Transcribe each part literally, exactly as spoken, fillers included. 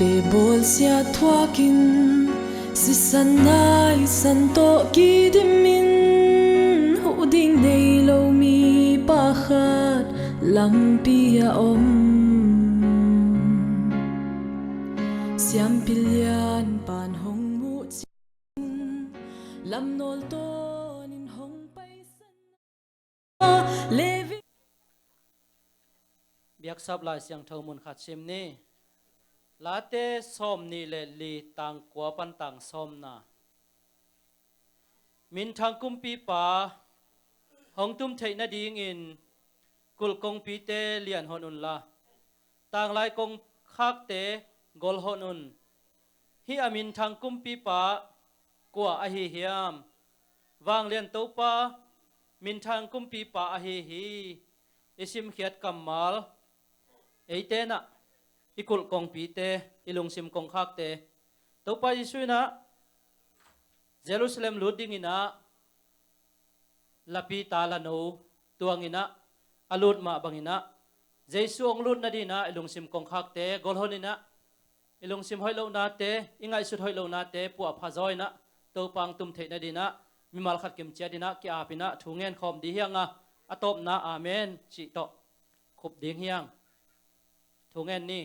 Bawlsia thuakin sisan naisan tawh kidimin huh ding nei lo mipa khat lampi a om. Siampi lian pan hong muh ciang lamnawl tawnin hong paisan. Levi. Biaksap Lai Siangtho mun khat sim ni. Late sawm nih le li, tang kua pan tang sawmna. Minthang kumpipa hong tum theih nadingin kulh kongpite lianhon unla, tanglai kongkhakte golhon un. Hih a minthang kumpipa kua ahi hiam? Vanglian Topa, minthang kumpipa ahi hi. I simkhiat kammal, eite nah, i kulh kongpite, i lungsim kongkhakte, Topa Jesuh inah Jerusalem lut dinginah lapi ta lano tuanginah a lut mah banginah Jesuh hong lut nadinah i lungsim kongkhakte golhon inah, i lungsim hoih lohnate, i ngaihsut hoih lohnate puahpha zaw inah Topa hong tum theih nadinah mimal khat kimciat inah ki-ap inah thu ngen khawm ding hiang a, a tawpna amen cih tawh khup ding hiang. Thu ngen ni.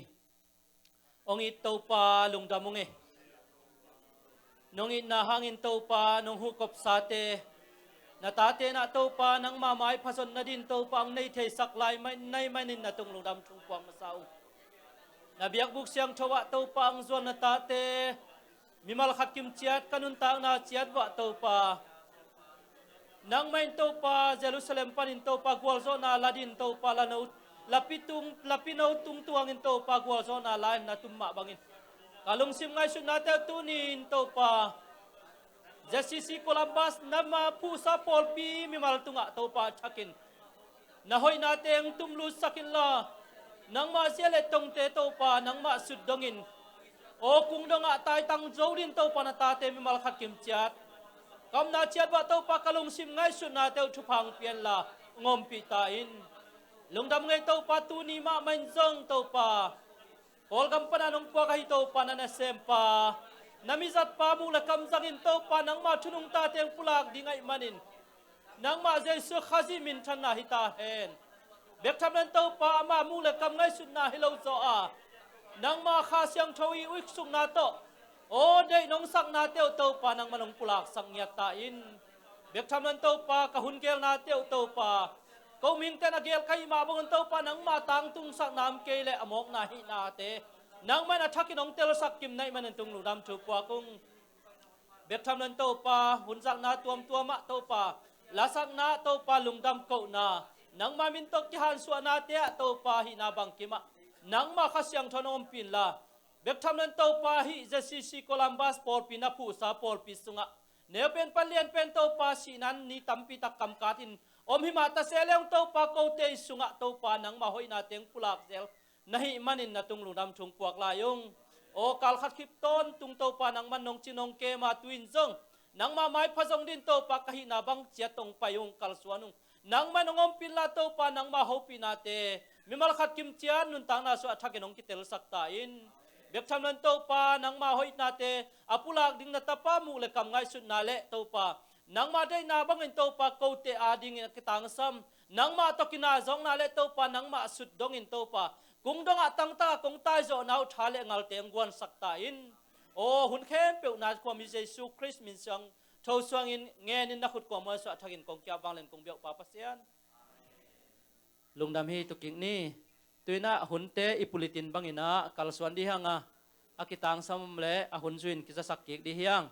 Hong it Topa, lungdam ung e. Nong itna hangin Topa, nong huh kopsate, na tate nah Topa, nangma maipha zon nadin Topa hong nei theisak lai mai, nai manin na tung lungdam thu puak masa ung. Na biakbuk siangtho ah Topa hong zuan na tate mimal khat kimciat ka nuntakna ciat uah Topa, nangmah in Topa Jerusalem panin Topa gualzawhna la din Topa lano, lapi tung, lapi no tungtuangin Topa gualzawhna la in na tum mah bangin ka lungsim ngaihsutnate uh tuni-in Topa Z C C Columbus nangma phuhsa pawlpi mimal tungah Topa thakin na hoihnate hong tumlutsak inla, nangmah zia le tongte Topa nangmah sut dongin, aw kung dongah taitang zo din Topa na tate mimal khat kimciat ka omna ciat uah Topa ka lungsim ngaihsutnate uh thupha hong pia inla hong ompih ta in. Lungdam ngei Topa, tuni mahmah in zong Topa Kawlgam pana nong puak ahi Topa na nasempa, na mizatpa muk le kam zangin Topa nangmah thunung tate hong pulak ding ahih manin nangmah Jesuh Khazih minthanna hi ta hen. Bek tham loin Topa ama muk le kam ngaihsutna hi lo zaw a, nangmah Kha Siangtho i uiksukna tawh aw deih nong saknate uh Topa nangmah nong pulaksak ngiat ta in. Bek tham loin Topa ka hun gelnate uh Topa ko mihingte na gel ka hih mah bangun Topa nangmah tangtungsakna om kei leh a mawkna hihnate nangmah in a thakin hong telsak kim na hih manin tung lungdam thu puak ung. Bek tham loin Topa hun zakna tuamtuam ah Topa lasakna Topa lungdam kohna nangmah min tawh kihansuahnate ah Topa hihna bangkim ah nangmah Kha Siangtho nong ompih inla, bek tham loin Topa hih Z C C Columbus pawlpi na phuhsa pawlpi sungah neupen pan lianpen Topa sihna ni tampi tak kamkatin om hi mah ta se leng Topa kote i sungah Topa nangmah hoihnate hong pulak zel na hih manin na tung lungdam thu hong puak lai ung. Aw kal khat khip tawntung Topa nangmah nong ci nong kem a, tu-in zong nangmah maipha zong din Topa ka hihna bang ciat hong pai ung, kalsuan ung. Nangmah in hong ompih inla Topa nangmah hopihnate mimal khat kimciat nuntakna sungah a thakin hong kitelsak ta in. Bek tham loin Topa nangmah hoihnate a pulak ding na tapa muk le kam ngaihsutna le Topa nangmah deihna bangin Topa kote adingin a kitangsam, nangmah tawh kinazawkna le Topa nangmah sut dongin Topa kung dongah tangtaka kong taizawhna uh tha le ngalte hong guansak ta in. Aw hun khempeuh na khuami Jesuh Khrist min siang tho suangin ngenin na khut kuamah suah thakin kong kiap vanglian kong biak uh Pa Pasian. Lungdam hi tu kik ni. Tu-in ah hunte i pulitin bangin ah kalsuan dih hiang a, a kitangsam om le a hun zuin kizasak kik dih hiang.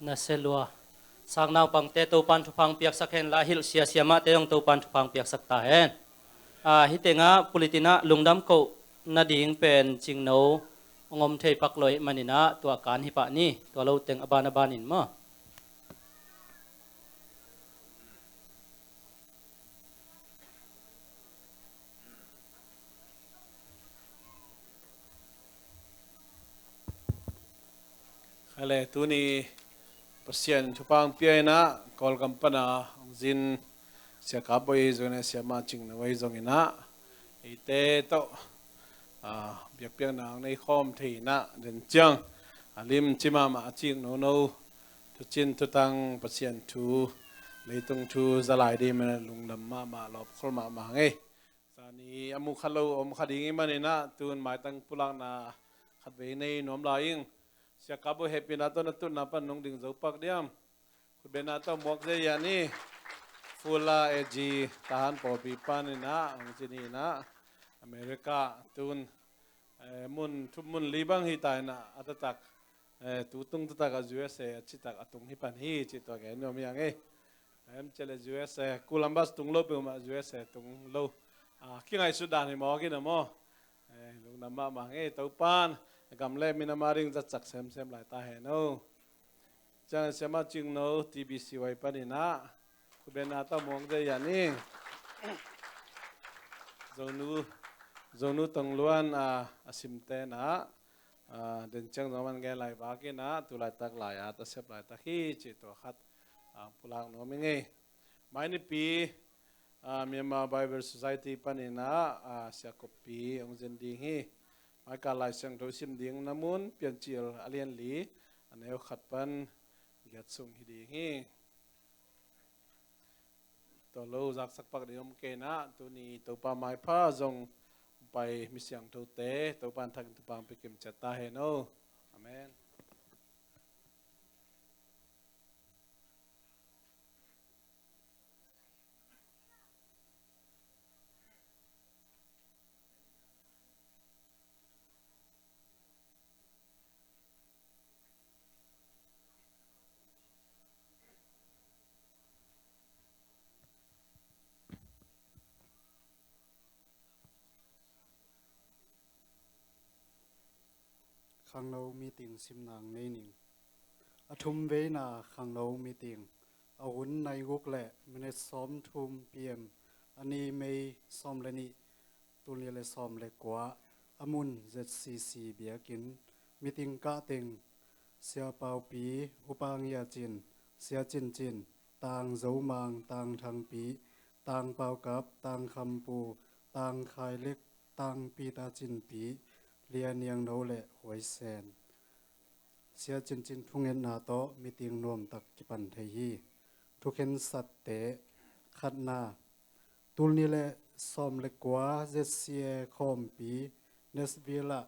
Na se lua. Sang naupangte Topan thupha piaksak hen la, hilh sia siamahte zong Topan thupha piaksak ta hen. A, hih tengah pulitin ah lungdam koh nading pen Cingno hong om thei pak lo ahih manin ah tua kan hi pah ni, tua lo teng a ban a ban in maw. Khaile, tuni Pasian thupha pia in ah Kawlgam pana hong zin Sia Kap Bawi zong in ah, Siamah Cingno Bawi zong in ah, eite tawh, a, biakpiakna hong nei khawm thei in ah, den ciang a lim ci mahmah, a cik nono, thucin thutang, Pasian thu, leitung thu za lai ding manin lungdam mahmah, lawpkhol mahmah ing ei. Zani a mu kha lo om kha ding ahih manin ah, tun maitang pulakna khatvei nei nuam lai ing. Sia Kap Bawi, hehpihna tawh na tutna pan nong ding zo pak diam? Khutbetna tawh muak ziahziah ni. Fula A G Tahan pawlpi panin ah hong zin hi in ah, America tun, eh, mun, thu mun li bang hi ta in ah, a taktak, eh, tu tung taktak ah U S A a citak a tung hi pan hi cih tua gen nuam hi ing ei. Em, cih leh U S A, Columbus tung lo peuhmah, U S A tung lo. A, kingaihsut dan hi mawk in ah maw. Eh, lungdam mahmah ing ei. Topan gam le minam a ding zatsak semsem lai ta hen aw. Ciang Siamah Cingno, T B C Y panin ah khutbetna tawh muak ziahziah ni. Zonu, Zonu Tong Luan, a, a simte in ah, a, den ciang zong man gen lai bak in ah, tu laitak lai-at a sep laitak hi cih tua khat, a, pulak nuam ing ei. Mai nipi, a, Myanmar Bible Society panin ah, a, Sia Kop Pi hong zin ding hi. Mai kal Lai Siangtho sim ding na mun, Piancil a lian li, a neu khat pan giat sung hi ding hi. Tua lo zaksak pak ding om kei in ah, tuni Topa maipha zong pai mi siangthote Topan thupha pia kim ciat ta hen aw. Amen. Khangno meeting simna nei ning. A thum veina khangno meeting, a hun nai guk le minute sawmthum P M, a ni May sawm le nih, tul nih le sawm le kua, a mun Z C C biakinn. Meeting kah teng Sia Pau Pi, Upa Ngia Cin, Sia Cin Cin, Tang Zo Mang, Tang Thang Pi, Tang Pau Kap, Tang Kham Pu, Tang Khai Lek, Tang Peter Cin Pi, Lia Niang No le Huai Sen. Sia Cin Cin thungetna tawh meeting nuam tak kipan thei hi. Thukhensate, khatna, tul nih le sawm le kua Z C A khawmpi Nashville ah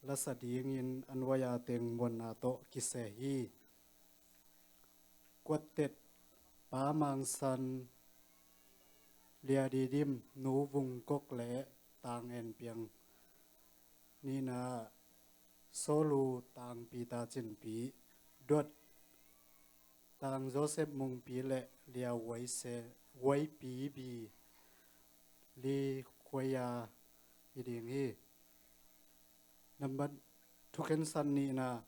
lasa dingin an vai-a teng muanna tawh kisia hi. Quartet, Pa Mang San, Lia Di Dim, Nu Vung Kok le Tang En Piang. Nihna, solo, Tang Peter Cin Pi. Duet, Tang Joseph Mung Pi le Lia Wai Se, Wai Pi Bi, Li Khuai A hi ding hi. Nambat, thukhensan nihna,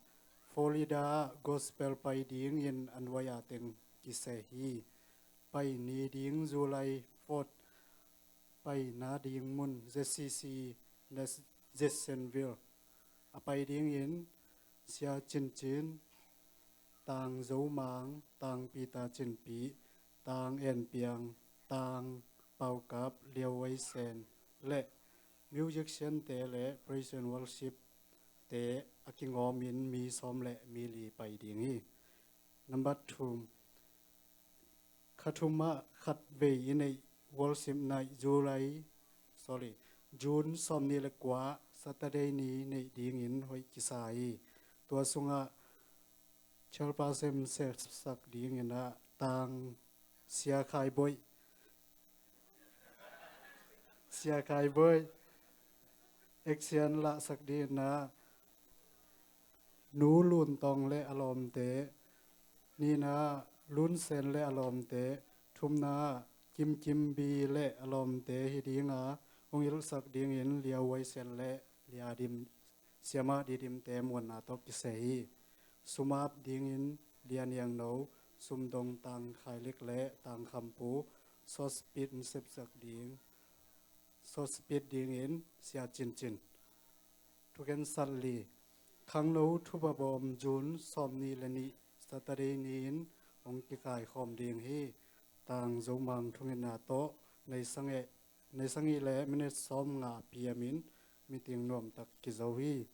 Florida ah gospel pai dingin an vai-a teng kisia hi. Pai ni ding July fourth, paina ding mun Z C C, Nas-, Jacksonville. A pai dingin Sia Cin Cin, Tang Zo Mang, Tang Peter Cin Pi, Tang En Piang, Tang Pau Kap, Lia Wai Sen le musician te le praise and worship te a kingawmin mi sawm le mi li pai ding hi. Nambat thum, kha thum ah khatvei i neih worship night, July, sorry, June sawm nih le kua, Saturday ni neih dingin hoih kisa hi. Tua sungah chairperson sepsak dingin ah Tang Sia Khai Boih, Sia Khai Boih, action lahsak dingin ah Nu Lun Tong le a lawmte, Nihna ah Lun Sen le a lawmte, thumna ah Kim Kim Bi le a lawmte hi dinga, hong ilhsak dingin Lia Wai Sen le Lia Dim, Siamah Didimte muanna tawh kiseh hi. Sum ap dingin Lia Niang No, Sum Dong Tang Khai Lik le Tang Kham Pu, Sawspit sepsak ding, Sawspit dingin Sia Cin Cin. Thukhensat li, khangno thupha bawm June sawmnih le nih Saturday ni-in hong kikaikhawm ding hi. Tang Zomang thungetna tawh nai sagih, nai sagih le minit sawmnga P M in meeting nuamtak kizo hi.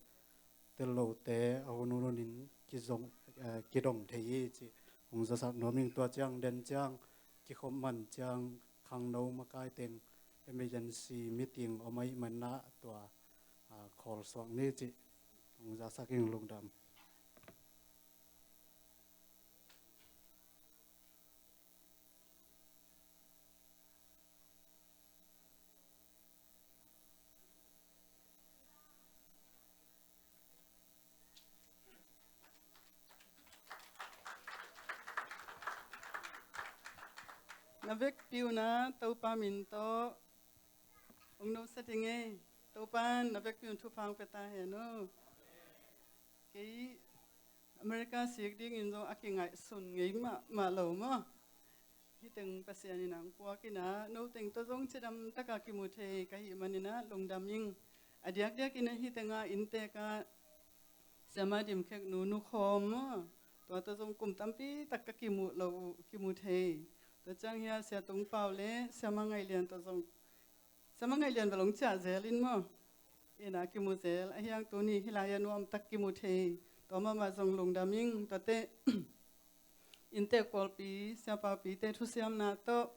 Tel lote a hun hun hunin kizong, eh, kidong thei hi cih hong zasak nuam ing. Tua ciang den ciang kikhop man ciang khangno makai teng emergency meeting om ahih manin ah tua, ah, khawl suak ni cih hong zasak ing. Lungdam. Na vekpi un ah Topa min tawh hong nusia ding ei. Topa in na vekpi un thupha hong pia ta hen aw. Kei America sik dingin zong a kingaihsun ngei mahmah lo maw. Hih teng Pasian in ah hong puak in ah, no teng tawh zong cidam taka kimu thei ka hih manin ah lungdam ing. A diakdiakin ah hih tengah inntek ah Siamah Dim Khek Nu, Nu Khawm maw, tua tawh zong kum tampi tak ka kimu lo uh, kimu thei. Tua ciang hiah Sia Tung Pau le Siamah Ngaih Lian tawh zong, Siamah Ngaih Lian bel hong ciah zel in maw, in ah kimu zel. A hiang tuni hih lai-ah nuamtak kimu thei. Tua mahmah zong lungdam ing. Tuate inntek pawlpi, siapaupite thusiamna tawh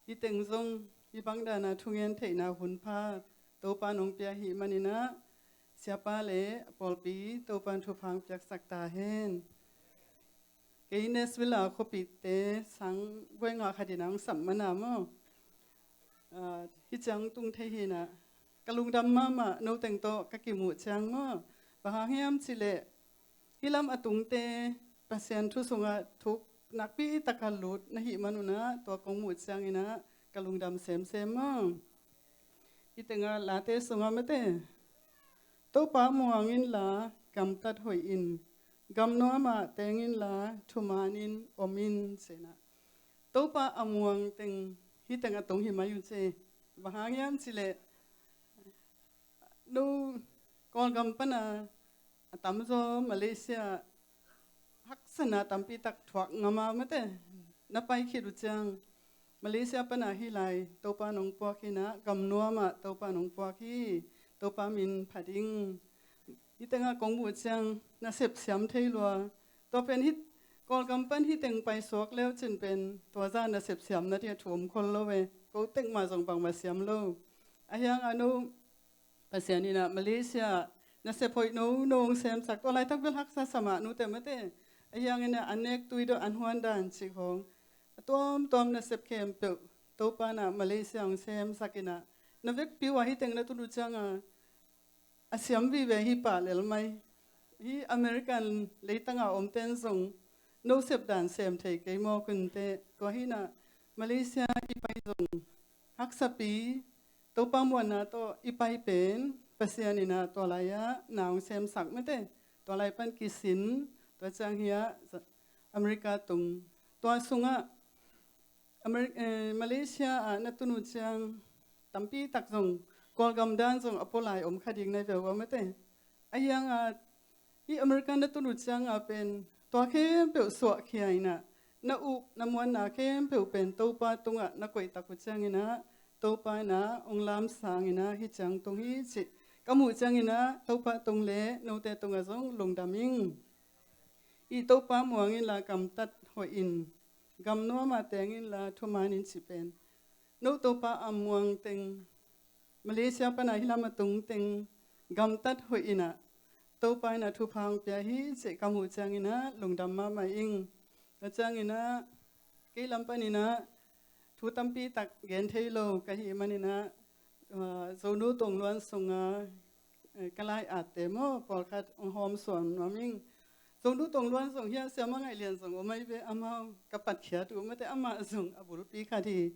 hih teng zong hih bang dana thungen theihna hun pha Topa in hong pia ahih manin ah, siapa le pawlpi Topa in thupha hong piaksak ta hen. Kei Nashville a khuapite sang guai ngah khat in ah hong sam man a maw, ah, hih ciang tung thei hi in ah ka lungdam mahmah, no teng tawh ka kimuh ciang maw. Bang hang hiam cih leh hih lam a tungte Pasian thu sungah thuk nakpi taka lut na hih man un ah, tua kong muh ciangin ah ka lungdam semsem maw. Hih tengah Late sungah mate, Topa muang inla gamtat hoih in, gamnuam ah teng inla thumanin om in, ci-in ah. Topa a muang teng hih teng a tung hi mai uh ci. Bang hang hiam cih leh, no Kawlgam pan a, a tamzaw Malaysia haksatna tampi tak thuak ngam a mate, na pai khit uh ciang, Malaysia pan a hih lai Topa in hong puak hi in ah, gamnuam ah Topa in hong puak hi. Topa min phat ing. Hih tengah kong muh ciang nasep siam thei lua. Tua pen hih Kawlgam pan hih teng paisuak leu cin pen tua zah nasep siam nading a thu om khol lo e. Ko tek mah zong bangmah siam lo. A hiang ah no Pasian in ah Malaysia nasep hoih nono hong semsak, tua laitak bel haksa sa mah, nute mate. A hiang in ah an nek tui dawh, an huan dan cih khawng, a tuamtuam nasep khempeuh Topa in ah Malaysia hong semsak in ah, na vekpi uh ah hih teng na tun uh ciang a, a siam vive hi pah lel mai. Hih American leitang a omten zong no sep dan sem thei kei mawk un teh. Tua hi in ah Malaysia i pai zong haksapi, Topa muanna tawh i pai pen Pasian in ah tua lai-ah na hong semsak mate. Tua lai pan kisin, tua ciang hiah America tung. Tua sungah Ameri-, eh, Malaysia ah na tun uh ciang tampi tak zong Kawlgam dan zong a pua lai om kha ding na hi ve uh a mate. A hiang ah hih America na tun uh ciang a pen tua khempeuh suahkhia in ah, na up na muanna khempeuh pen Topa tungah na koih tak uh ciangin ah, Topa in ah hong lamsang in ah hih ciang tung hi cih ka muh ciangin ah, Topa tung le note tungah zong lungdam ing. Hih Topa muang inla gamtat hoih in, gamnuam ah teng inla thuman in cih pen, no Topa a muang teng, Malaysia pan a hih lam a tung teng gamtat hoih in ah, Topa in ah thupha hong pia hi cih ka muh ciangin ah lungdam mahmah ing. Tua ciangin ah kei lam panin ah thu tampi tak gen thei lo ka hih manin ah, ah, Zonu Tongluan sungah, eh, ka lai-atte maw, pawlkhat hong hawmsuak nuam ing. Zonu Tong Luan zong hi a, Siama Ngaih Lian zong om ahi ve, amau ka patkhiat uh mate, amah zong a bulpi khat hi.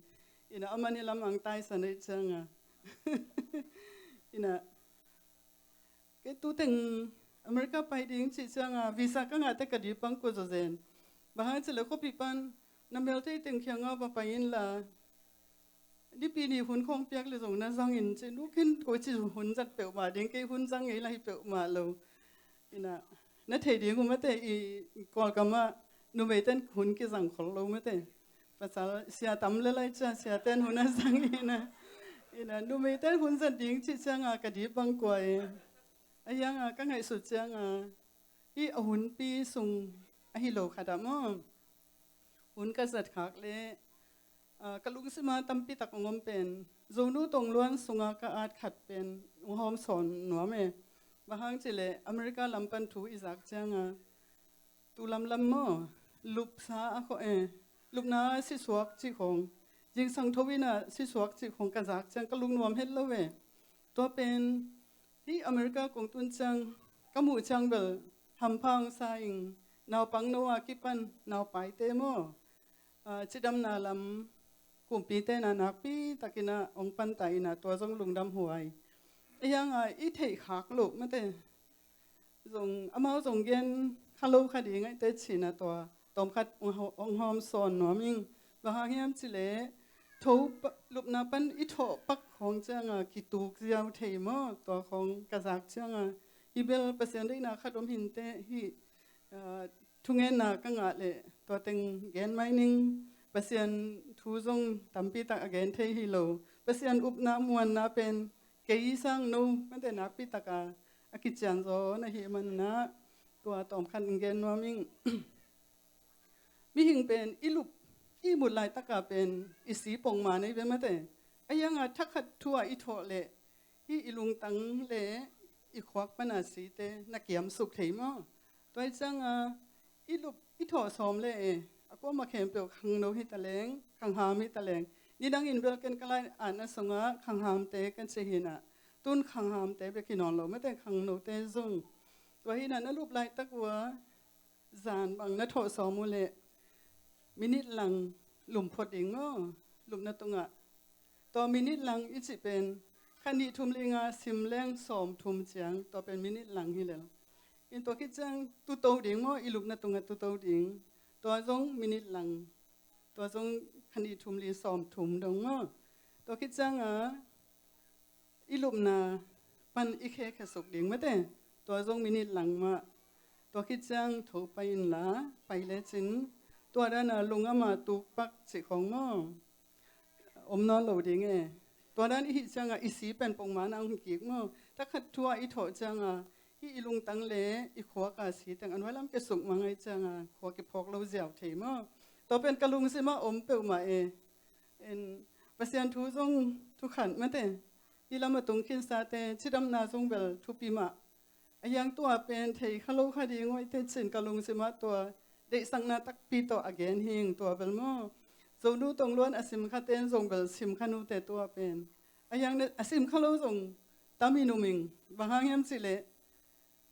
Ina, amah ni lam ang taisan ahi cianga. Ina, kei tu teng America pai ding cih cianga visa ka ngahte ka dipang kua zawzen. Bang hang cih leh khuapi pan na melthei teng khiangah va pai inla, nipi ni hun khawng piak leh zong na zang in ci, nu khin koi ci hun zat peuhmah ding, kei hun zang ngei lai peuhmah lo. Ina, na thei ding uh mate, i Kawlgam ah numeiten hun kizang khol lo mate. Pasal sia tam lel lai cia, siaten hun a zang ina. Ina, numeiten hun zat ding cih cianga ka dipang kua e. A hianga ka ngaihsut cianga, hih a hunpi sung ahi lo khat ah maw, hun ka zat khak leh, ah, ka lungsima tampi tak hong om pen, Zonu Tong Luan sunga ka at khat pen hong hawm sawn nuam e. Bang hang cih leh America lam pan thu i zak cianga, tu lamlam maw, lupsa a khawh e, lupna sisuak cih khawng, zingsang tho ina sisuak cih khawng ka zak ciang ka lungnuam het lo e. Tua pen hih America kong tun ciang ka muh ciang bel hampha hong sa ing, naupangno a kipan naupaite maw, ah, cidamna lam kumpite na nakpi takin ah hong panta ina, tua zong lungdam huai. A hianga i theih khak loh mate, zong, amau zong gen kha lo kha ding ahi te cina, tua tawmkhat hong hawm sawn nuam ing. Bang hang hiam cih leh tho pa-, lupna pan i thawh pak khawng cianga kituk ziau thei maw, tua khawng ka zak cianga, hi bel Pasian deihna khat om hi inteh, hih, ah, thungenna ka ngah leh tua teng gen mai ning. Pasian thu zong tampi tak a gen thei hi lo. Pasian upna muanna pen kei sang no mate nakpi taka a kician zaw na hi manina, tua tawmkhat in gen nuam ing. Mihing pen i lup, i mut laitaka pen i si pongman ahi ve mate. A hianga thakhat thu a i thawh leh hih i lungtang leh i khuak pana site na kiamsuk thei maw? Tua hi cianga i lup, i thawh sawm leh e, a kuama khempeuh khangno hi taleng, khangham hi taleng. Nidangin bel ken ka lai-atna sungah khanghamte ka ci hi ina, tun khanghamte bek hi nawn lo mate, khangnote zong. Tua hi ina, na lup laitak uh a zan bang na thawh sawm uh leh minit lang lum phot ding maw, lupna tungah. Tua minit lang i cih pen kha nih thum li nga sim leng sawm thum ciang, tua pen minit lang hi lel. In tua khit ciang tuto ding maw, i lupna tungah tuto ding. Tua zong minit lang. Tua zong kha nih thum li sawm thum dong maw. Tua khit cianga i lupna pan i khe khesuk ding mate. Tua zong minit lang mah. Tua khit ciang tho pai inla, pai lecin tua dana lungama tukpak cih khawng maw, om nawn lo ding e. Tua dan i hih cianga i si pen pongman a hong kik maw. Thakhat thu a i thawh cianga hih i lungtang leh i khuaka si teng a nuai lam kiasuk mang ahi cianga khua kiphawk lo ziau thei maw. Tua pen ka lungsimah om peuhmah e. In, Pasian thu zong thukhat mate. Hih lam a tung khinsate cidamna zong bel thupi mah. A hiang tua pen thei kha lo kha ding uh ahi te cin ka lungsimah tua deihsakna takpi tawh a gen hing tua bel maw. Zonu Tong Luan a sim khaten zong bel sim kha nute tua pen. A hiang a sim kha lo zong tam i numing. Bang hang hiam cih leh,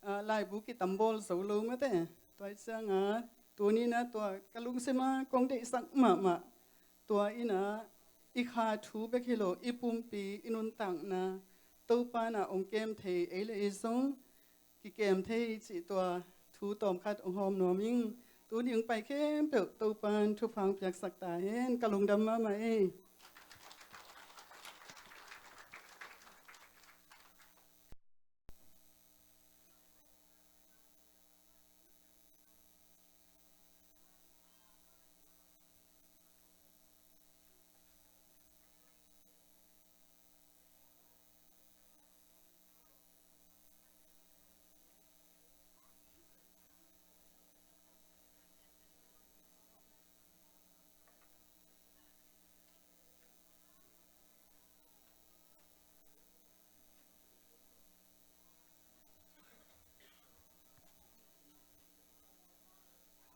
ah, laibu kitambawl zo lo mate. Tua hi cianga tuni-in ah tua ka lungsima kong deihsak mahmah, tua in ah i kha thu bek hi lo, i pumpi, i nuntakna Topa in ah hong kem thei, ei le ei zong kikem thei cih tua thu tawmkhat hong hawm nuam ing. Tuni hong pai khempeuh Topa in thupha hong piaksak ta hen. Ka lungdam mahmah ei.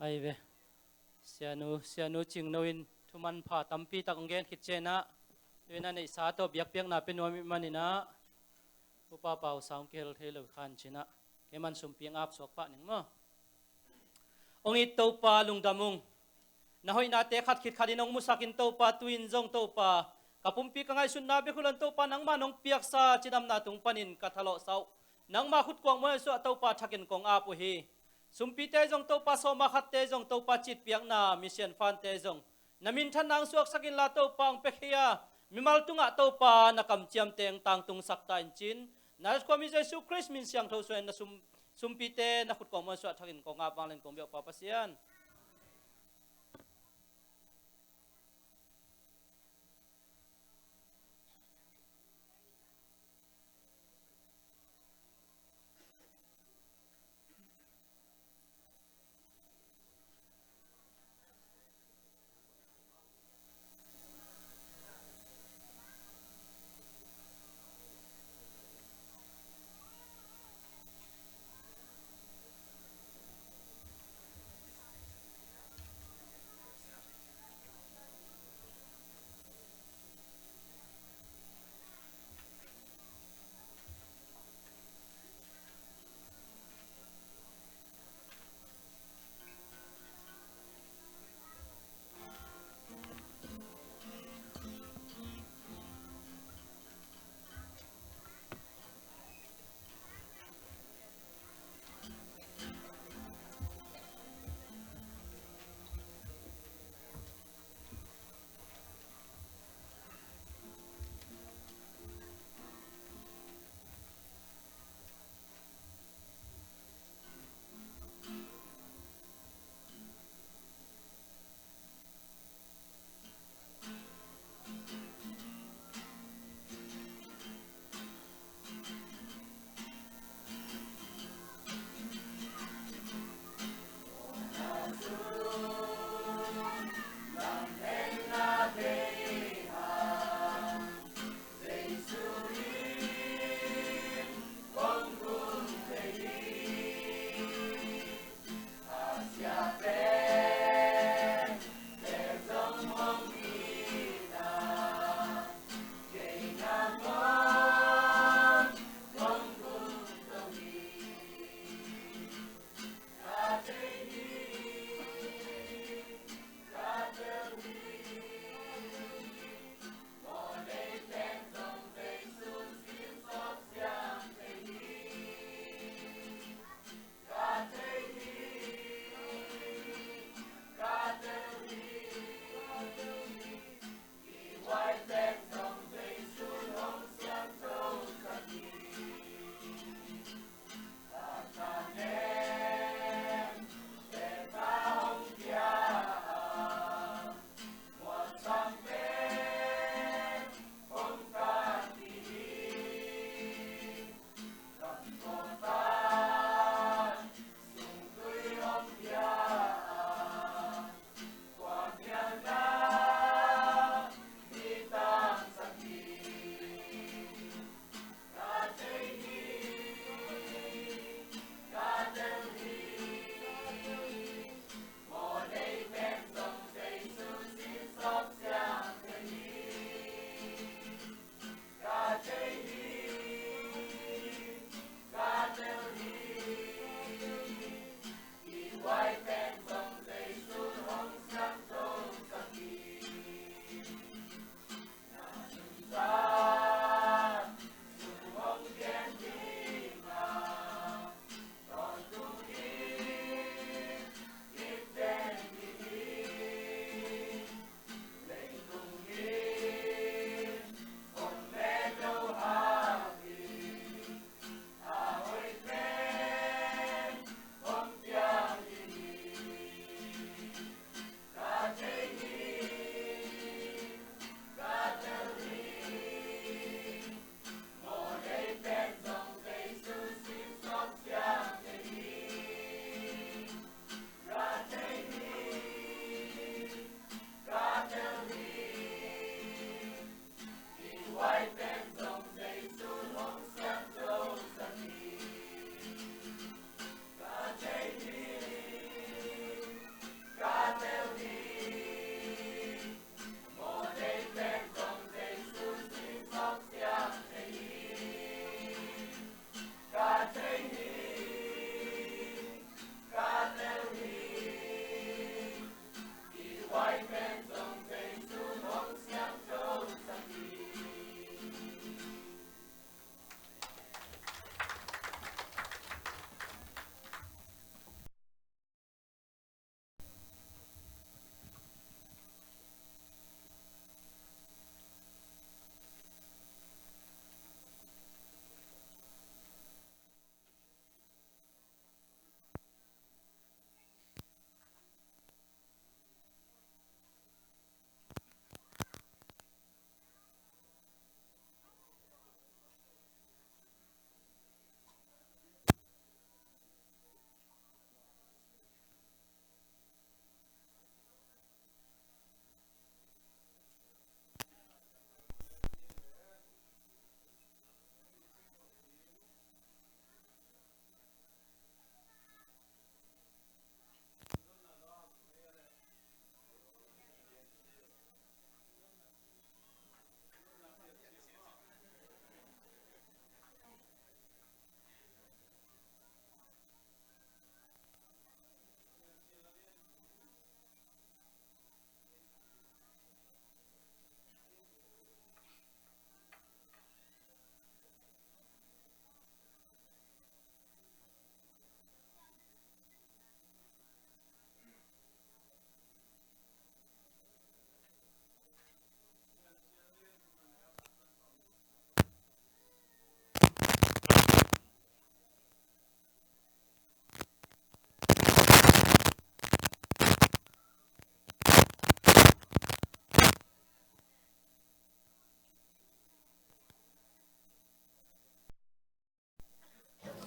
Ai ve. Sianu, Sianu Cingno in thu manpha tampi tak hong gen khit ciangin ah, tu-in ah neihsa tawh biakpiakna pia nuam ih manin ah, Upa Pau Sang kihel thei lo khan cin ah, kei man sumpi hong ap suak pah ning maw. Hong it Topa, lungdam ung. Na hoihnate khat khit khatin hong musakin Topa, tu-in zong Topa, ka pumpi ka ngaihsutna bek uh lon Topa, nangmah in hong piaksa cidamna tung panin ka thalawhsa uh. Nangmah khutkuang muanhuai suah Topa, thakin kong ap uh hi. Sumpite zong Topa, sawma khatte zong Topa, citpiakna, misian fante zong na minthanna hong suaksak inla Topa, hong piakhia mimal tungah Topa, na kamciamte hong tangtungsak ta in cin. Nazareth khuami Jesu Khrist min siangtho suangin na sum, sumpite na khutkuang muanhuai suah thakin kong ap, vanglian kong biak Pa Pasian.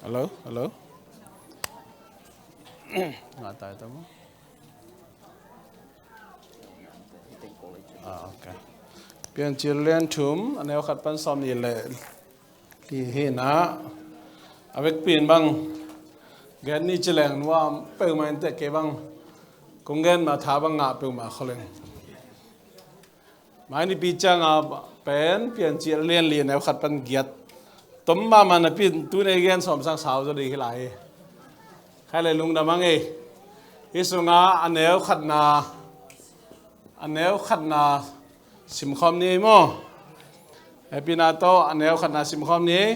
Hello, hello. Ngah tai ta maw? Ah, ok. Piancil lian thum, a neu khat pan sawm nih le li hi na. A vekpi in bang gen ni ci leng nuam peuhmah in teh kei bang kong gen ma tha bang ngah peuhmah kholeng. Mai nipi cianga pen Piancil lian li a neu khat pan giat tom mahmah napi in tuni gen sawm sang sau zaw ding hi lai hi. Khai le lungdam ang ei. Hi sunga a neu khatna, a neu khatna simkhawm ni ei maw? Happy na tawh a neu khatna simkhawm ni ei.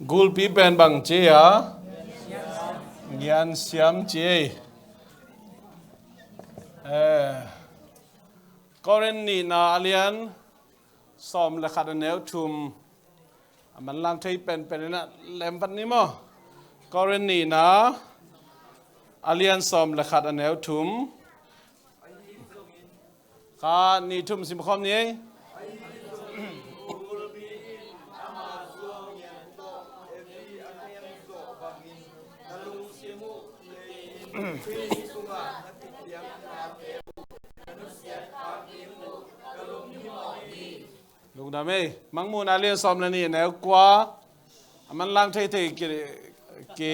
Gulpi pen bang ci a? Ngiansiam ci ei. Eh, Korin nihna a lian sawm le khat a neu thum. A manlang thei penpen in a lem vat ni maw? Korin nihna a lian sawm le khat a neu thum. Khat nih thum simkhawm ni ei. Lungdam ei. Mangmuhna lian sawm le nih neu kua. A manlang thei thei ki, ki,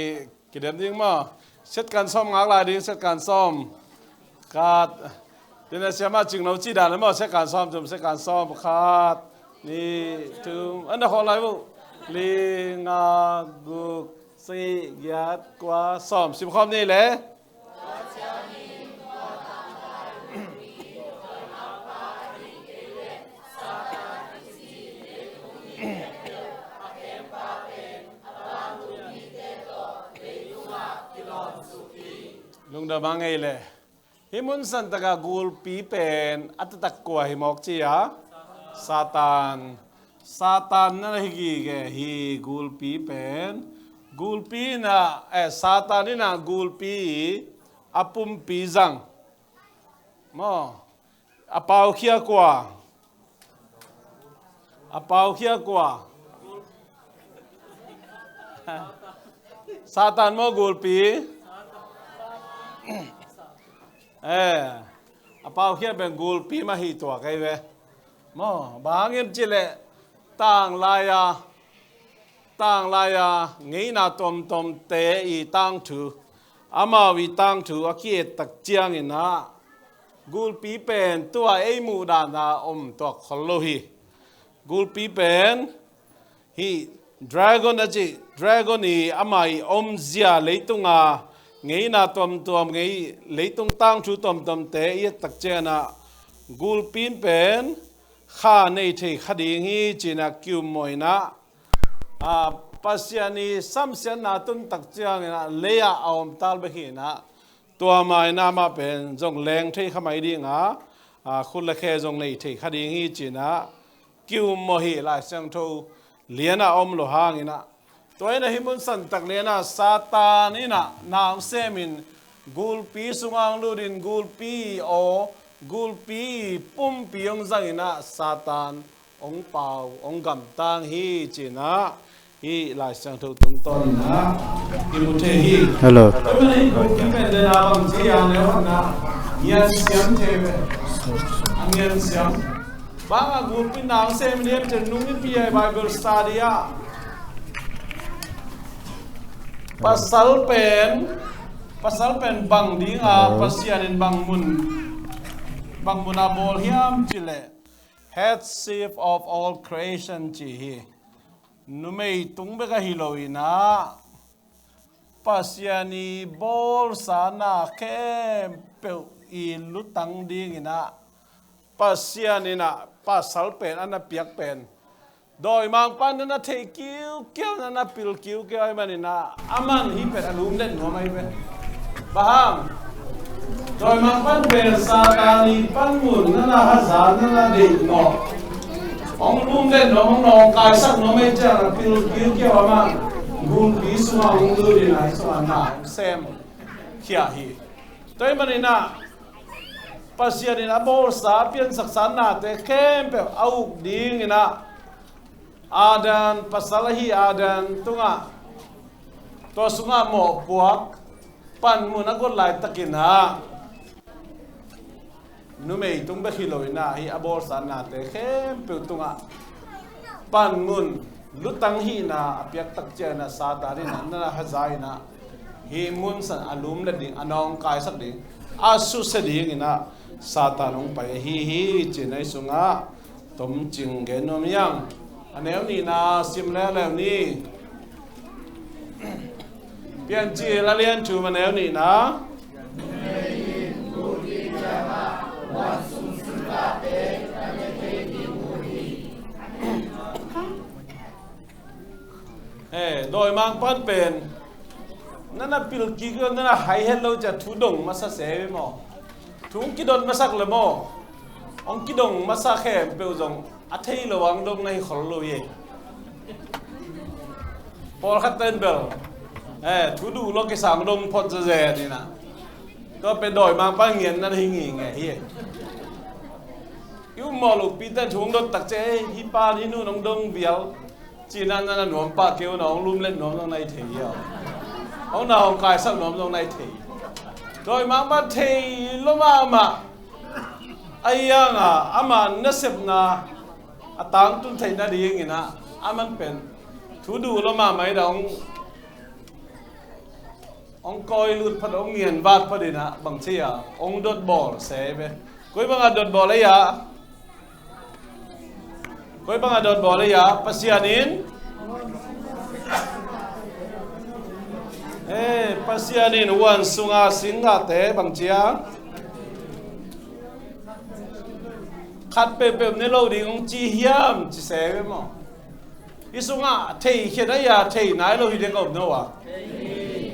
kidem ding maw? Set kan sawm ngak lai ding, set kan sawm. Khat. Tina siama cingno ci dan maw, set kan sawm, tum set kan sawm. Khat, nih, thum. An da khawh lai uh. Li, nga, guk, sagih, giat, kua, sawm. Simkhawm ni le. Lungdam a ngei le. Hih mun santaka gulpi pen a taktak kua hi mawk ci a? Satan. Satan na hi gige hi gulpi pen. Gulpi na, eh, Satan ina gulpi a pumpi zang. Maw? A paukhia kua? A paukhia kua? Satan maw gulpi? Eh, a paukhia pen gulpi mah hi tuak ei ve. Maw, bang hang hiam cih leh tanglai-a, tanglai-a ngeina tuamtuamte i tangthu, amau i tangthu a ki-et tak ciangin ah gulpi pen tua ei muhdana om tuak khol lo hi. Gulpi pen hih dragon a cih, dragon i ama i omzia leitunga ngeina tuamtuam, ngei leitung tangthu tuamtuamte i et tak ciangin ah gulpi in pen kha nei thei kha ding hi ci-in ah kiummawh in ah, a, Pasian i samsiatna tun tak ciangin ah lei-ah a om tal bek hi in ah, tua ma in ah amah pen zong leng thei kha mai ding a, a, khut le khe zong nei thei kha ding hi ci-in ah kiummawh hi. Lai Siangtho lian ah om lo hangin ah. Tua in ah hih mun santak lian ah Satan in ah na hong semin gulpi sungah hong lutin gulpi aw, gulpi pumpi hong zangin ah Satan hong pau, hong gamtang hi ci-in ah hih Lai Siangtho tungtawn in ah kimu thei hi. Hello. Tua in ah hih gulpi pen den a bang ci a neu khatna, ngiansiam thei ve. A ngiansiam. Bang a gulpi na hong sem in hiam cih leh nung in pi a Bible study ah pasal pen, pasal pen bang dinga Pasian in bang mun, bang mun a bawl hiam cih leh headship of all creation ci hi. Numei tung bek ahi lo in ah Pasian i bawlsa na khempeuh i lutang dingin ah Pasian in ah pasal pen a na piak pen dawimangpa'n na na thei kiukiau, na na pil kiukiau ahih manin ah aman hih pen a lumlet nuam ahi ve. Bang hang? Dawimangpa'n pen Satan i panmun na na haza, na na deih mawh. Hong lum den nuam, hong nawngkaisak nuam ei ciang a pilkil kia amah gulpi sungah hong lut in a, hih sungah na hong sem khia hi. Tua ahih manin ah Pasian in a bawlsa, a piansaksa nate khempeuh a uk dingin ah Adam, pasal ahi Adam tungah, tua sungah mawhpuak panmun a guat laitakin ah numei tung bek hi lo in ah, hih a bawlsa nate khempeuh tungah panmun lutang hihna a piak tak ciangin ah Satan in ah na haza in ah, hih mun sungah a lumlet ding, a nawngkaisak ding, a susia dingin ah Satan hong pai ahi hi, ci-in ah hih sungah tomcing gen nuam hi hang. A neu nihna sim leuleu ni. Piancil a lian thum, a neu nihna. Eh, dawimangpa'n pen, na na pilkik, na na hai het lo ciang thu dong masa se ve maw. Thu hong kidot masak le maw, hong kidong masa khempeuh zong a thei lo hong dong na hi khol lo hi. Pawlkhat ten bel, eh, thu duh lo kisam dong phot zezen in ah, tua pen dawimangpa ngian na hi ngeingei hi. I um mawh lopi ten thu hong dot tak ciang, eh, hih pa'n hih nu'n hong dong vial, ci-in ah na na nuam pah kei un, hong lumlet nuam zong na hi thei hi. Hong nawngkaisak nuam zong na hi thei. Dawimangpa thei lo mahmah. Ahi hang a, ama nasepna a tangtun theih nadingin ah, aman pen thu duh lo mahmah in ah hong, hong kawi lut phot, hong ngian vat phot in ah, bang ci a, hong dot bawl se ve. Koi bang a dot bawl ei a? Koi bang a dot bawl ei a? Pasian in, eh, Pasian in huan sunga singgahte bang ci a? Khat peuhpeuh ne lo ding hong ci hiam, ci se ve maw. Hih sungah thei khin a, thei nai lo hi ding a om no a?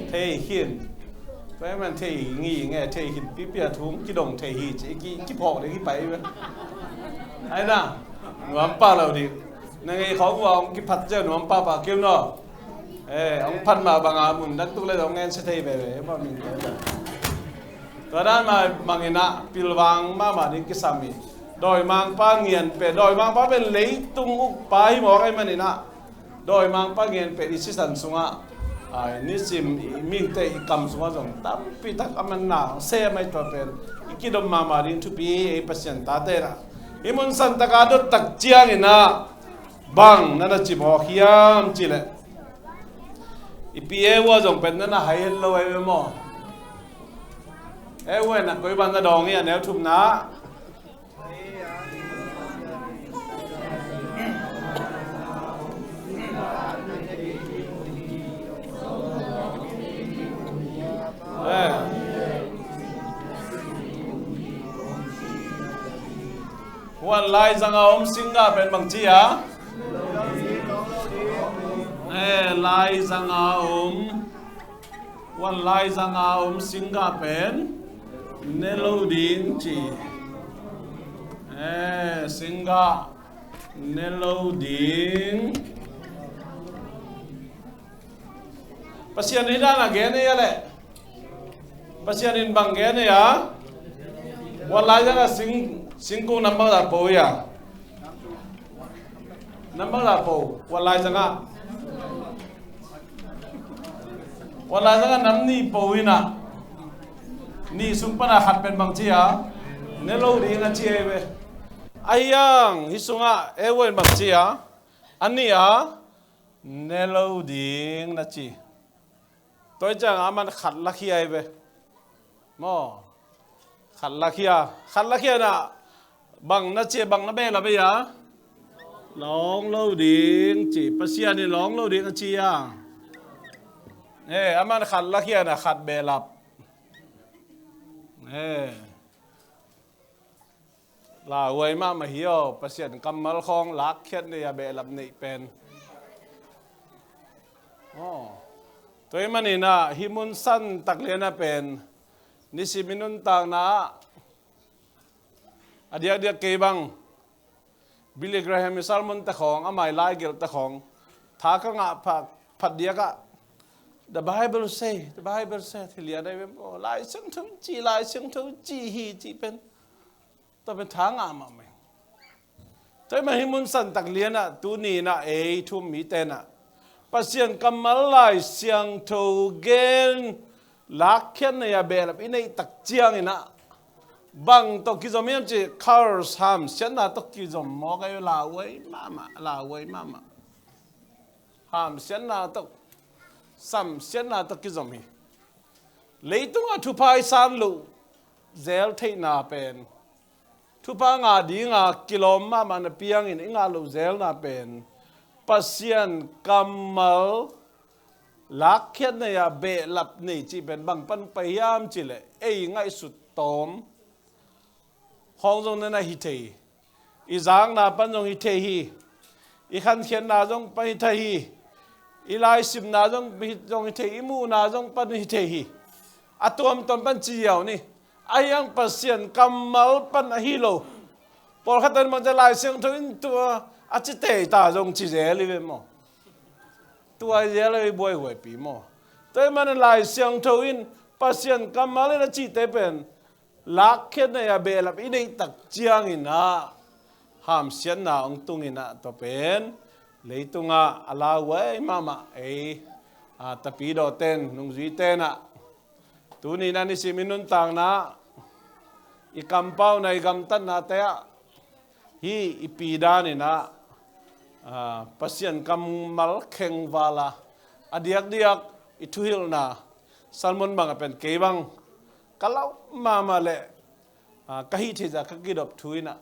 Thei khin. Tua ahih man thei ngi nge, thei khin pipi a thu hong kidong thei hi ci, ki, kiphawk ding hi pai ve. Ai na, nuam pah lo ding. Na ngei khawng uh a hong kiphat ciang nuam pahpah kei un aw. Eh, hong phat mah bang a mun dang tuk le zong ngen sia thei veve, hih bang min te. Tua dan mah bangin ah pilvang mahmah ding kisam hi. Dawimangpa ngian pen, dawimangpa pen leitung ukpa hi mawk ahih manin ah, dawimangpa ngian pen i sisan sungah, ai, nisim i mihingte i kam sungah zong tampi tak a manna sem ahi, tua pen i kidom mahmah ding thupi hi. Ei Pasian tate in ah, hih mun santak a dot tak ciangin ah bang na na ci mawk hiam cih leh, i pi e ua zong pen na na hai het lo ahi ve maw. E ua in ah koi bang na dawng hi a, neu thumna. Eh. Huan laizang a om singgah pen bang ci a? Eh, laizang a om. Huan laizang a om singgah pen ne lo ding ci. Eh, singgah ne lo ding. Pasian in hih dan a gen ei a leh. Pasian in bang gen ei a? Huan laizang a sing, singkung nam bangzah po hi a? Nam bangzah po, huan laizang a? Huan laizang a nam nih po hi in ah, nih sung pan a khat pen bang ci a? Ne lo ding a ci ahi ve. Ahi hang hih sungah e ua in bang ci a? A nih a ne lo ding na ci. Tua hi ciang aman khat lakhia hi ve. Maw? Khat lakhia. Khat lakhia in ah bang na ci a, bang na behlap ei a? Lawng lo ding ci. Pasian in lawng lo ding a ci a. Eh, aman khat lakhia in ah khat behlap. Eh. Lauhuai mahmah hi aw, Pasian kammal khawng lakkhiat nei a behlap neih pen. Aw. Tua ahih manin ah hih mun santak lian ah pen nisim i nuntakna ah a diakdiak kei bang Billy Graham i sermon te khawng, amah i laigelh te khawng, tha ka ngah phat, phat diakah, "The Bible say, the Bible say," hi lian ahi ve maw. Lai Siangtho in ci, Lai Siangtho in ci hi, ci pen. Tua pen tha ngah mahmah. Tua ahih manin hih mun santak lianah, tuni inah ei thu-um mite inah Pasian kammal Lai Siangtho gen lakkhiat nei-a behlap i neih tak cianginah bang tawh kizom hiam cih, curse, hamsiatna tawh kizom mawk ahi, lauhuai mahmah, lauhuai mahmah. Hamsiatna tawh, samsiatna tawh kizom hi. Leitungah thupha i san loh zel theihna pen, thupha ngah dinga kilawm mahmahna piangin i ngah loh zelna pen, Pasian kammal lakkhiat nei-a behlap nei cih pen bang pan pai hiam cihleh, ei ngaihsut tawm khawng zong na na hi thei hi. I zakna pan zong hi thei hi. I khankhiatna zong pan hi thei hi. I laisimna zong, zong hi thei hi. I muhna zong pan hi thei hi. A tuamtuam pan ci ziau ni. Ahi hang Pasian kammal pan ahi lo. Pawlkhat in bangci, Lai Siangtho in tua a ci tei ta zong ci zel hi ve maw. Tua hi zel hi buaihuaipi maw. Tua ahih manin Lai Siangtho in Pasian kammal in a cihte pen lakkhiat nei-a behlap i neih tak cianginah hamsiatna hong tunginah, tua pen leitungah a lauhuai mahmah ei, a, tapidawte in, nungzuite inah, tuni inah nisim i nuntakna, i kampauna, i gamtatnate ah hih i pi daninah, a, Pasian kammal khengvala a diakdiak i thuhilhna sermon bangah pen kei bang ka lau mahmah leh, a, ka hih theihzah ka kidop thu inah,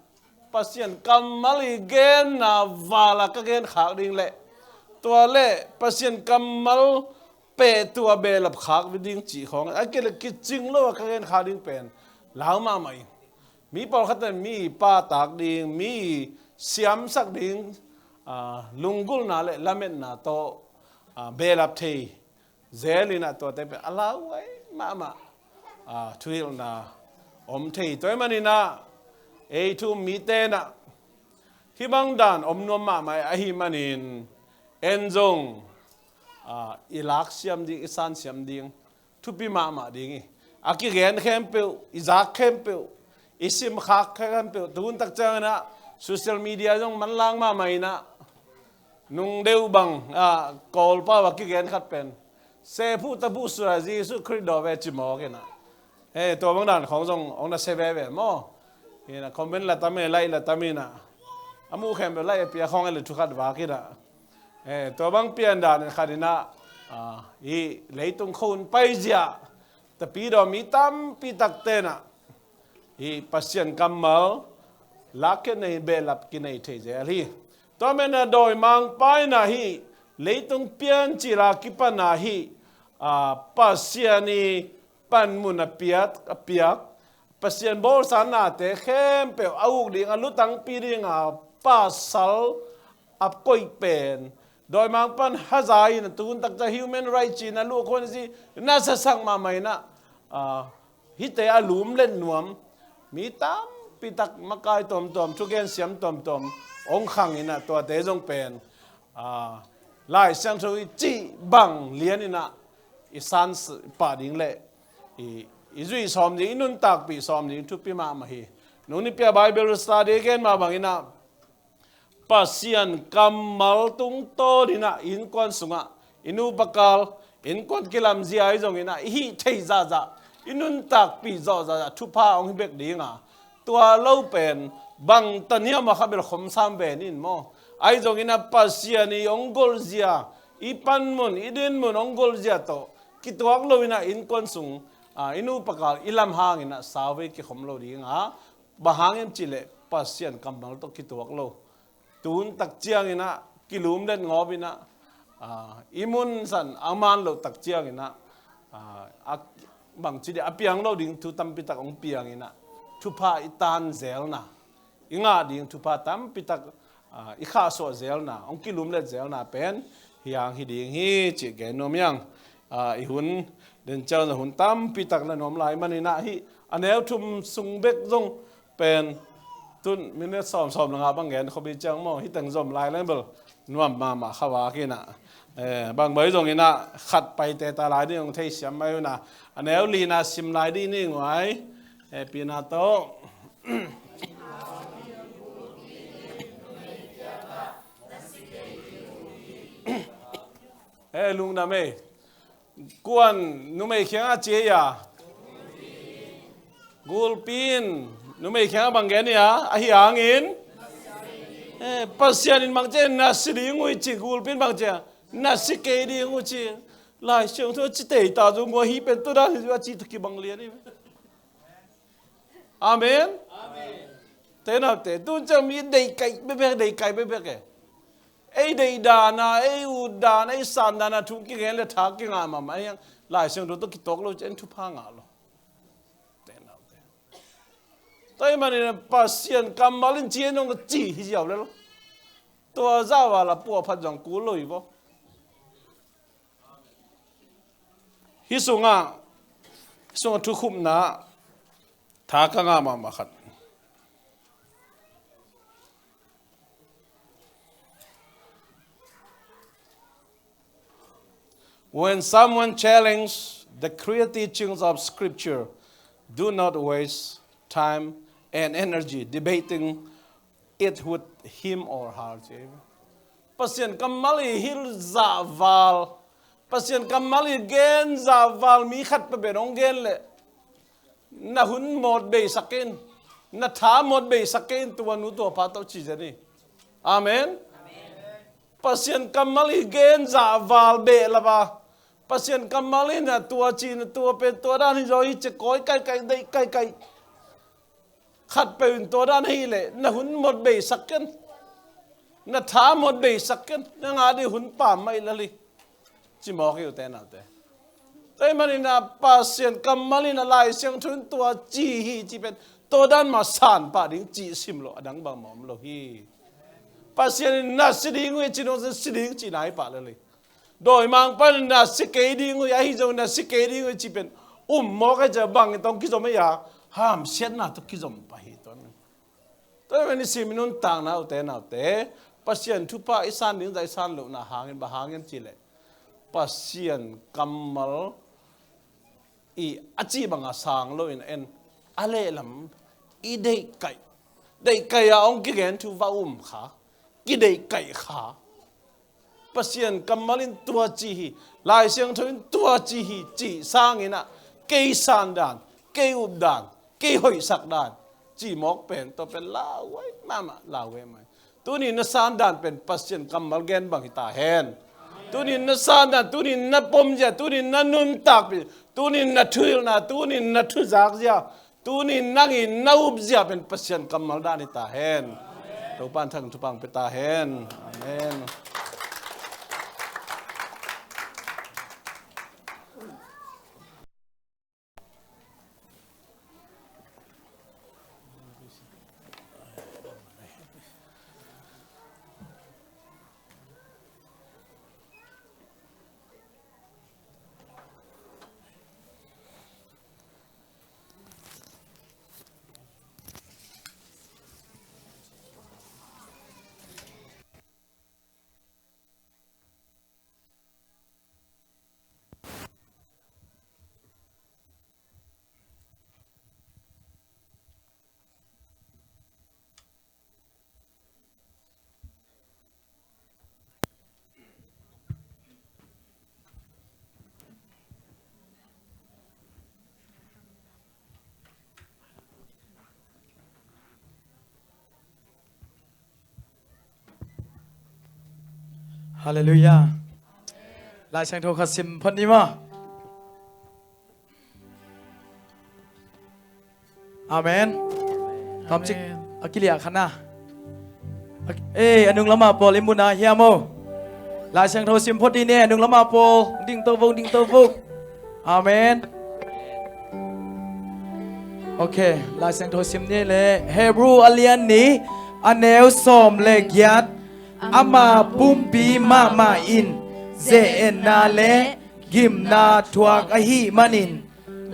Pasian kammal i genna vala ka genkhak ding leh, tua leh Pasian kammal pehtuah behlap khak ding cih khawng, a kei leh kicing lo a ka genkhak ding pen lau mahmah hi. Mi pawlkhat in mi pahtak ding, mi siamsak ding, a, lunggulhna le lametna tawh, a, behlap thei zel inah, tuate pen a lauhuai mahmah, a, thuhilhna om thei. Tua ahih maninah ei thu-um mite inah hih bang dan om nuam mahmah ahih manin, en zong, a, i laksiam ding, i sansiam ding thupi mahmah ding hi. A kigen khempeuh, i zak khempeuh, i simkhak khempeuh, tu hun tak cianginah social media zong manlang mahmah inah, nungdeuh bang, a, Kawlpau a kigen khat pen, "Sephuh taphuh sua Jesuh Khrih daw ve," ci mawk inah. He, tua bang dan khawng zong hong na se veve maw. Inah comment la tam e, like la tam inah, a muh khempeuh like a pia khawng e le thu khat vak inah. Eh, tua bang pian dan khat inah, ah, hih leitung khua hun paizia, tapidaw mi tampi takte inah hih Pasian kammal lakkhiat nei behlap kinei thei zel hi. Tua manin a dawimangpa inah hih leitung piancil a kipan a hih, ah, Pasian i panmun a piak, a piak, Pasian bawlsa nate khempeuh a uk ding, a lutangpi ding a pasal a koih pen, dawimangpa'n haza in, a tun taktak human rights ci-in a luah khawm a si, nasasak mahmah inah, ah, hihte a lumlet nuam mi tampi tak, makai tuamtuam, thugen siam tuamtuam hong khang inah, tuate zong pen, ah, Lai Siangtho i cih bang lian inah i san pah ding le i, i zuih sawm ding, i nuntakpih sawm ding thupi mahmah hi. Nung nipi a Bible study gen mah bang inah, Pasian kammal tungtawn inah i innkuan sungah, i nupakal, innkuan kilamzia ahi zong inah, i hih theih zahzah, i nuntakpih zawhzah, thupha hong hi bek ding a, tua lo pen bangtan hiam a kha bel khom sam ve ni maw. Ahi zong inah Pasian i hong golhzia, i panmun, i dinmun hong golhzia tawh kituak lo inah innkuan sung, ah, i nupakal, i lam hang inah sauvei kikhom lo ding a, bang hang hiam cih leh Pasian kammal tawh kituak lo. Tun tak ciang inah kilumlet ngawp inah, ah, i mun san a man loh tak ciang inah, ah, a, bangci dih, a piang lo ding thu tampi tak hong piang inah, thupha i tan zelna, i ngah ding thupha tampi tak, ah, i khahsuah zelna, hong kilumlet zelna pen hiang hi ding hi cih gen nuam hi hang. Ah, i hun den ciang zong hun tampi tak la nuam lai man inah, hih a neu thum sung bek zong pen Tun minute sawm, sawm le nga bang gen khop hi ciang maw, hih teng zom lai leng bel nuam mahmah kha vak in ah. Eh, bang bai zong in ah khat pai teta lai ding hong theisiam mai un ah. A neu lina sim lai ding ni nguai. Eh, pina tawh. Eh, lungdam ei. Kuan numei kiangah ci ei a? Gulpi in numei kiangah bang gen hi a? Ahi hangin, eh, Pasian in bang ci a? Na si ding uh hi ci. Gulpi in bang ci a? Na si kei ding uh ci. Lai Siangtho ci tei ta zong uh ahi pen tua dan hi zong a ci ta kibang lian hi. Amen. Amen. Te naute, tun ciang mi deihkaih bekbek, deihkaih bekbek e. Ei deih dan a, ei ut dan a, ei san dan a thu kigen le tha kingah mahmah hi hang. Lai Siangtho tawh kitawk lo ciang thupha ngah lo. Te naute. Tua ahih manin Pasian kammal in ci in hong ci hi ziau le lo. Tua zah val a puahphat zong kul lo hi vaw. Hih sungah, hih sungah thukhupna tha ka ngah mahmah khat. When someone challenges the clear teachings of Scripture, do not waste time and energy debating it with him or her, ci. Pasian kammal i hilh zahval, Pasian kammal i gen zahval mi khat peuhpeuh in hong gen leh, na hun mawt beisak in, na tha mawt beisak in, tua nu tua pa tawh ci zen hi. Amen. Pasian kammal i gen zahval behlap a, Pasian kammal in a tua ci, na tua pen tua dan hi zaw hi ci, kawi kaikaih, deih kaikaih. Khatpeuh in tua dan ahih leh na hun mawt beisak ken, na tha mawt beisak ken, na ngah ding hun pam mah hi lel hi, ci mawk hi uh te naute. Tua ahih manin a Pasian kammal in a Lai Siangtho in tua ci hi ci pen tua dan mah san pah ding ci sim lo, a dang bangmah om lo hi. Pasian in na si ding uh hi ci nong si ding ci nai pah lel hi. Dawimangpa in na si kei ding uh hi, ahi zong na si kei ding uh hi ci pen um mawk hi ci a, bang tawh kizom hi a, hamsiatna tawh kizom pah hi tuan. Tua ahih manin i sim i nuntakna uh te naute, Pasian thupha i san ding zah i san lohna hangin, bang hangin ci leh Pasian kammal i a cih banga sang loin en, a lehlam i deihkaih, deihkaih a hong kigen thu va um kha, kideihkaih kha. Pasian kammal in tua ci hi, Lai Siangtho in tua ci hi cih sangin ah kei san dan, kei up dan, kei hoihsak dan ci mawk pen tua pen lauhuai mahmah, lauhuai mahmah. Tuni na san dan pen Pasian kammal gen bang hi ta hen. Tuni na san dan, tuni na pom zia, tuni na nuntakpih, tuni na thuhilhna, tuni na thuzak zia, tuni nang i na up zia pen Pasian kammal dan hi ta hen. Topa in thang thupha hong pia ta hen. Amen. Halleluiah. Lai Siangtho khat sim phot ni maw. Amen. Tomcik a kiliah khan a. Ei, a nung lama pawl i mu na hiam aw? Lai Siangtho sim phot dih ni, a nung lama pawl. Ding to vok, ding to vok. Amen. Ok, Lai Siangtho sim ni le Hebrew a lian nih, a neu sawm le giat. Ama pumpi mahmah in ze-etna le gimna thuak ahih manin,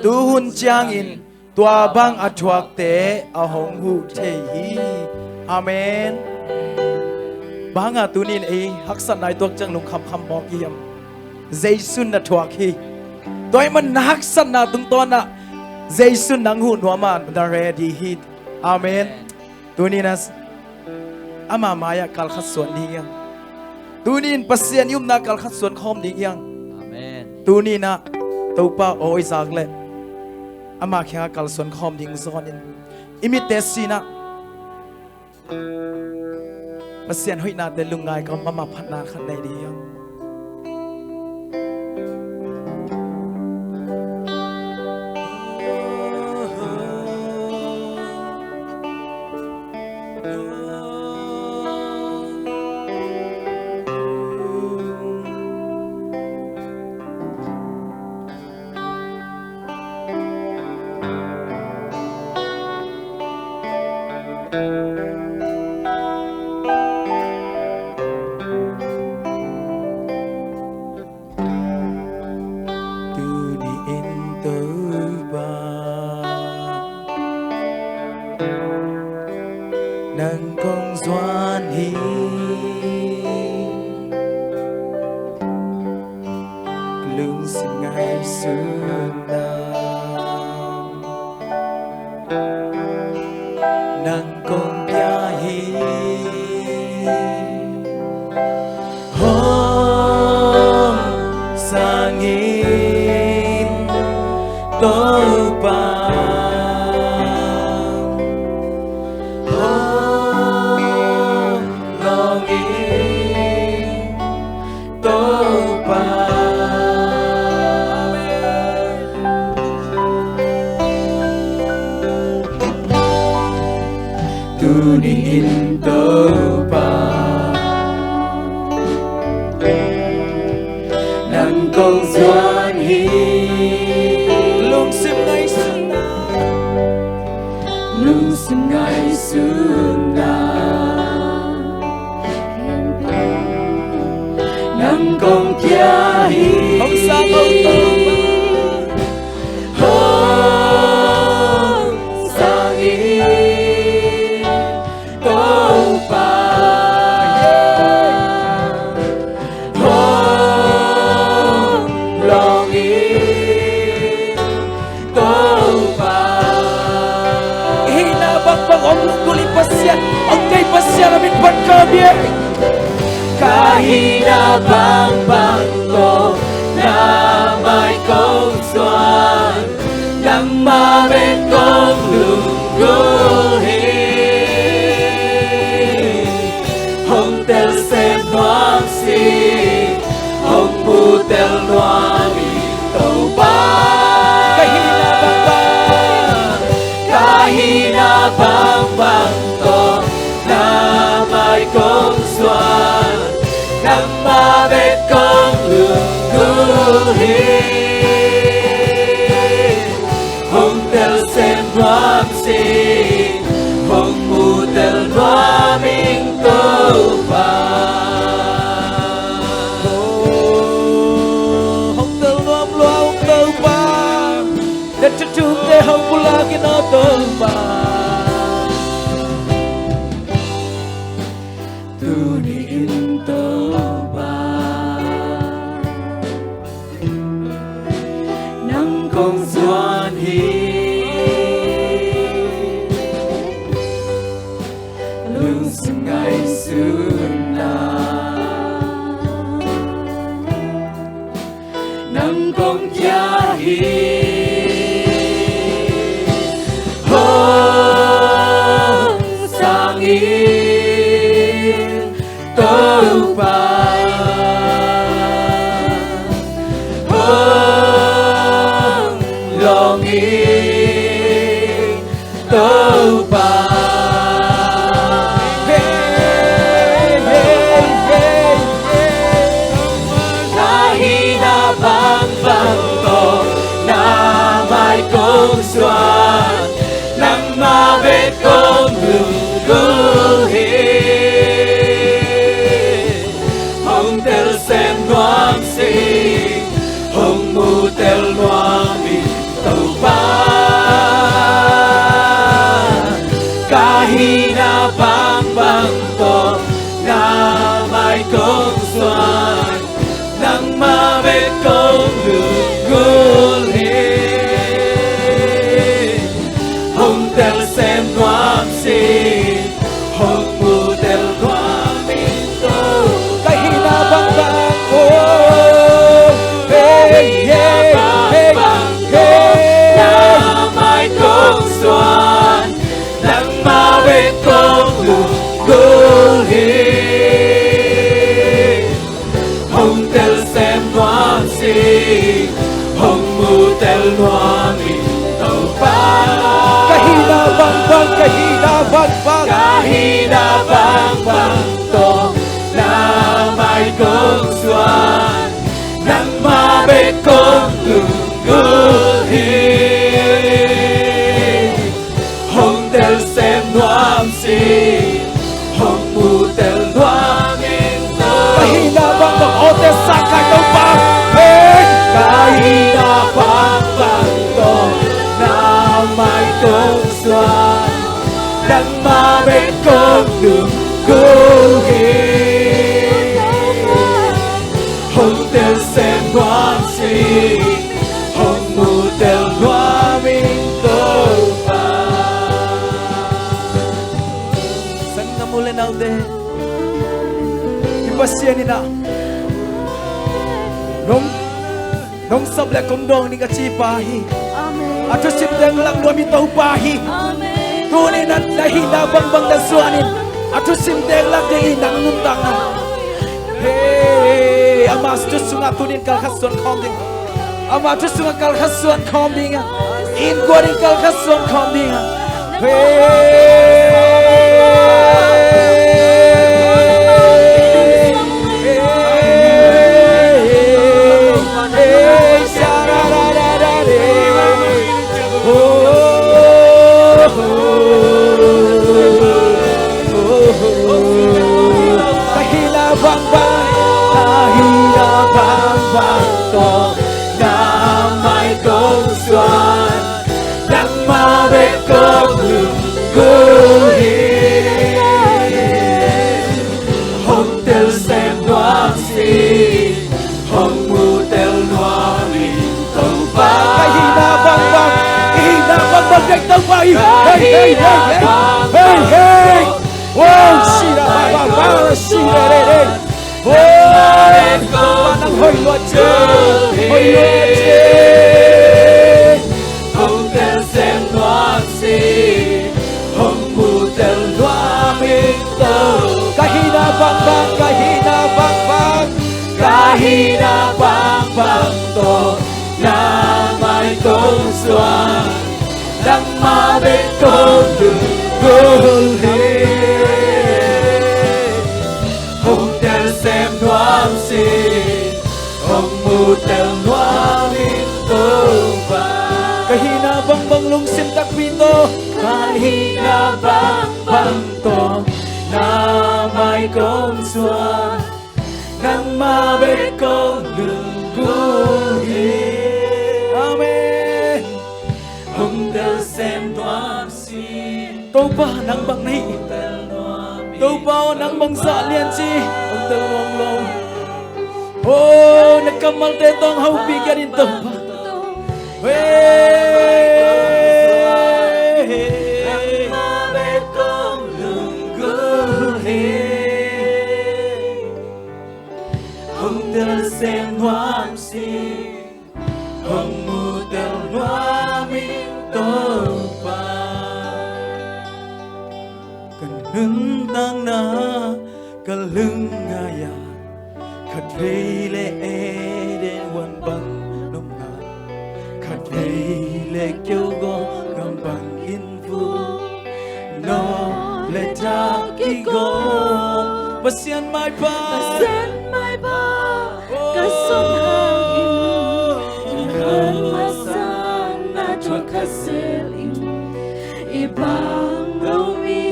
tuhun ciangin Tua bang a thuakte a hong huh thei hi. Amen. Bang hanga tunin ei haksatna i tuak ciang lungkham kham mawk i hiam? Jesu'n na thuak hi. Tua ahih manin na haksatna tungtawn ah Jesu'n nang huh nuam a, na ready hi. Amen. Tunin a ama mai-ah kalkhat suan ding hiam? Tunin Pasian i upna kalkhat suan khawm ding hiam? Amen. Tunin a Topa aw i zak leh ama kiangah kalsuan khawm ding zawnin i mitte sinah Pasian hoihnate lungngai kawm, ama phatna khat nei ding hiam? Tuni-in Topa, nang kong zuan hi. Lungsim ngaihsutna nang kong pia hi. Hong sang in Topa, hong lawng in Topa. Tuni-in Topa, nang kong zuan hi. Lungsim ngaihsutna, lungsim ngaihsutna nang kong pia hi. Hong sang o Topa, hong sang in Topa, hong lawng in Topa. Hihna bangbang hong lunggulh hi Pasian, hong kei Pasian a min phat ka biak. Ka hihna bangbang tawh na mai kong zuan, nangmah bek kong lunggulh hi. Hong telsiam nuam sih, hong mutel nuam in Topa. Ka hihna bangbang, ka hihna bangbang tawh na mai kong zuan, nangmah bek kong lunggulh hi. Hong telsiam nuam sih, hong mutel nuam ing Topa. Oh, hong tel nuam lua ung Topa. Na thuthukte hong pulak in aw Topa. Tuni-in Topa, nang kong zuan hi. Lungsim ngaihsutna nang kong pia hi. Hong sang in Topa, hong lawng in Topa. Hey, hey, hey, hey. Ka hihna bangbang tawh na mai kong zuan, nangmah bek kong lunggulh hi. Hong telsiam nuam sih, hong mutel nuam in Topa. kong lunggulh hi. Hong tel sem nuam sih, hong mu tel nuam ing Topa. Ka hihna bangbang, oh, hey, hey, hey, hey. Na mai kong suan, nangmah bek kong lunggulh hi. Hong tel sem nuam sih, hong mu tel nuam ing Topa. Ka hihna bangbang, ka hihna bangbang, ka hihna bangbang tawh na mai kong suan, nangmah bek kong lunggulh hi. Hong tel sem nuam sih, hong mu tel nuam ing Topa. Ka hihna bangbang, awte sa kai Topa. Hey! Ka hihna bangbang tawh na mai kong suan, nangmah bek kong lunggulh hi. Hong tel sem nuam sih, hong mu tel nuam ing Topa. Sanggam u le naute, i Pasian in ah nong, nong sap le kong dawng ding a ci pa hi. Amen. A thusim teng lak nuam i Topa hi. Amen. Tuni in ah na hihna bangbang na zuan in, a thusim teng lak ding hi nang nuntakna. Hey, ama thu sungah tuni in kalkhat suan khawm ding. Ama thu sungah kalkhat suan khawm ding a, innkuan in kalkhat suan khawm ding a. Hey, hey, hey, hey, sha-ra-ra-ra-ra-re. Oh, oh, oh, oh, oh. Ka hihna bangbang, ka hihna bangbang tawh na mai kong suan, nangmah bek kong lunggulh hi. Hong tel sem nuam sih, hong mu tel nuam ing Topa. Ka hihna bangbang, ka hihna bangbang dek Topa hi. Hey, hey, hey, hey. Hey, hey. Wow, sira ba ba ba, sira re re. Wow, Topa nang hoih lua ci, hoih lua ci. Hong tel sem nuam sih, hong mu tel nuam ing Topa. Ka hihna bangbang, ka hihna bangbang, ka hihna bangbang tawh na mai kong suan, nangmah bek kong lunggulh hi. Hong tel sem nuam sih, hong mu tel nuam ing Topa. Ka hihna bangbang lungsim takpi tawh, ka hihna bangbang tawh na mai kong suan, nangmah bek kong lunggulh hi. Amen. Hong tel sem nuam sih. Topa nang bang na hi. Topa aw, nang bang zah lian ci. Hong tel nuam lo. Oh, na kammalte tawh hong hopih kiat in Topa. Hey. Hong tel sem nuam sih, hong mu tel nuam ing Topa. Ka nuntakna ka lungngai a, khatvei le Eden huan bang nopna, khatvei le keu gaw gam bang in vun, nawh le dak kigawm. Pasian maipha, Pasian maipha, ka sung hangin, i khan masa na thuak kha zel in. I bang lo mi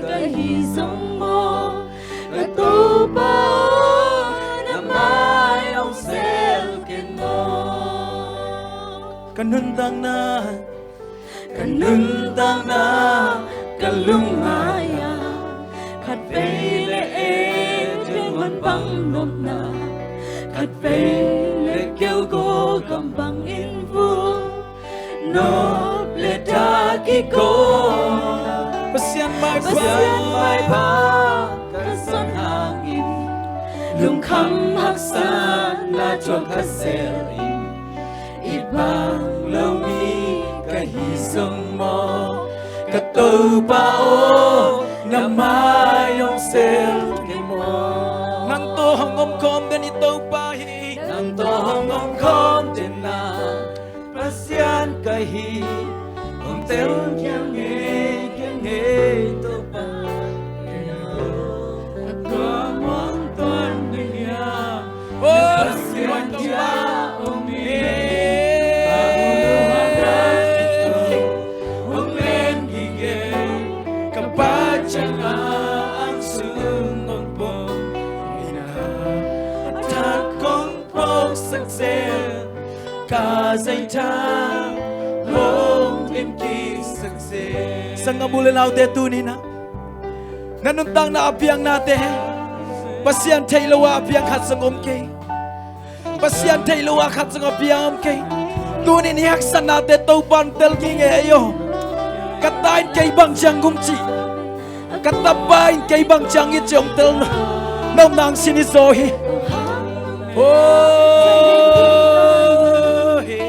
ka hi zong maw, ka Topa aw, na mai hong zel ken maw. Ka nuntakna, ka nuntakna ka lungngai a, khatvei le Eden huan bang nopna, khatvei le keu kam bangin vun nop le dah kiko. Pasian maipha, Pasian maipha ka zon hangin lungkham haksatna thuak kha zel in, i bang lo mi ka hi zong maw, ka Topa aw, na mai hong sel kei maw. Nang tawh hong om khawm den i Topa hi. Nang tawh hong om khawm den na, Pasian ka hi, hong tel khial ngei, khial ngei Topa. A kua muang tuan na hiam? Oh, Pasian Topa, hong mi, hong len gige, ka pa ciang a ang sung hong pom ina, a thak kong phawksak zel, ka zaitha hong dim kiksak zel. Sanggam u le naute, tuni-in ah na nuntakna a piaknate, Pasian theih lo a piak khat zong om kei. Pasian theih lo a khat zong a piak om kei. Tuni-in hih haksatnate Topa'n tel gige ei aw. Ka ta in kei bang ciang gum ci, ka tapa in kei bang ciang it ci hong tel nop nang sin i zaw hi. Oh, he.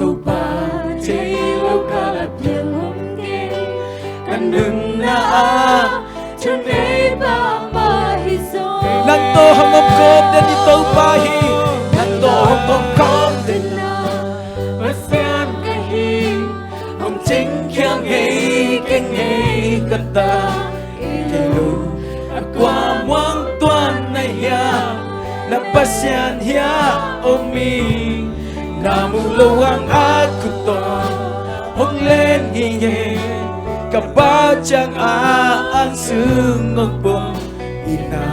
Topa thei lo ka la piang om kei, ka nunna ah thunei pa mah hi zaw. Nang tawh hong om khawm den i Topa hi. Nang tawh hong om khawm den na, Pasian ka hi, hong cing khial ngei kei ngei ka ta. Kei lo a kua muang tuan na hiam? Na Pasian hiam om hi? Na mu lo ang a khut tawh hong len gige, ka pa ciang a ang sung hong pom ina,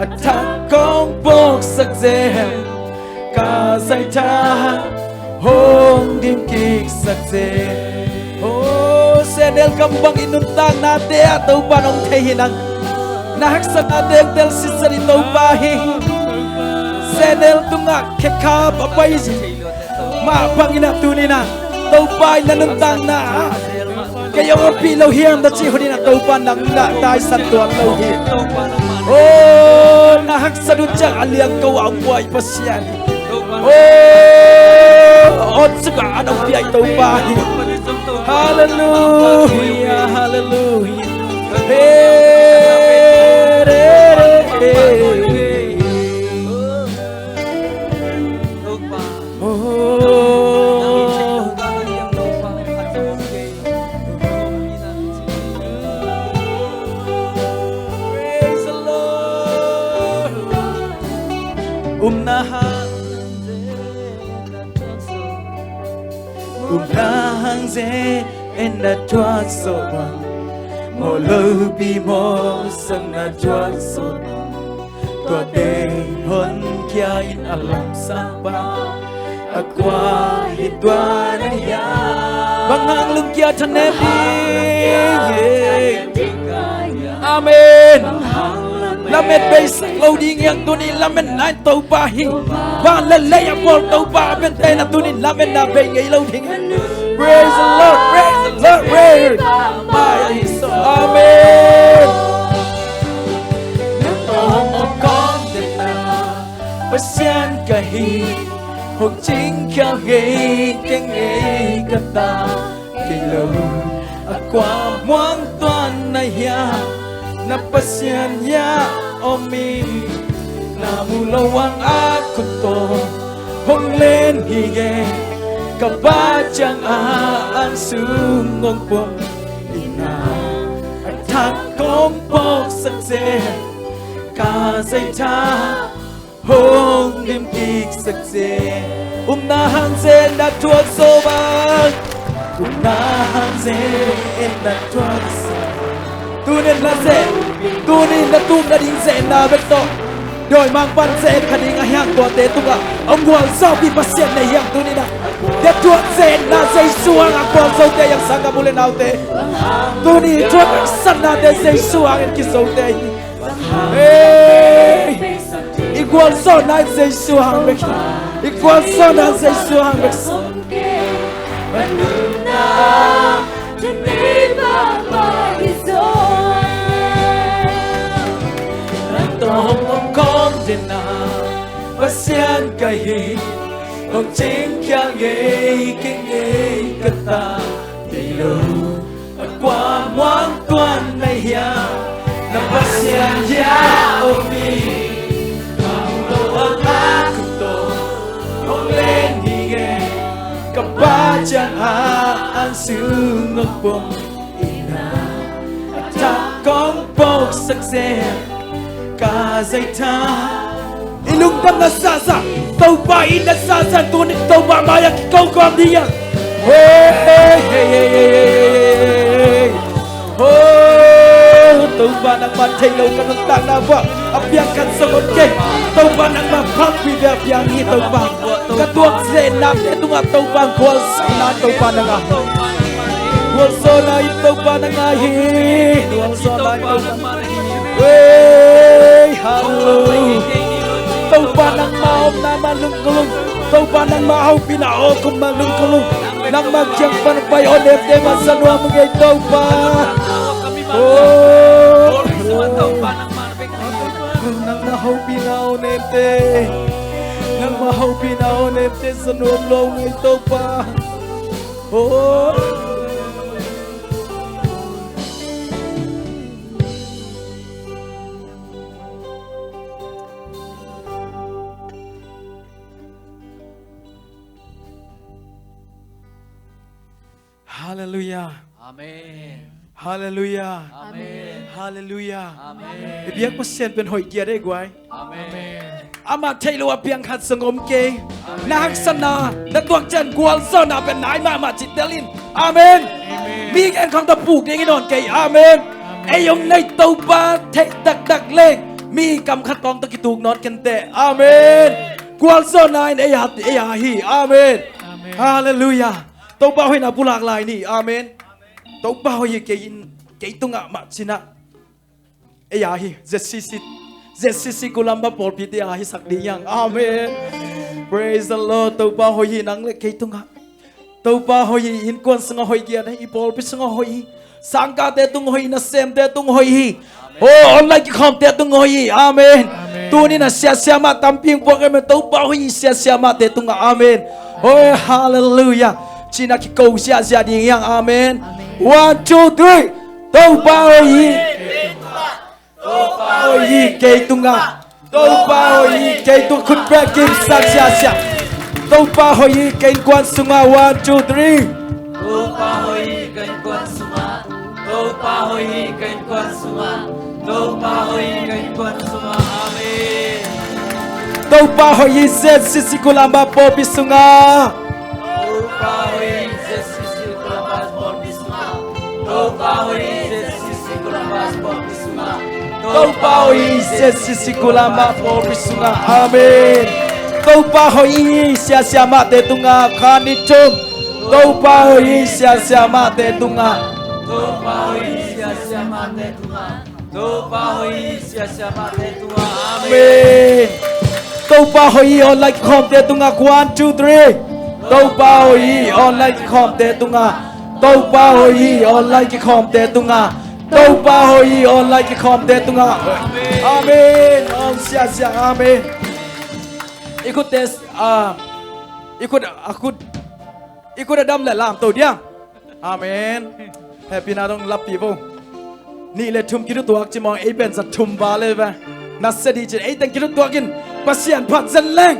a thak kong phawksak zel, ka zaitha hong dim kiksak zel. Oh, sehnel kam bang i nuntaknate ah Topa'n hong thei hi nang. Na haksatnate hong tel sitset i Topa hi. Sehnel tungah khekhap a pai mah bangin ah tuni-in ah Topa in na nuntakna ah kei hong ompih lo hiam na cih hun in ah Topa nang na taisan tuan lo hi. Oh, na haksat uh ciang a liangko a hong buai Pasian. Oh, awtsuk ah an hong piak Topa hi. Halleluia, halleluia. Hey, hey, hey, hey. Oh. Praise the Lord. Upna hang, upna hang zen na thuak sawm bang, mawh lopi mawhsakna thuak sawm bang, tuate honkhia in a lamsang pa, a kua hi tua na hiam? Bang hang lungkia thanem ding? Amen. Lamet beisak lo ding hiam? Tuni lametna in Topa hi. Van le lei a bawl Topa a piangte in ah tuni lametna bei ngei lo ding. Praise the Lord, praise the Lord, praise. Amen. Pasian ka hi, hong cingkhia ngei kei ngei ka ta. Kei lo a kua muang tuan na hiam? Na Pasian hiam om hi? Na mu lo ang a khut tawh hong len hi e. Ka pa ciang a ang sung hong pom in ah, a thak kong phawksak zel, ka zaitha hong dim kiksak zel. Upna hang zen na thuak sawm bang. Upna hang zen na thuak sawm bang. Tuni na zen, tuni na tum nading zenna bek tawh dawimangpa'n zen kha ding a hiang, tuate tungah hong gualzawhpih Pasian na hiang tuni na. Tua thuak zenna Jesu hangah gualzote hiang, sanggam u le naute. Tuni thuak haksatnate Jesu hangin kizote hi. Hey. Gualzawhna in Jesu hang bek hi. I gualzawhna in Jesu hang bek hi. Pasian ka hi, hong cingkhia ngei kei ngei ka ta, kei lo a kua muang tuan na hia, na Pasian hia o mi, ka mu lo a ka ku to, hong len hi nge, ka pa ciang a an sung a pom, ina a thak kong pok sak zen, ka zai tha. I lungdam na sasa, Topa in na sasa, tuni Topa mai-ah kiko kawm ding a. Hey, hey, hey. Oh, Topa nangmah theih lo ka nuntakna uah a piang khat sawm om kei. Topa nangmah phat vive a piang hi Topa. Ka tuak zen namte tungah Topa gualzawhna Topa nangah. Gualzawhna in Topa nangah hi. Gualzawhna in Topa nangah hi. Hey, hallelujah. Topa nangmah omna mah lungkul ung. Topa nangmah hopihna om lungkul ung. Nangmah kiang pan pai aw nemte mah za nuam ung ei Topa. Oh, nangmah hopihna om nemte. Nangmah hopihna om nemte za nuam lo ung ei Topa. Oh. Halleluiah. Amen. Halleluiah. Amen. Halleluiah. Amen. I biak Pasian pen hoih kiat ei guai. Amen. Amah theih lo a piang khat sawm om kei. Amen. Na haksatna, na tuak ciang gualzawhna pen nai mahmah ci tel in. Amen. Amen. Mi gen khawng tawh puk ding i nawn kei. Amen. Amen. Ei hong neih Topa theih taktak leng mi kam khat khawng tawh kituk nawn kenteh. Amen. Gualzawhna in ei a, ei a hi. Amen. Amen. Halleluiah. Topa hoihna pulak lai ni. Amen. Topa hoih hi kei in, kei tungah mah cinah. Ei a hi, Z C C, Z C C Colombo pawlpite a hi sak ding hiang. Amen. Praise the Lord. Topa hoih hi nang le kei tungah. Topa hoih hi, innkuan sungah hoih kiat hi, i pawlpi sungah hoih hi. Sangkahte tung hoih hi, nasemte tung hoih hi. Oh, online kikhawmte tung hoih hi. Amen. Amen. Tuni-in a siasia mah tampi hong puak hi, amen. Topa hoih hi siasia mahte tungah. Amen. Oh, hallelujah. Cinah kiko siasia ding hiang. Amen. Amen. One, two, three. Topa hoih hi. Topa hoih hi kei tungah. Topa hoih hi kei tungah. Khut bek kim sak siasia. Topa hoih hi kei innkuan sungah. One, two, three. Topa hoih hi kei innkuan sungah. Topa hoih hi kei innkuan sungah. Topa hoih hi kei innkuan sungah. Amen. Topa hoih hi Z C C Colombo pawlpi sungah. Topa hoih hi Z C C Colombo pawlpi sungah. Topa hoih hi Z C C Colombo pawlpi sungah. Topa hoih hi Z C C Colombo pawlpi sungah. Amen. Topa hoih hi siasia mahte tungah. Khan ni tum. Topa hoih hi siasia mahte tungah. Topa hoih hi siasia mahte tungah. Topa hoih hi siasia mahte tungah. Amen. Amen. Topa hoih hi online kikhawmte tungah. One, two, three. Topa hoih hi online kikhawmte tungah. Topa hoih hi online kikhawmte tungah. Topa hoih hi online kikhawmte tungah. Amen. Amen. Om siasia. Amen. I khutte, ah, i khut, a khut, i khut a dam le lamto dia. Amen. Hehpihna dong lappi vo. Nih le thum kithutuak ci mawng ei pen za thum va le ve. Na sia dih cin ei teng kithutuak in Pasian phat zen leng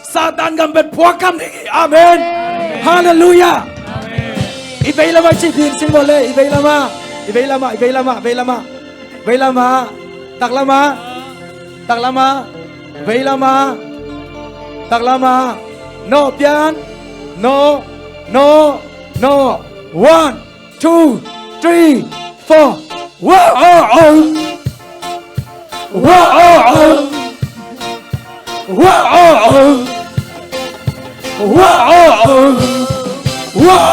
Satan gam pen phuak kham ding hi. Amen. Amen. Halleluiah. Amen. I vei lamah i cih ding sing bawl le, i vei lamah. I vei lamah, i vei lamah, vei lamah. Vei lamah. Taklamah. Taklamah. Vei lamah. Taklamah. No pian. No. No. No. One, two, three, four. Wow. Wow. Wow. Wow. Wow.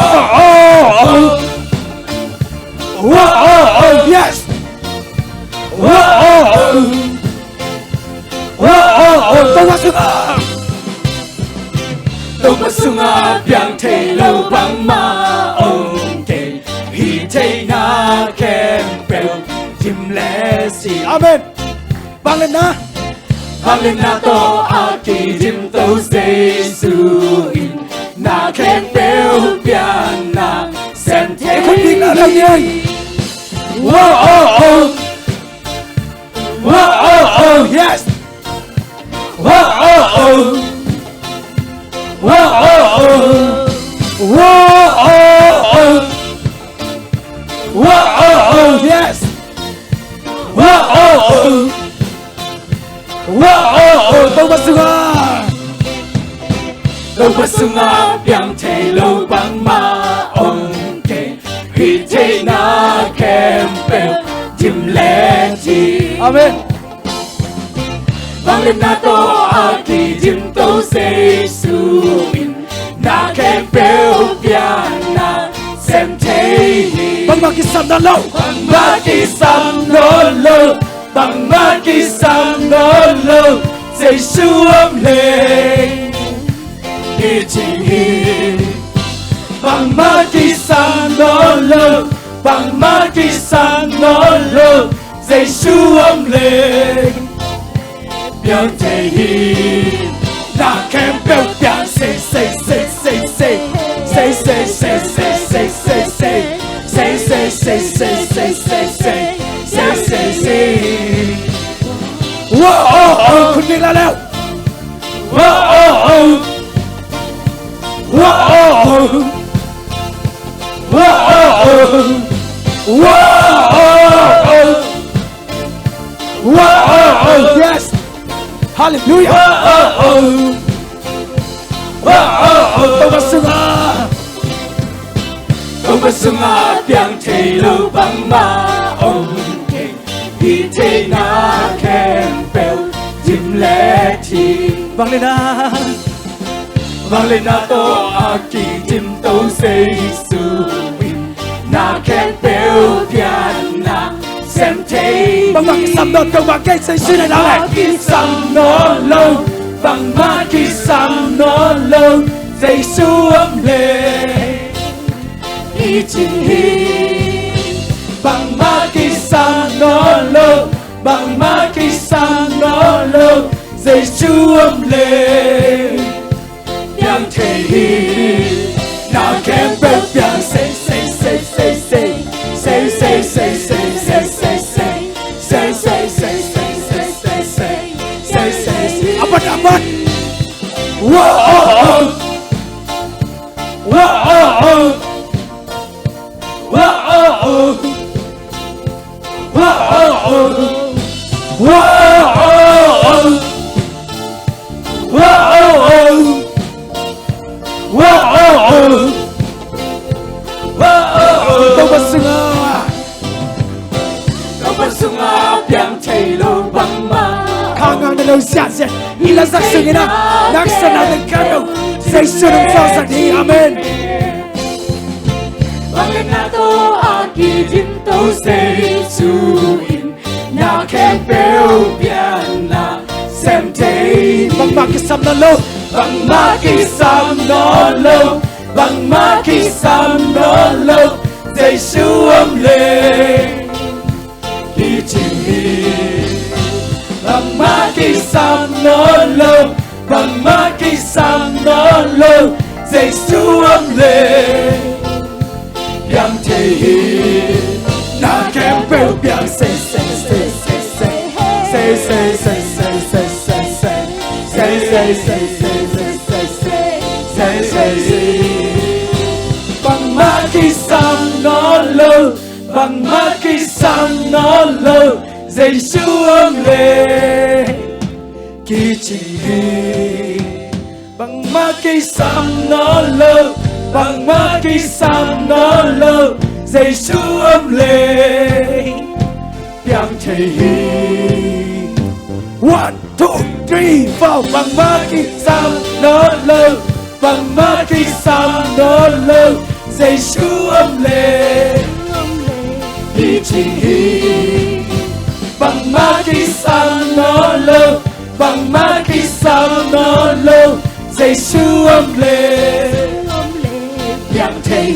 Wow. Yes. Wow. Wow. A piang thei lo bangmah om kei, hih theihna khempeuh dim le cih. Amen. Bang le na, bang le na tawh a kidimto Jesu in na khempeuh piakna sem thei. Khut ding na lo ni oi. Whoa, oh, oh. Whoa, oh, oh, yes. Whoa, oh, oh. Whoa, oh, oh. Whoa, oh, oh. Whoa, oh, oh, yes. Whoa, oh, oh. Whoa, oh, oh. Topa sungah, Topa sungah piang thei lo bangmah om kei, hih theihna khempeuh dim le cih. Amen. Bang le na tawh a kidimto Jesu in na khempeuh piakna sem thei hi. Bangmah kisam nawn lo. Bangmah kisam nawn lo. Bangmah kisam nawn lo. Jesu om leh i cing hi. Bangmah kisam nawn lo. Bangmah kisam nawn lo. Jesu om leh piang thei hi. Na khempeuh piang sei, sei, sei, sei, sei. Sei, sei, sei, sei, sei, sei, sei. Sei, sei, sei, sei, sei, sei, sei. Sei, sei, sei. Whoa, oh, oh. Khut ding la leu. Whoa, oh, oh. Whoa, oh, oh. Whoa, oh, oh. Whoa, oh, oh. Whoa, oh, oh, yes. Hallelujah. Whoa, oh, oh. Whoa, oh, oh. Topa sungah, Topa sungah piang thei lo bangmah om kei, hih theihna khempeuh dim le cih. Bang le na, bang le na tawh a kidimto Jesu in na khempeuh piakna sem thei. Bangmah kisam nawn lo, bangmah kisam nawn lo, Jesu in a la leh. Bangmah kisam nawn lo, bangmah kisam nawn lo, Jesu om leh i cing hi. Bangmah kisam nawn lo, bangmah kisam nawn lo, Jesu om leh piang thei hi. Na khempeuh piang sei, sei, sei, sei, sei. Sei, sei, sei, sei, sei, sei, sei. Sei, sei, sei, sei, sei, sei, sei. Sei, sei, sei. Apat, apat. Whoa, oh, oh. Whoa, oh, oh. Whoa, oh, oh. Whoa, oh, oh. Whoa, oh, oh. Whoa, oh, oh. Whoa, oh, oh. Whoa, oh, oh. Topa sungah, Topa sungah piang thei lo bangmah. Kha ngakna lo siahsiah i lasak sungin ah, naksa na teng khempeuh Jesu nong zawhsak ding hi. Amen. Bang le na tawh a kidimto Jesu in na khempeuh piakna sem thei. Bangmah kisam nawn lo. Bangmah kisam nawn lo. Bangmah kisam nawn lo. Jesu om leh i cing hi. Bangmah kisam nawn lo, bangmah kisam nawn lo, Jesu om leh piang thei hi. Na khempeuh piang sei, sei, sei, sei, sei. Sei, sei, sei, sei, sei, sei, sei. Sei, sei, sei, sei, sei, sei, sei. Sei, sei, sei. Bangmah kisam nawn lo, bangmah kisam nawn lo, Jesu om leh kicing hi. Bangmah kisam nawn lo, bangmah kisam nawn lo, Jesu om leh piang thei hi. One, two, three, four. Bangmah kisam nawn lo, bangmah kisam nawn lo, Jesu om leh kicing hi. Bangmah kisam nawn lo, bangmah kisam nawn lo, Jesu om leh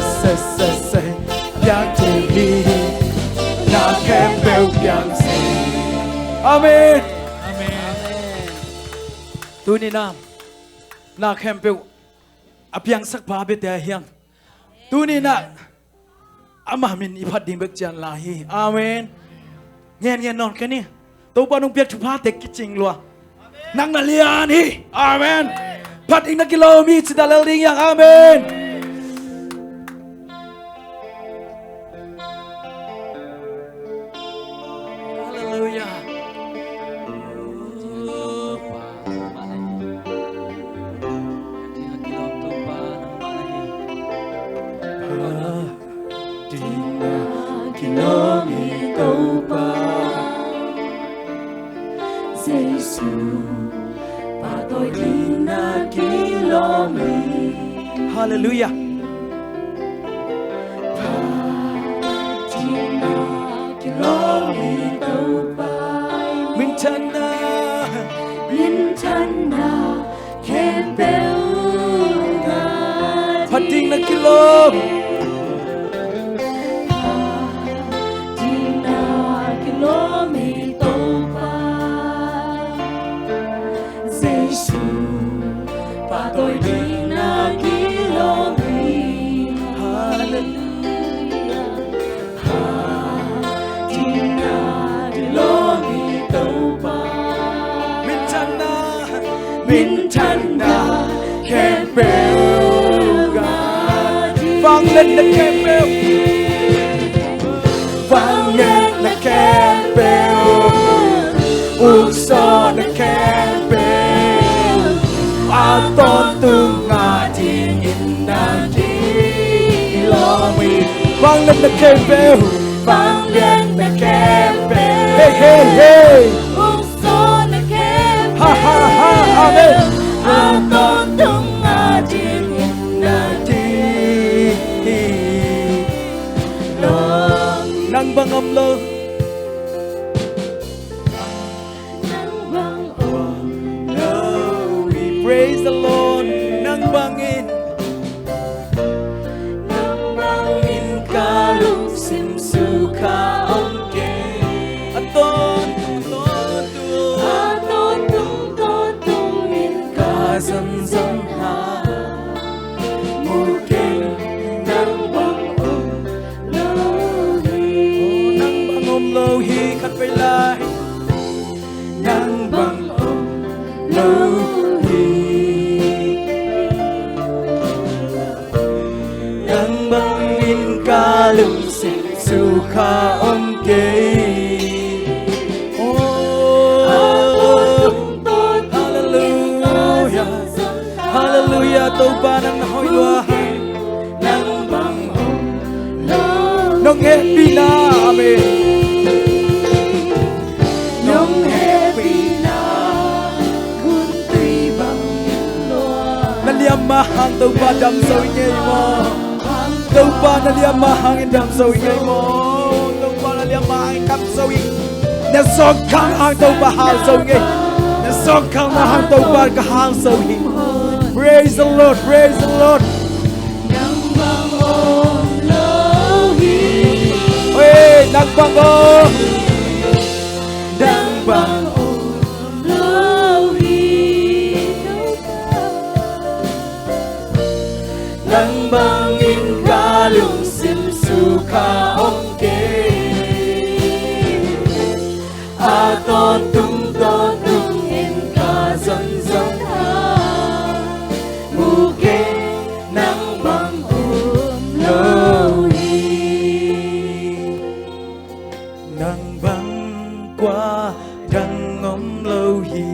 sese, sese, piang thei hi. Na khempeuh piang thei. Amen. Amen. Tuni-in ah na khempeuh a piangsak pa biate a hiang. Tuni-in ah ama min i phat ding bek cian lai hi. Amen. Ngen ngen nawn kei ni. Topa nong piak thuphate kicing lua. Nang na lian hi. Amen. Phat ding na kilawm hi ci ta lel ding hi hang. Amen. Halleluiah. Ding a kilawm hi Topa Jesu, pahtawi ding a kilawm hi. Halleluiah. Pahtawi ding a kilawm hi Topa. Minthanna, minthanna khempeuh ngah ding. Phat ding na kilawm. Phat ding na kilawm hi Topa Jesu, pahtawi ding na kilawm hi. Halleluiah. Phat ding na kilawm hi Topa. Minthanna, minthanna khempeuh ngah ding. Vangliatna khempeuh, vangliatna khempeuh, uksuahna khempeuh a tawntung ngah dingin na kilawm hi. Vangliatna khempeuh, vangliatna khempeuh, hey, hey, hey, uksuahna khempeuh, ha, ha, ha, amen, a tawntung ngah dingin na kilawm. Nang bang om lo. Nang bang om lo hi. Praise the Lord. Nang bangin, nang bangin ka lungsim sukha om kei. A tawntung, tawntung, a tawntung, tawntungin ka zon zon hang mu kei. Nang bang om lo hi. Oh, nang bang om lo hi. Khat vei lai. Nang bang om lo hi. Nang bangin ka lungsim sukha om kei. Oh, halleluiah. Halleluiah, Topa nang na hoih lua. Nang bang om lo. Nong hehpihna, amen. Nong hehpihna guntui bangin lua. Na liamma hang Topa dam zo i ngei maw? Topa na liamma hangin dam zo i ngei maw? Topa na liamma hangin dam zo i. Na zawngkhal hang Topa hal zo i ngei. Na zawngkhalna hang Topa ka hal zo hi. Praise the Lord, praise the Lord. Nang bang om lo hi. Oi, nang bang om. Nang bang om lo hi. Nang bangin ka lungsim sukha om kei. A tawntung tawntungin ka zon zon hang mu kei. Nang bang om lo hi. Nang bang kua dang om lo hi.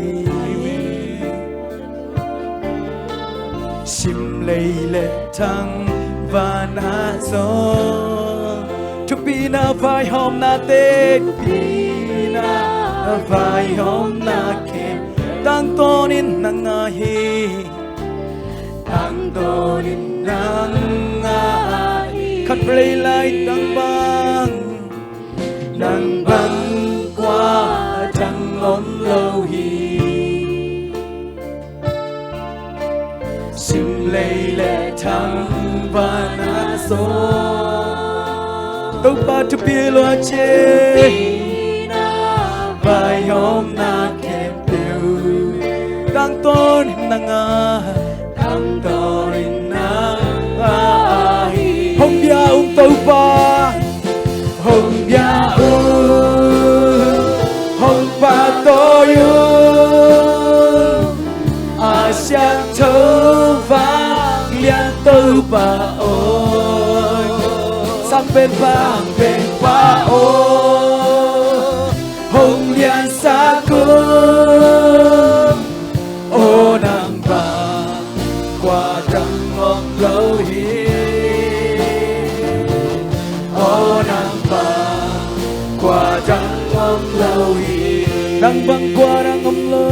Sim lei le thangvahna zong, thupina vaihawmnate, thupina vaihawmna khen ta Tangtawnin nang ahi. Tangtawnin nang ahi. Khat vei lai tang bang. Nang bang kua dang om lo hi. Sim lei le thang vana so. Topa thupi lua che. Vai hawmna khempeuh. Tangtawnin nang a. Tangtawnin nang ahi. Hong bia ung Topa. Hong bia ung. Hong pahtawi ung. A siangtho vanglian Topa aw. Sangpenpa, sangpenpa aw. Hong liansak ung. Aw nang bang kua dang om lo hi. Aw nang bang kua dang om lo hi. Nang bang kua dang om lo.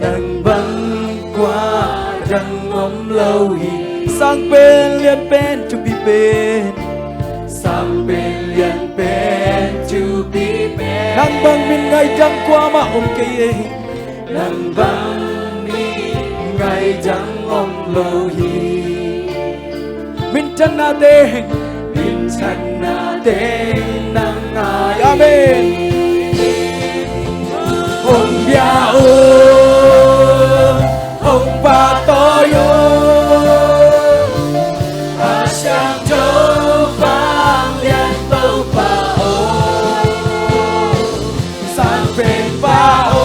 Nang bang kua dang om lo hi. Sang pen lian pen thupi pen. Sang pen lian pen thupi pen. Nang bang min ngaidam kuamah om kei ei. Nang bang min ngaidam om lo hi. Minthanna teng. Minthanna teng nang ahi. Amen. Hong bia ung, hong pahtawi ung. A siangtho vanglian Topa aw. Sangpenpa aw,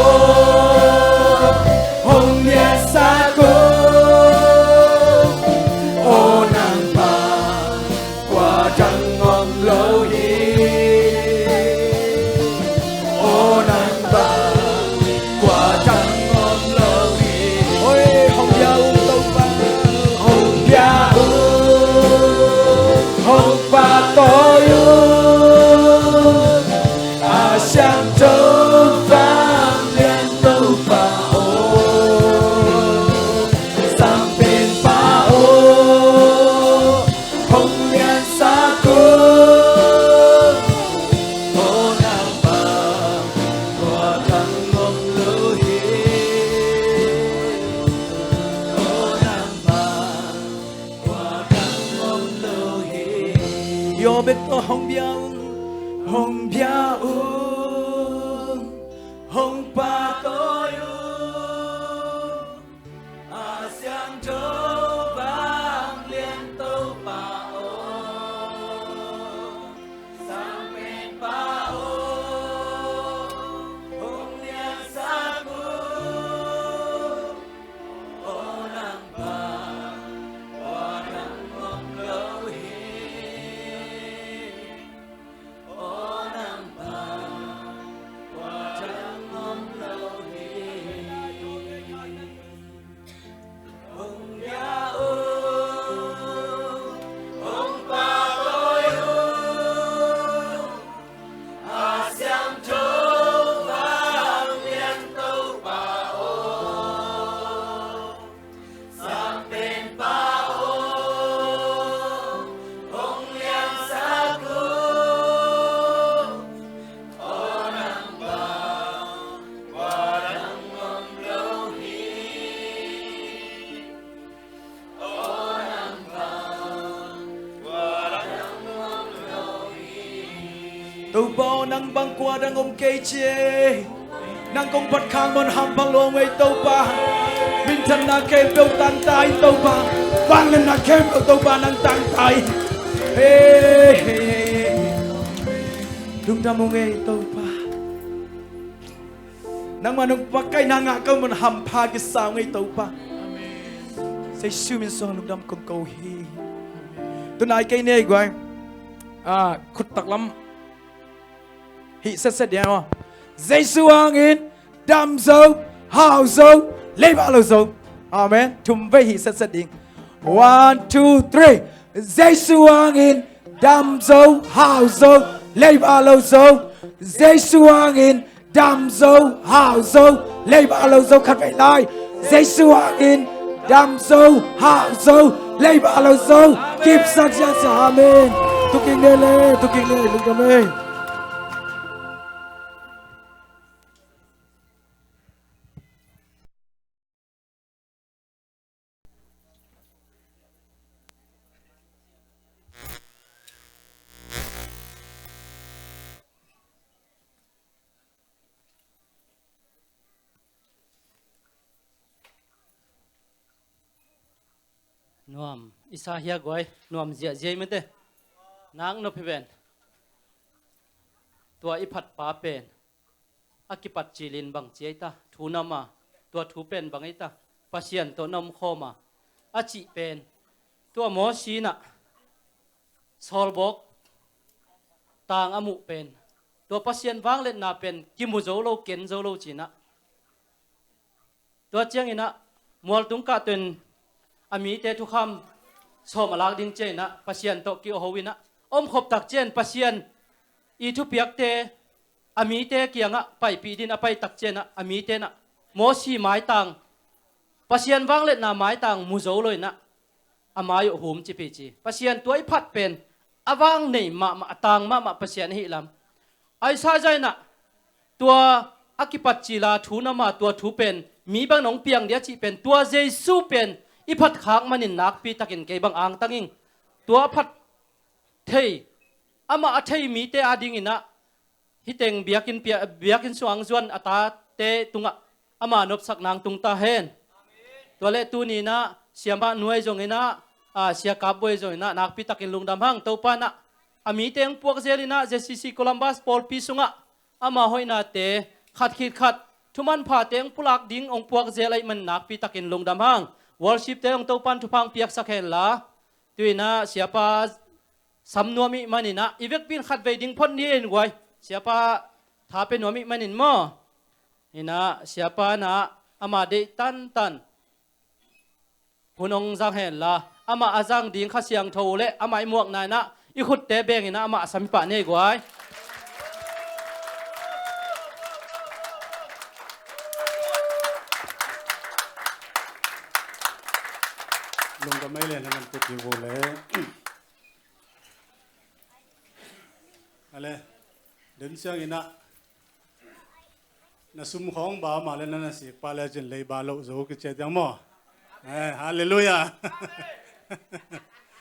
hong liansak ung. Aw nang bang kua dang om lo hi. Aw nang bang kua dang om lo hi. Oi, hong bia ung Topa. Hong bia ung, hong pahtawi ung. A siangtho vanglian Topa aw. Sangpenpa aw, hong liansak ung. Aw nang bang kua dang om lo hi. Aw nang bang kua dang om lo hi. Aw bek tawh hong bia ung, hong bia ung, hong pahtawi ung. A siangtho vanglian Topa aw. Sangpenpa aw, hong liansak ung. Aw nang bang kua dang om lo hi. Aw nang bang kua dang om lo hi. Hong bia ung, hong pahtawi ung. A siangtho vanglian Topa aw. Sangpenpa aw, hong liansak ung. Aw nang bang kua dang om lo hi. Aw nang bang kua dang om lo hi. Topa aw, nang bang kua dang om kei ci ei. Nang kong phat khang mawh hampha lua ung ei Topa. Minthanna khempeuh tangta in Topa. Vangliatna khempeuh Topa nang tangta in. Hei, hei, hei, hei. Lungdam ung ei Topa. Nangmah nong pakaina ngah ka mawh hampha kisa ung ei Topa. Jesu min suang lungdam kong ko hi. Tunai kei ni ei guai. Ah, khut taklam hih setset ding maw. Jesu hangin dam zo, hau zo, leiba lo zo. Amen. Thum vei hih setset ding. One, two, three. Jesu hangin dam zo, hau zo, leiba lo zo. Jesu hangin Dam zo, hau zo, leiba lo zo khat vei lai. Jesu hangin dam zo, hau zo, leiba lo zo. Kipsak ziahziah. Amen. Tuking ne le, tuking ne, lungdam ei. Nuam i sa hia guai, nuam ziahziah i mate. Nak nop hi ven. Tua i phatpa pen a kipat cilin bang ci ei ta, thu na ma, tua thu pen bang ei ta, Pasian tawh na om khawm a, a cih pen, tua Mosi in ah sawlbawk tang a muh pen, tua Pasian vangliatna pen kimu zo lo, ken zo lo ci-in ah, tua ciangin ah mualtung kah tawh in a mite thukham sawm a lak ding ciangin ah Pasian tawh kiho in ah, a omkhop tak ciang Pasian i thupiakte a mite kiangah paipih dingin a pai tak ciang ah, a mite in ah Mosi maitang, Pasian vangliatna maitang mu zo lo in ah, a mai uh hum cipih ci. Pasian tua i phat pen a vang nei mahmah, a tang mahmah Pasian ahi lam. Isaiah in ah tua a kipat cila thu na ma, tua thu pen mi bang nong piang dia cih pen, tua Jesu pen i phat khak manin nakpi takin kei bang angtang ing. Tua a phat thei, amah a thei mite adingin ah, hih teng biakinn pia-, biakinn sungah hong zuan a tate tungah ama nopsak nang tung ta hen. Tua leh tuni in ah Siamah Nuai zong in ah, a, Sia Kap Buai zong in ah nakpi takin lungdam hang. Topa in ah a mite hong puak zel in ah, Z C C Columbus pawlpi sungah ama hoihnate khat khit khat thumanphate hong pulak ding hong puak zel ahih manin nakpi takin lungdam hang. Worship-te hong Topa in thupha hong piaksak hen la. Tu in ah Siapa sam nuam ih manin ah, i vekpi in khat vei ding phot ni in guai. Siapa tha pia nuam ih manin maw. In ah Siapa in ah ama deih tantan hun hong zang hen la, amah a zang ding Kha Siangtho le amah i muakna in ah i khutte beng in ah amah a sam i pah ni ei guai. Lungdam ei le, na man kut hi vo le. Ale, den siang in ah na sum khawng ba mah le, na na sik pah le cin leiba loh zo kici ciang maw. Eh, halleluiah.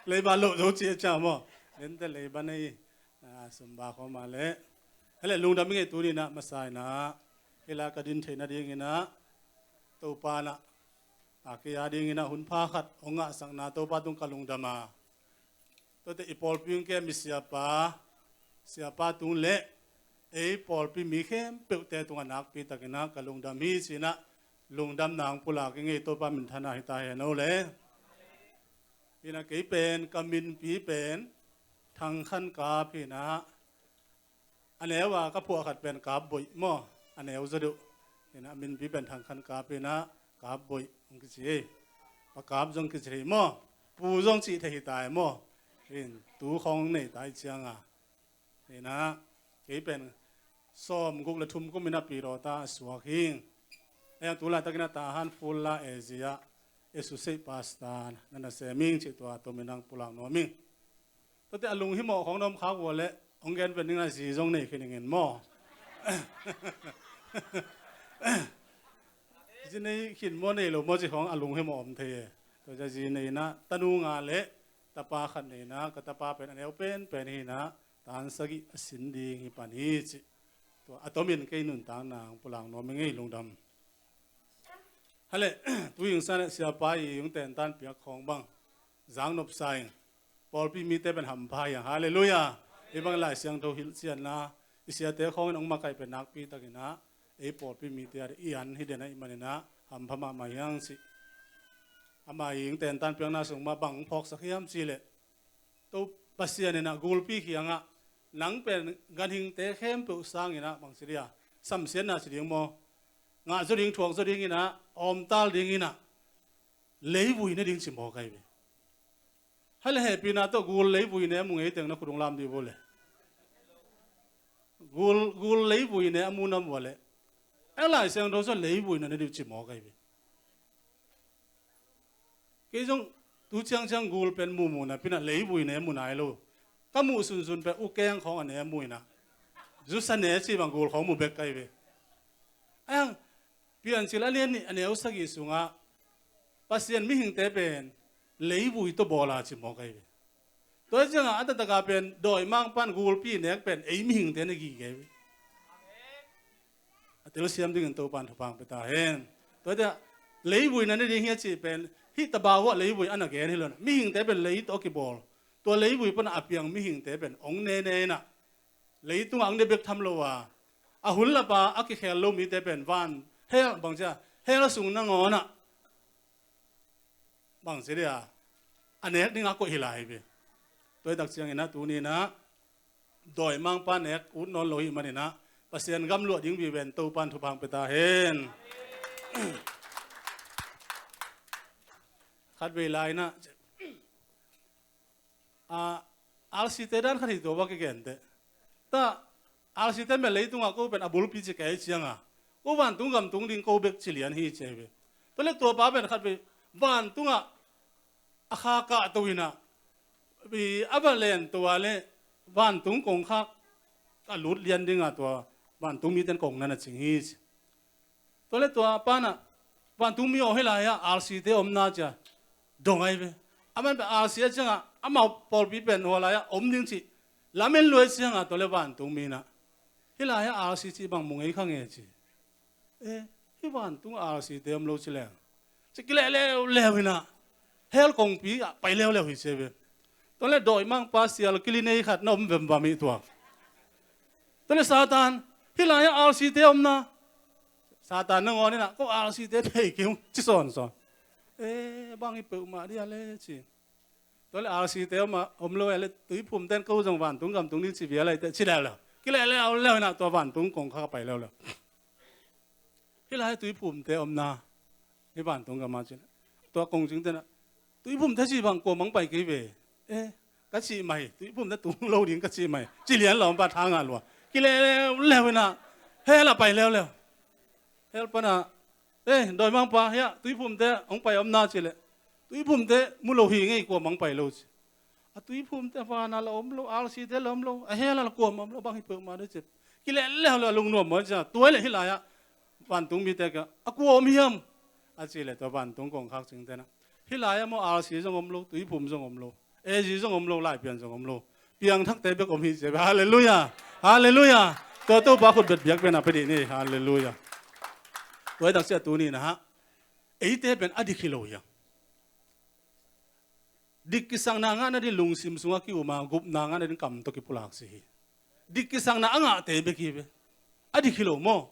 Leiba loh zo ci ciang maw. Den te leiba nei, na sum ba khawng mah le. Ale, lungdam ing ei, tuni in ah masa in ah hih lai ka din theih nading in ah Topa in ah, a, kei ading in ah hun pha khat hong ngahsakna Topa tung ka lungdam a. Tuate i pawlpi hong kem i siapa, siapa tung le ei pawlpi mi khempeuhte tungah nakpi takin ah ka lungdam hi ci-in ah lungdamna hong pulak ing ei. Topa minthanna hi ta hen o le. Hi in ah kei pen ka minpi pen Thang Khan Kap hi in ah, a neu a ka phuah khat pen Kap Boih maw, a neu zaw deuh. Hi in ah a minpi pen Thang Khan Kap hi in ah, Kap Boih hong kici hi. Pa Kap zong kici hi maw. Pu zong cih thei hi ta hi maw. Hi in tu khawng nei ta hi ciang a. Hi in ah kei pen sawmguk le thum kum in ah Pidawta a suak hi. Ei ang tu laitakin ah Tahan Full La Asia Associate Pastor na na sem ing cih tua tom in ah pulak nuam ing. Tuate a lunghimawh khawng na om khak uh leh hong gen pen ding a, zi zong nei khin ing in maw. Zi nei khin maw, nei lo maw cih khawng a lunghimawh om thei e. Tua zi nei in ah tanu nga le tapa khat nei in ah, ka tapa pen a neu penpen hi in ah, tan sagih a sin ding hi pan hi cih tua a tomin kei nuntakna hong pulak nuam ing ei, lungdam. Hale, tu hing san ah siapa i hong tentan piak khawng bang zang nopsa ing. Pawlpi mite pen hampha hi hang. Halleluiah. Hih bang Lai Siangtho hilhcianna i siate khawngin hong makaih pen nakpi takin ah ei pawlpi mite a i an hi den ahih manin ah hampha mahmah hi hang cih. Ama i hong tentan piakna sung mah bang hong phawksak hiam cih leh, To Pasian in ah gulpi kiangah nang pen ganhingte khempeuh sangin ah bang ci dia, samsiatna ci ding maw, ngah zaw ding, thuak zaw ding in ah, awmtal ding in ah, leivui ne ding ci mawk ahi ve. Hale, hehpihna tawh gul leivui ne mu ngei teng na khut hong lam dih vo le. Gul, gul leivui ne a mu na mu a leh, a Lai Siangtho sung leivui na ne dih uh ci mawk ahi ve. Kei zong tu ciangciang gul pen muhmuh napi-in ah leivui ne mu nai lo. Ka muh sunsun pen ukeng khawng a ne mu-in ah, zusa ne cih bang gul khawng mu bek ka hi ve. Ahi hang Piancil a lian nih a neu sagih sungah Pasian mihingte pen leivui tawh bawl a ci mawk ahi ve. Tua hi ciangah a taktak a pen dawimangpa'n gulpi nek pen ei mihingte na gige hi ve. A telsiam dingin Topa'n thupha hong pia ta hen. Tua hi ciangah leivui na ne ding hi a cih pen hih tabau ah leivui a na gen hi lo-in ah, mihingte pen lei tawh a kibawl, tua leivui pan a piang mihingte pen hong ne ne in ah, leitungah hong ne bek tham lo a, a hun lap a a kikhel lo mite pen van hell, bangci a, hell sung nangawn ah, bangci dia, a nek dingah koih hi lai hi ve. Tua hi tak ciangin ah tuni-in ah dawimangpa nek ut nawn lo ahih manin ah Pasian gam luah ding viven Topa'n thupha hong pia ta hen. Khatvei lai-in ah a, R C te dan khat hi, tua va kigen teh. Ta, R C te mel leitungah ko pen a bulpi ci kei ciangah, ko vantung gam tung ding ko bek ci lian hi ci hi ve. Tua leh tua pa pen khatvei vantungah a kha kahto-in ah, a va len tua leh vantung kongkhak a lut lian dingah tua vantung mite'n kong na na cing hi ci. Tua leh tua pa'n ah, vantungmi aw, hih lai-ah R C te omna ci a dong ahi ve. Aman pen R C a ciangah amau pawlpi pen hua lai-ah om ding cih lamen lua hi ciangah, tua leh vantungmi in ah, hih lai-ah R C cih bang mu ngei kha nge ci. E, hih vantung R C te om lo ci leng, ci kileh leuleu in ah, hell kongpi ah pai leuleu hi ci hi ve. Tua leh dawimangpa sial kili nei khat na om vemvam hi tua. Tua leh Satan, hih lai-ah R C te omna, Satan nangawn in ah, ko R C te thei kei ung ci sawnsawn. E, bang hi peuhmah dia leh ci. Tua leh R C te om a, om lo a leh Tuiphumte'n ko zong vantung gam tung ding ci vial lai teh ci leuleu. Kileh leuleu in ah tua vantung kongkhak ah pai leuleu. Hih lai-ah Tuiphumte omna, hih vantung gam ah ci leh, tua kongcingte'n ah, Tuiphumte cih bang kuamah hong pai kei ve. E, ka cih mah hi, Tuiphumte tung lo ding ka cih mah hi, ci lian lo, om pa tha ngah lua. Kileh leuleu in ah hell ah pai leuleu. Hell pan ah, e, dawimangpa, hiah Tuiphumte hong pai omna ci leh, Tuiphumte mu lo hi ngei, kuamah hong pai lo ci. A Tuiphumte a van ah la om lo, R C te la om lo, a hell ah la kuamah om lo, bang hi peuhmah dia ci. Kileh leuleu, a lungnuam maw ci a. Tua leh hih lai-ah vantung mite kiangah, a kua om hiam a cih leh tua vantung kongkhak cingte'n ah, hih lai-ah maw R C zong om lo, Tuiphum zong om lo, A G zong om lo, Laipian zong om lo, piangthakte bek om hi ci hi ve. Halleluiah. Halleluiah. Tua Topa khutbet biakpiakna pia dih ni. Halleluiah. Tua hi tak ciang tuni-in ah, eite pen a dik hi lo hi hang. Dik kisakna ngahna ding lungsim sungah ki-um a, gupna ngahna ding kam tawh kipulak ci hi. Dik kisakna a ngahte bek hi ve. A dik hi lo maw.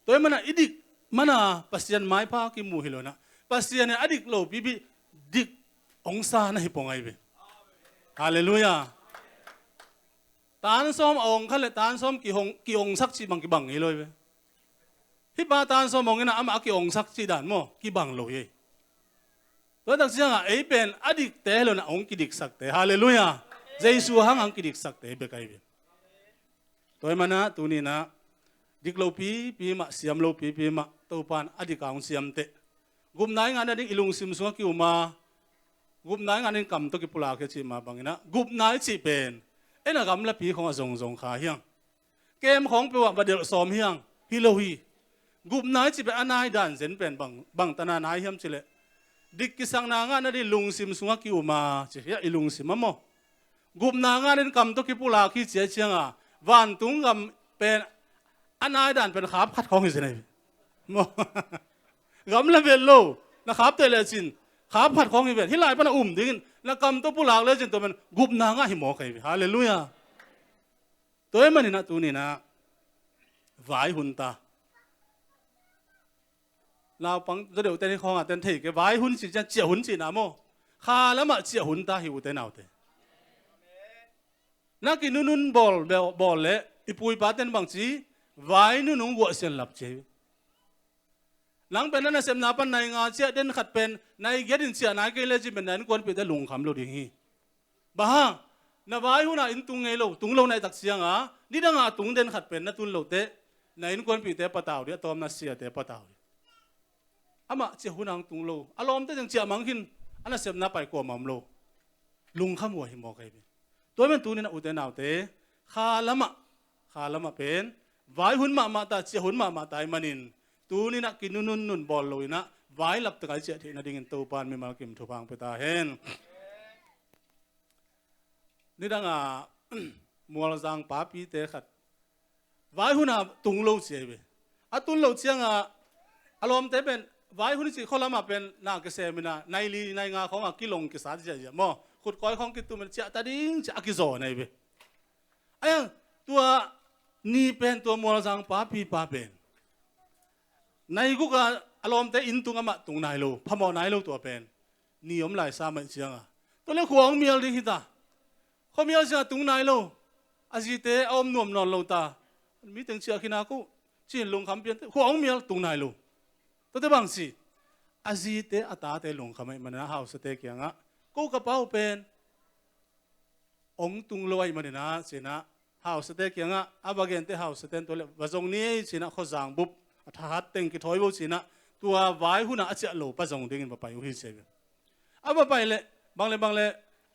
Tua ahih manin ah i dik manin ah Pasian maipha kimu hi lo-in ah, Pasian in a dik lopipi dik hong sa na hi pong ahi ve. Halleluiah. Tan sawm a ong kha leh tan sawm kihong, kihongsak cih bang kibang ngei lo hi ve. Hih pa tan sawm ong in ah amah a kihongsak cih dan maw, kibang lo hi. Tua tak ciangah ei pen a dikte hi lo-in ah hong kidiksakte. Halleluiah. Jesu hang hong kidiksakte bek ahi ve. Tua ahih manin ah tuni-in ah dik lopipi mah, siam lopipi mah, Topa'n a dik a hong siam teh. Gupna i ngahna ding i lungsim sungah ki-um a, gupna i ngahna ding kam tawh kipulak hi a cih mah bangin ah, gupna i cih pen ei a gamlapi khawng ah zongzong kha hi hang. Kem khawng peuh ah va delh sawm hi hang, hi lo hi. Gupna i cih pen a nai dan zen pen bang, bang tan a nai hiam cih leh, dik kisakna ngahna ding lungsim sungah ki-um a, ci hi a, i lungsim ah maw. Gupna ngahna ding kam tawh kipulak hi ci a ciangah, vantung gam pen a nai dan pen khap khat khawng hi zen ahi ve. Maw. Gamla vet lo, na khapte lecin khap khat khawng hi ven. Hih lai pan a um dingin na kam tawh pulak lecin tua pen gupna ngah hi mawk ahi ve. Halleluiah. Tua ahih manin ah tuni-in ah vai hun ta. Naupang zaw deuhte ni khawng ah ten thei kei, vai hun cih ciang ciah hun cihna maw. Kha lamah ciah hun ta hi, ute naute. Na kinunun bawl, bawl leh i pu i pate'n bang ci, vai nunung guah sian lap ci hi. Nang pen na nasepna pan nai nga ciah, den khat pen nai giat in ciah nai kei lecin pen na innkuanpihte lungkham lo ding hi. Bang hang, na vai hun ah inn tung ngei lo, tung lo na hih tak ciangah Nidangah a tung den khat pen na tun lote, na innkuanpihte patau dih, a tawpna siate patau dih. Amah ciah hun a hong tung lo, a lawmte teng ciah mang khin, a nasepna pai kuamah om lo. Lungkham uh ahi mawk ahi ve. Tua hi man tuninah ute naute, kha lamah, kha lamah pen vai hun mahmah ta, ciah hun mahmah ta ahih manin, tuninah kinununnun bawl loinah vai laptak a i ciah theih nadingin Topa in mimal kim thupha hong pia ta hen. Nidangah Mualzang papite khat vai hun a tung lo ci ahi ve. A tun lo ciangah a lawmte pen vai hun i cih khua lamah pen na kisem inah nai li nai nga khawngah kilong kisat ziahziah maw, khutkawi khawng kitum in ciah ta ding ciah a kizawn ahi ve. Ahi hang tua ni pen tua Mualzang papipa pen nai guk a a lawmte inn tung amah tung nai lo, phamawh nai lo tua pen. Ni om lai sa mah ciangah tua le khua hong mial ding hi ta. Khua mial ciangah tung nai lo. A zite a om nuam nawn lo ta. Mi teng ciah khin a ko ci-in lungkham pian teh, khua hong mial tung nai lo. Tuate bang ci, a zite a tate lungkham ahih manin a hausate kiangah, ko ka pa uh pen hong tung lo ahih manin ah ci-in ah hausate kiangah a va gente, hausate in tua le va zong ni ei ci-in ah khuazang bup a thahat teng kithawi bo ci-in ah tua vai hun a a ciah lo pa zong dingin va pai uh hi ci ahi ve. A va pai leh bang le bang le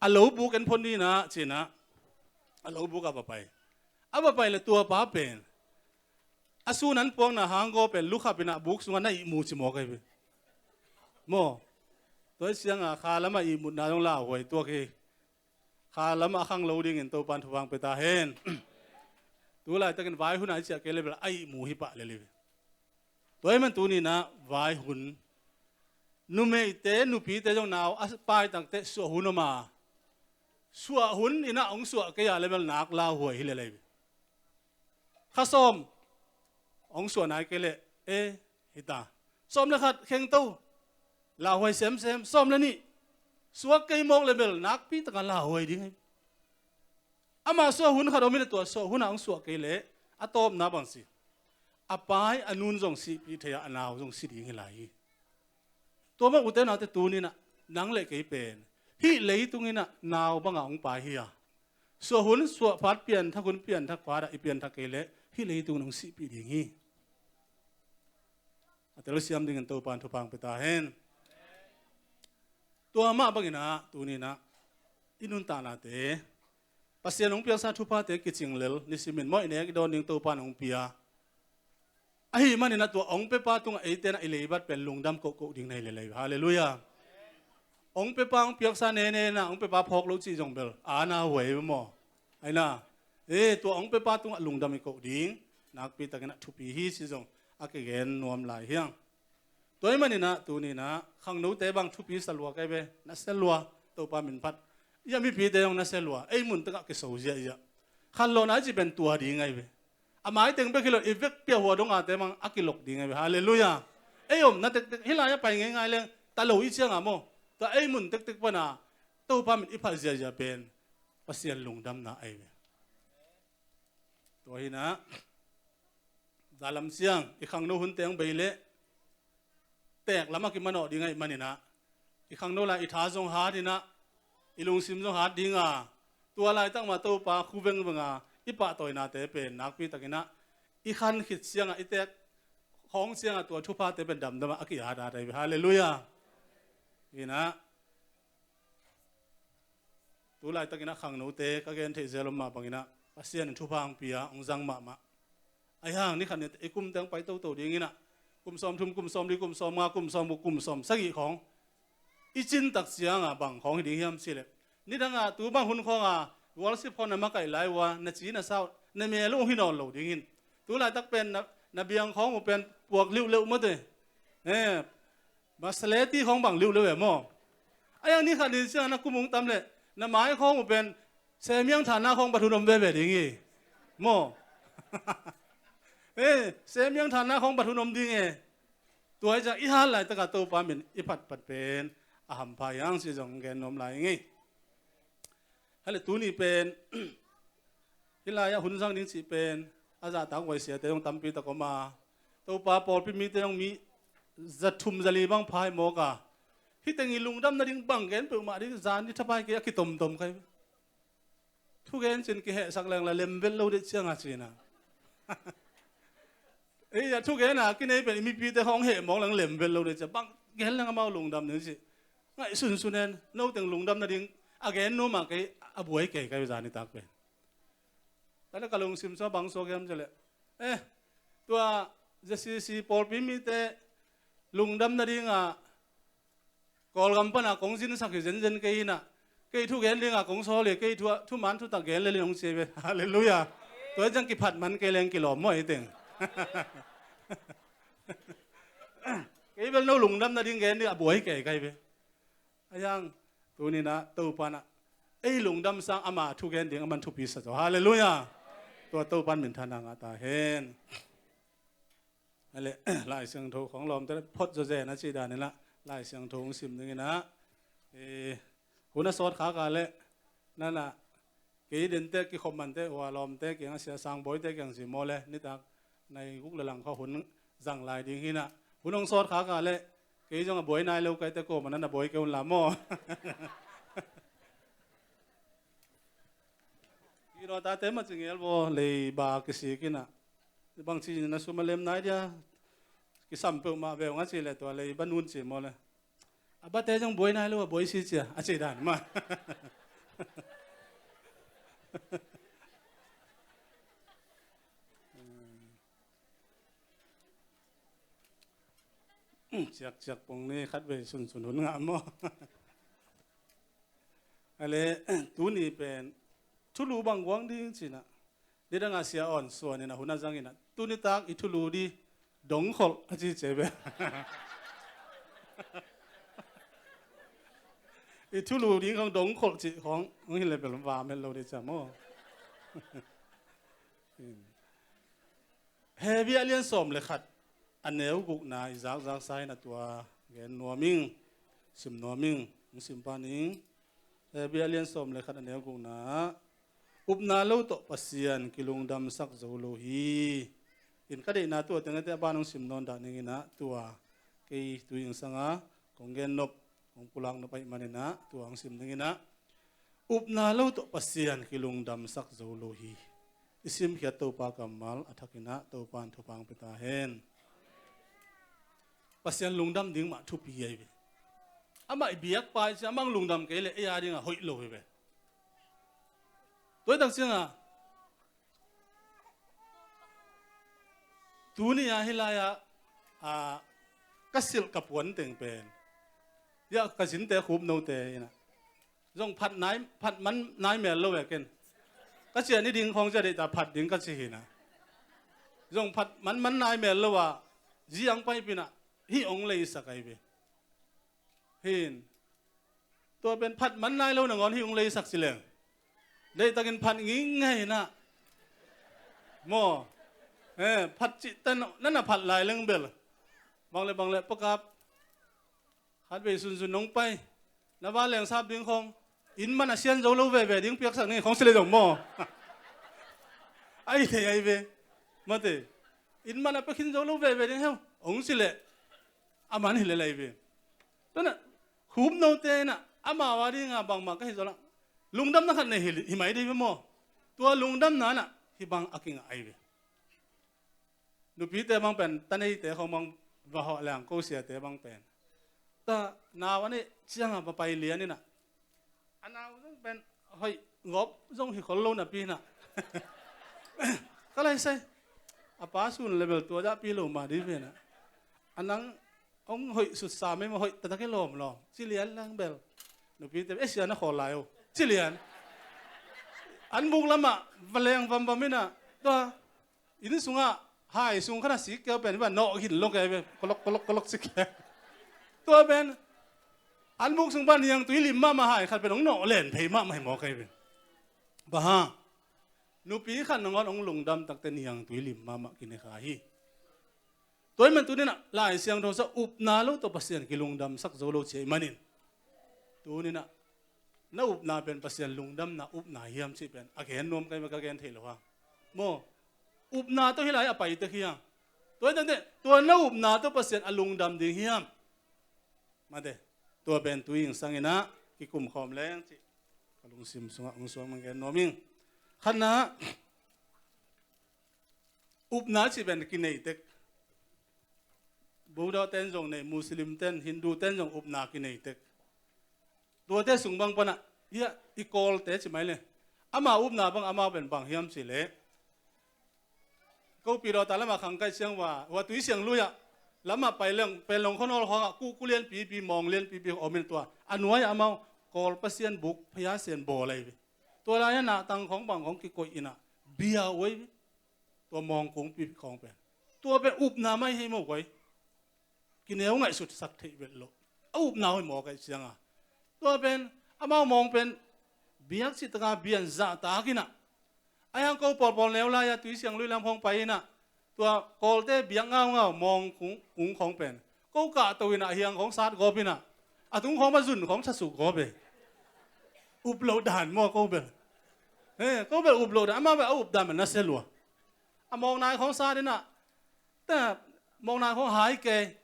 a lo buk en phot ni in ah ci-in ah a lo buk a va pai. A va pai leh tua pa pen a sun an puakna hang gaw pen lukhap in ah buk sungah na ihmu ci mawk ahi ve. Maw, tua hi ciangah kha lamah ihmutna zong lauhuai tuak hi. Kha lamah a khang lo dingin Topa in thupha hong pia ta hen. Tu laitakin vai hun a i ciah kei le bel a ihmu hi pah lel hi ve. Tua ahih man tuni in ah vai hun, numeite nupite zong nau a paitak teh suah hun om a, suah hun in ah hong suah kei a le bel nak lauhuai hi lel ahi ve. Kha sawm hong suah nai kei leh, e, hi ta. Sawm le khat khengto, lauhuai semsem. Sawm le nih suak kei mawk le bel nakpi taka lauhuai ding hi. Amah suah hun khat om in a, tua suah hun a hong suah kei leh a tawpna bang ci, a pai a nun zong sihpih thei a, a nau zong si ding hi lai hi. Tua mah ute naute tuni in ah nang le kei pen hih leitung in ah nau bangah hong pai hi a, suah hun suah phat pianthak hun pianthak phat ah i pianthak kei leh hih leitung in hong sihpih ding hi. A telsiam dingin Topa in thupha hong pia ta hen. Tua mah bangin ah tuni in ah i nuntaknate, Pasian hong piaksa thuphate kicing lel, nisimin mawh i nek i dawn ding Topa in hong pia. Ahih manin ah tua hong piapa tungah eite in ah i leibat pen lungdam kohkoh ding na hi lel ahi ve. Halleluiah. Hong piapa hong piaksa nene in ah hong piapa phawk lo cih zong bel a na huai ve maw. Ahi na, e, tua hong piapa tungah lungdam i koh ding nakpi takin ah thupi hi cih zong a kigen nuam lai hi hang. Tua ahih manin ah tuni in ah khangnote bang thupi sa lua ka hi ve, na sia lua, Topa min phat. Ia mipite zong na sia lua, ei mun takah kiso ziahziah. Khanlawhna i cih pen tua ding ahi ve. A mai teng bek hi lo, i vekpi a hua dong ate mang a kilok ding ahi ve. Halleluiah. Ei omna tektek hih lai-ah pai ngeingai leng ta lo i ciangah maw, tua ei mun tektek pan a Topa min i phat ziahziah pen Pasian lungdamna ahi ve. Tua hi in ah, za lam ciang i khangno hunte hong bei leh teek lamah kimanawh ding ahih manin ah, i khangno lai i tha zong hat in ah, i lungsim zong hat ding a, tua laitak mah Topa khu vengveng a i pahtawinate pen nakpi takin ah i khan khit ciangah, i teek khawng ciangah tua thuphate pen damdam a a kihat hat ahi ve. Halleluiah. Hi in ah, tu laitakin ah khangnote ka gen theih zel om mah bangin ah Pasian in thupha hong pia, hong zang mahmah. Ahi hang ni khat ni i kum teng pai toto ding in ah, kum sawm thum, kum sawm li, kum sawm nga, kum sawm guk, kum sawm sagih khawng i cin tak ciangah bang khawng hi ding hiam cih leh, nidangah tu bang hun khawngah worship khawng na makaih lai uh a, na ci na sau, na mel uh hong hi nawn lo ding hi. Tu laitak pen na, na biang khawng uh pen puak liuhleuh mawte. Eh, Masaleti khawng bang liuhleuh ve maw. Ahi hang ni khat ni ciang na kum hong tam leh na mai khawng uh pen semiang thanna khawng bat hun om veve ding hi. Maw. Eh, semiang thanna khawng bat hun om ding hi. Tua hi ciang i hat laitakah Topa min i phatpat pen a hampha hi hang cih zong gen nuam lai ing ei. Hale tuni pen hih lai-ah hun zang ding cih pen a zahtak huai siate zong tampi tak om a, Topa pawlpi mite zong mi za thum za li bang pha hi mawk a, hih teng i lungdam nading bang gen peuhmah ding zan i thapai kei a kitomtom kha hi. Thugen cin kihehsak leng la lemvet lo dih cianga cina. Ei, a thugen a kinei pen i mipite hong heh mawk leng lemvet lo dih cia. Bang gen leng amau lungdam ding ci. Ngaihsun sun en, no teng lungdam nading a gen nuam a kei a buai kei kai zan i tak pen. Tale ka lungsim sua bang sua giam cia le. Eh, tua Z C C pawlpi mite lungdam nading a Kawlgam pana kong zinsak hi zenzen kei hinah. Kei thugen dinga kong sawl hi, kei thu, thuman thutak gen lelin hong cia ve. Halleluiah. Tua hi ciang kiphat man kei leng kilawm maw ei teng. Kei bel no lungdam nading gen ding a buai kei kai ve. A yang, tuninah Topanah ei lungdam sang ama thugen ding a man thupi sa zaw. Halleluiah. Tua Topan minthanna ngah ta hen. Ale, Lai Siangtho khong lawmte phot zawzen a cih daninah Lai Siangtho hong sim dinginah, eh, hun a sawt khaka le nanah kei dente kikhop mante hua lawmte kiang a sia sangbawite kiang si maw le nitak nai guk le lang kha hun zang lai ding hinah hun hong sawt khaka le kei zong a buai nai lo kaite kawma nanah buai kei hun la maw? Kino tate ma cingel baw lei ba kisik inah bangci na sum a lem nai dia kisam peuhmah veu nga ci le tua lei ba nun ci maw le a bate zong buai nai lo a buai si cia a ci dan ma. Ciakciak pong ni khat vei sunsun hun ngah maw? Ale tuni pen thulu bang guang ding cinah nidangah sia awn suaninah hun a zanginah tunitak i thulu di dongkholh a ci ce ve. I thulu ding khong dongkholh cih khong hong hi le bel vam het lo dih cia maw? Hebru a lian sawm le khat a neu gukna i zakzak sa in a tua gen nuam ing, sim nuam ing, hong sim pan ing. Hebru a lian sawm le khat a neu gukna ah upna lo tawh Pasian kilungdamsak zo lo hi. In ka deihna tua tengte a ban hong sim nawn dah ninginah tua kei tu ingsanga kong gen nop kong pulak nop ahih maninah tua hong sim ninginah upna lo tawh Pasian kilungdamsak zo lo hi. I simkhiat Topa kammal a thakinah Topa in thupha hong pia ta hen. Pasian lungdam ding mah thupi ahi ve. Amah i biakpa i cia amah lungdam kei le ei a dingah hoih lo hi ve. Tua i tak ciangah tuni a hih lai-ah ka silh ka puan teng pen ia ka zinte khup note inah zong phat nai, phat man nai mel lo ve ken. Ka ciah ni ding khawng cia deihta phat ding ka ci hinah zong phat man man nai mel lo ah ziang paipinah hih hong leisak ahi ve. Hin tua pen phat man nai lo nangawn hih hong leisak ci leng deihtakin phat ngingngei hinah maw? Eh, phat cihta nana phat lai leng bel bang le bang le pakap khat vei sunsun nong pai na va lengsap ding khawng inn man a sian zo lo veve ding piaksak ni khawng si le zong maw? Ahi thei ahi ve. Mate inn man a pia khin zo lo veve ding heu hong si leh a man hi lel ahi ve. Tuanah khup note inah amau a dinga bangmah ka hi zawlah lungdamna khat nei hi mai dih ve maw? Tua lungdamna inah hih bang a kingah ahi ve. Nupite bang pen taneite khawng bang va hawh leng ko siate bang pen ta nau a neih ciangah va pai lian inah a nau zong pen hoih gawp zong hi khol lo napi inah ka laisai a pa sun le bel tua dahpi lo mah dih ve inah a nang hong hoih sutsa mei mah hoih taktak hi lawmlawm ci lian lang bel nupite e sia na khawl lai o ci lian. An buk lamah va leng vamvam inah tua inn sungah hai sung khatah sik keu pen va nawh hin lo kei ve kolok kolok kolok sik keu. Tua pen an buk sung pan niang tui lim mahmah hai khat pen hong nawh len phei mahmah hi maw kei ve. Baha nupi khat nangawn hong lungdam takte niang tui lim mahmah kine kha hi. Tua ahih man tuninah Lai Siangtho sa upna lo tawh Pasian kilungdamsak zo lo ci ahih manin tuninah na upna pen Pasian lungdamna upna hiam cih pen a gen nuam kai mah ka gen thei lo hang maw? Upna tawh hih lai a pai tek hiam? Tua hi tante tua na upna tawh Pasian a lungdam ding hiam? Mate tua pen tu ingsang inah kikum khawm leng cih ka lungsim sungah hong suang mang gen nuam ing. Khatna, upna cih pen kinei tek. Buddha ten zong nei, Muslim ten, Hindu ten zong upna kinei tek. Tuate sung bang panah, hiah i Kawlte ci mai le. Ama upna bang amau pen bang hiam cih leh, ko Pidawta lamah khang kaih ciang ua, ua Tuisiang Lui ah lamah pai leng, Panglong khuanawl khawngah kuhkuh lianpipi, mawng lianpipi om in tua a nuai-ah amau Kawl Pasian buk phia sian bawl ahi ve. Tua lai-ah nahtang khawng bang khawng kikoih inah bia uh ahi ve. Tua mawng kungpi khawng pen, tua pen upna mai hi mawk uh ahi. Kineu ngaihsutsak theih vet loh. A upna hoih mawk ahih cianga, tua pen, amau mawng pen biak cih taka bian zahtak inah, a hiang ko pawlpawl neu lai-a Tuisiang Lui lam khawng pai inah, tua Kawlte biak ngaungau mawng kung, kung khawng pen ko kahto inah, a hiang khawng sat gawp inah, a tung khawng mah zun khawng thasuk gawp e. Up loh dan maw ko bel. He, ko bel up loh dan, amau bel a up dan mah nasia lua. A mawng nai khawng sat inah, ta mawng nai khawng hai kei.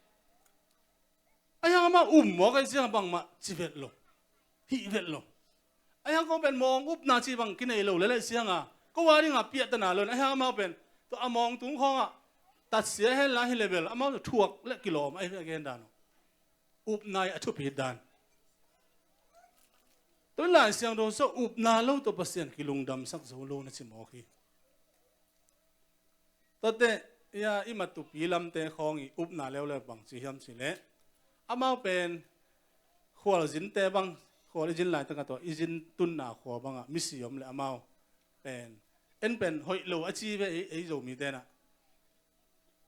A hiang amau um mawk ahih ciang bangmah ci vet lo, hih vet lo. A hiang ko pen mawng upna cih bang kinei lo lel ahih cianga, ko a dinga piahtana lo in, a hiang amau pen tua a mawng tung khawngah tatsia hen la hi le bel amau thuak le kilawm ahi ve, a gen dan uh. Upna i a thupi dan. Tua Lai Siangtho sung upna lo tawh Pasian kilungdamsak zo lo na ci mawk hi. Tuate, ia, i matupi lamte khawng i upna leuleu bang ci hiam cih leh, amau pen khualzinte bang, khual i zin laitakah tua i zin tunna khua bangah misi om le amau pen, en pen hoih lo a ci ve ei, ei Zomite nah.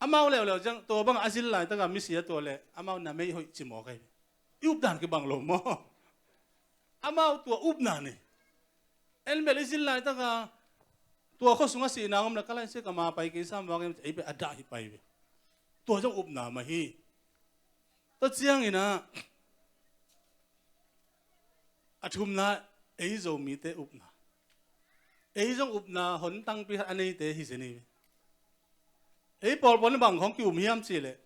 Amau leuleu ciang tua bangah a zin laitakah misi a tua le amau na mei hoih ci mawk ahi ve. I updan kibang lo maw? Amau tua upna nei. En bel i zin laitakah tua khua sungah sihna om le ka lai sia ka ma pai kei sam vak em, ei bel a dah hi pai ve. Tua zong upna mah hi. Tua cianginah a thumna, ei Zomite upna. Ei zong upna hon tangpi khat a neite hi zen hi ve. Ei pawlpawl in bang khawng ki-um hiam cih leh,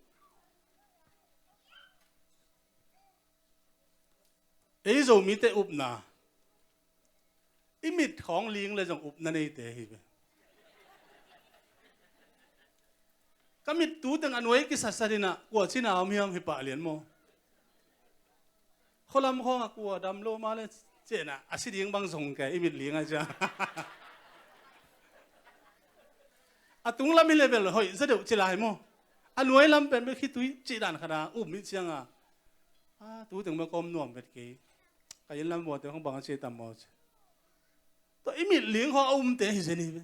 ei Zomite upna, i mit khawng ling le zong upna neite hi ve. Ka mit tu teng a nuai kisasat inah kua cina om hiam hi pah lian maw? Khualam khawngah kua dam lo mah le cih inah a si ding bang zong kei i mit ling a cia. A tunglam hi le bel hoih zaw deuh ci lai maw? A nuai lam pen bek khitui cih dan khat a um i cianga, a, tu teng bek ka om nuam vet kei. Ka inn lam vuate khawng bang a ci tam maw ci. Tua i mit ling khawng a umte hi zen hi ve.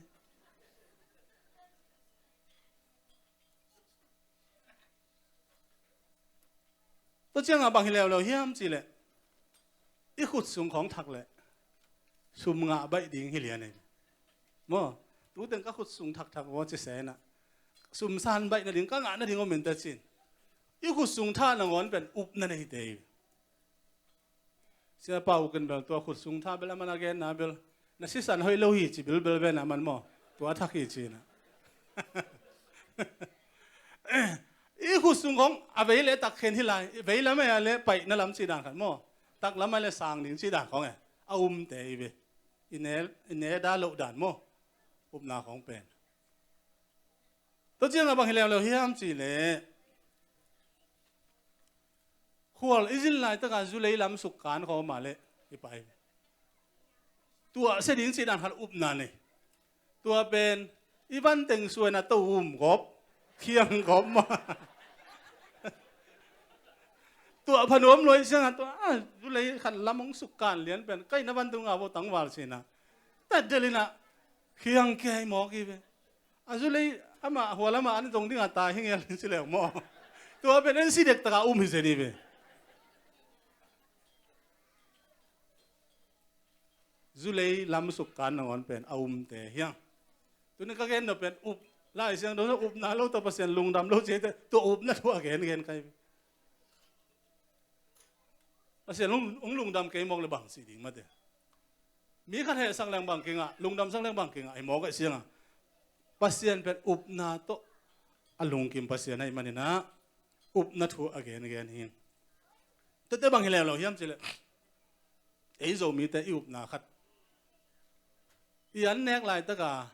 Tua ciangah bang hi leuleu hiam cih leh, i khut sung khawng thak leh sum ngah baih ding hi lian hi. Maw, tu teng ka khut sung thakthak vaw ci senah, sum san baih nading, ka ngah nading om in ta cin. I khut sung thah nangawn pen upna neite hi. Siapa uh ken bel tua khut sung thah bel a man a genna bel, na sisan hoih lo hi ci bilbel ven a man maw? Tua thak hi cinah. I khut sung khawng a vei le tak khen hi lai, vei lam a le paihna lam ci dan khat maw? Tak lam a le sang ding ci dan khawng e, a umte hi ve. I ne, i ne dah loh dan maw? Upna khawng pen. Tua ciangah bang hi leuleu hiam cih leh, khual i zin laitakah zulei lam sukkan khawng mah leh hi pai. Tuahsia ding cih dan khat upna nei. Tua pen i van teng suaina to um gawp, khiang gawp mah. Tuah pha nuam lua i ciangah tua, a, zulei khat lam hong sukkan lian pen, kaihna van tungah vo tangval cinah, tat delinah khiang kia hi mawk hi ve. A zulei amah hua lamah an zong dingah tai hi ngel ci leu maw? Tua pen en si dektakah um hi zen hi ve. Zulei lam sukkan nangawn pen a umte hiang. Tuni ka gen nop pen up, Lai Siangtho upna lo tawh Pasian lungdam lo cite, tua upna thu a gengen kai ve. Pasian lung, hong lungdam kei mawk le bang ci ding mate. Mi khat hehsak leng bang kingah, lungdamsak leng bang kingah hi mawk ahih ciangah, Pasian pen upna tawh a lungkim Pasian ahih maninah upna thu a gengen hi. Tuate bang hi leuleu hiam cih leh, ei Zomite i upna khat, I an nek laitaka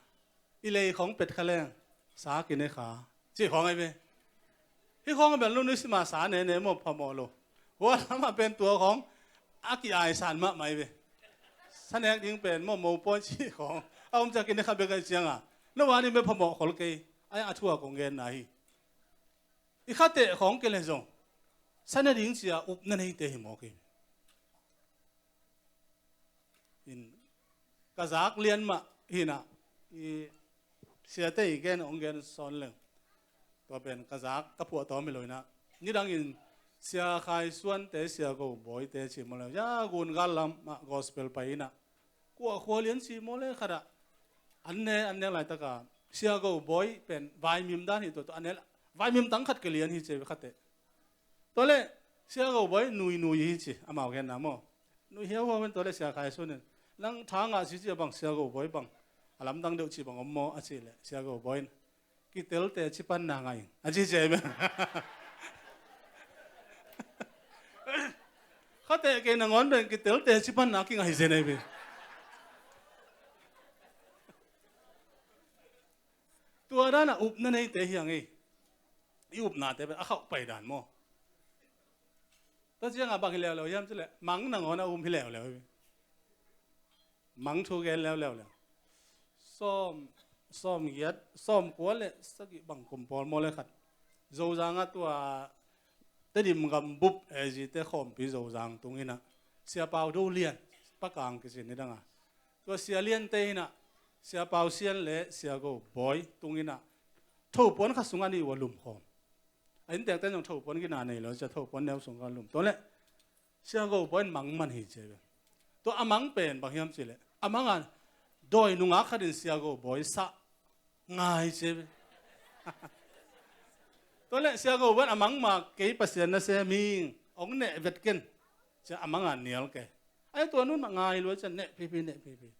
i lei khawng pet kha leng sa kine kha, cih khawng ahi ve. Hih khawng a bel nu nuih sima sa nene maw, phamawh lo. Hua lamah pen tua khawng a ki-aisan mahmah hi ve. Sa nek ding pen maw, mopawi cih khawng a om ciang kine kha bek ahi cianga, no a ding bek phamawh khol kei. Ai a thu a kong genna hi. I khateh khawng kei le zong sa ne ding cia upna neite hi mawk hi. In, ka zak lian mah hinah, i siate i gen hong gen sawn leng, tua pen ka zak ka phuahtawm hi lo hinah. Nidangin Sia Khai Suante, Sia Go Bawite ci maw le, ya gun gal lamah gospel pai hinah, kua khua lian ci maw le khatah an ne, an nek laitaka Sia Go Bawi pen vaimim dan hi tua, tua an ne, vaimim tang khat ka lian hi ci ve khateh. Tua le Sia Go Bawi nui nui hi ci, amau genna maw. Nui hiauhiau in tua le Sia Khai Sun in, nang tha ngah si ci a bang, Sia Go Bawi bang a lamdang deuh ci bang om maw a cih le Sia Go Bawi in, kitelte ci panna ngah ing a ci ci a hi ve. Khateh kei nangawn pen kitelte ci panna kingah hi zen a hi ve. Tua dana upna neite hi a ngei. I upnate pen a khauh pai dan maw. Tua cianga bang hi leuleu hiam cileh, mang nangawn a um hi leuleu hi. Mang thu gen leuleu le. Sawm, sawm giat, sawm kua le sagih bang kum pawl maw le khat, Zozanga tua Tedim gambup A G te khawmpi Zozang tunginah Sia Pau Do Lian, Pakang kisin nidanga, tua Sia Liante hinah Sia Pau Sian le Sia Go Bawi tunginah thopuan khat sungah ni uh a lumkhawm. A inntekte zong thopuan gina nei lo cia, thopuan neu sungah a lum. Tua le Sia Go Bawi in mang man hi ci ve. Tua a mang pen bang hiam cileh, a manga dawi nungak khatin Sia Go Bawi sah ngai ci ve. Tua le Sia Go Bawi in a mang ma, kei Pasian na sem hi, hong neh vet ken cia a manga nial kei. Ai tua nun mah ngai lua cia, neh pheiphei, neh pheiphei.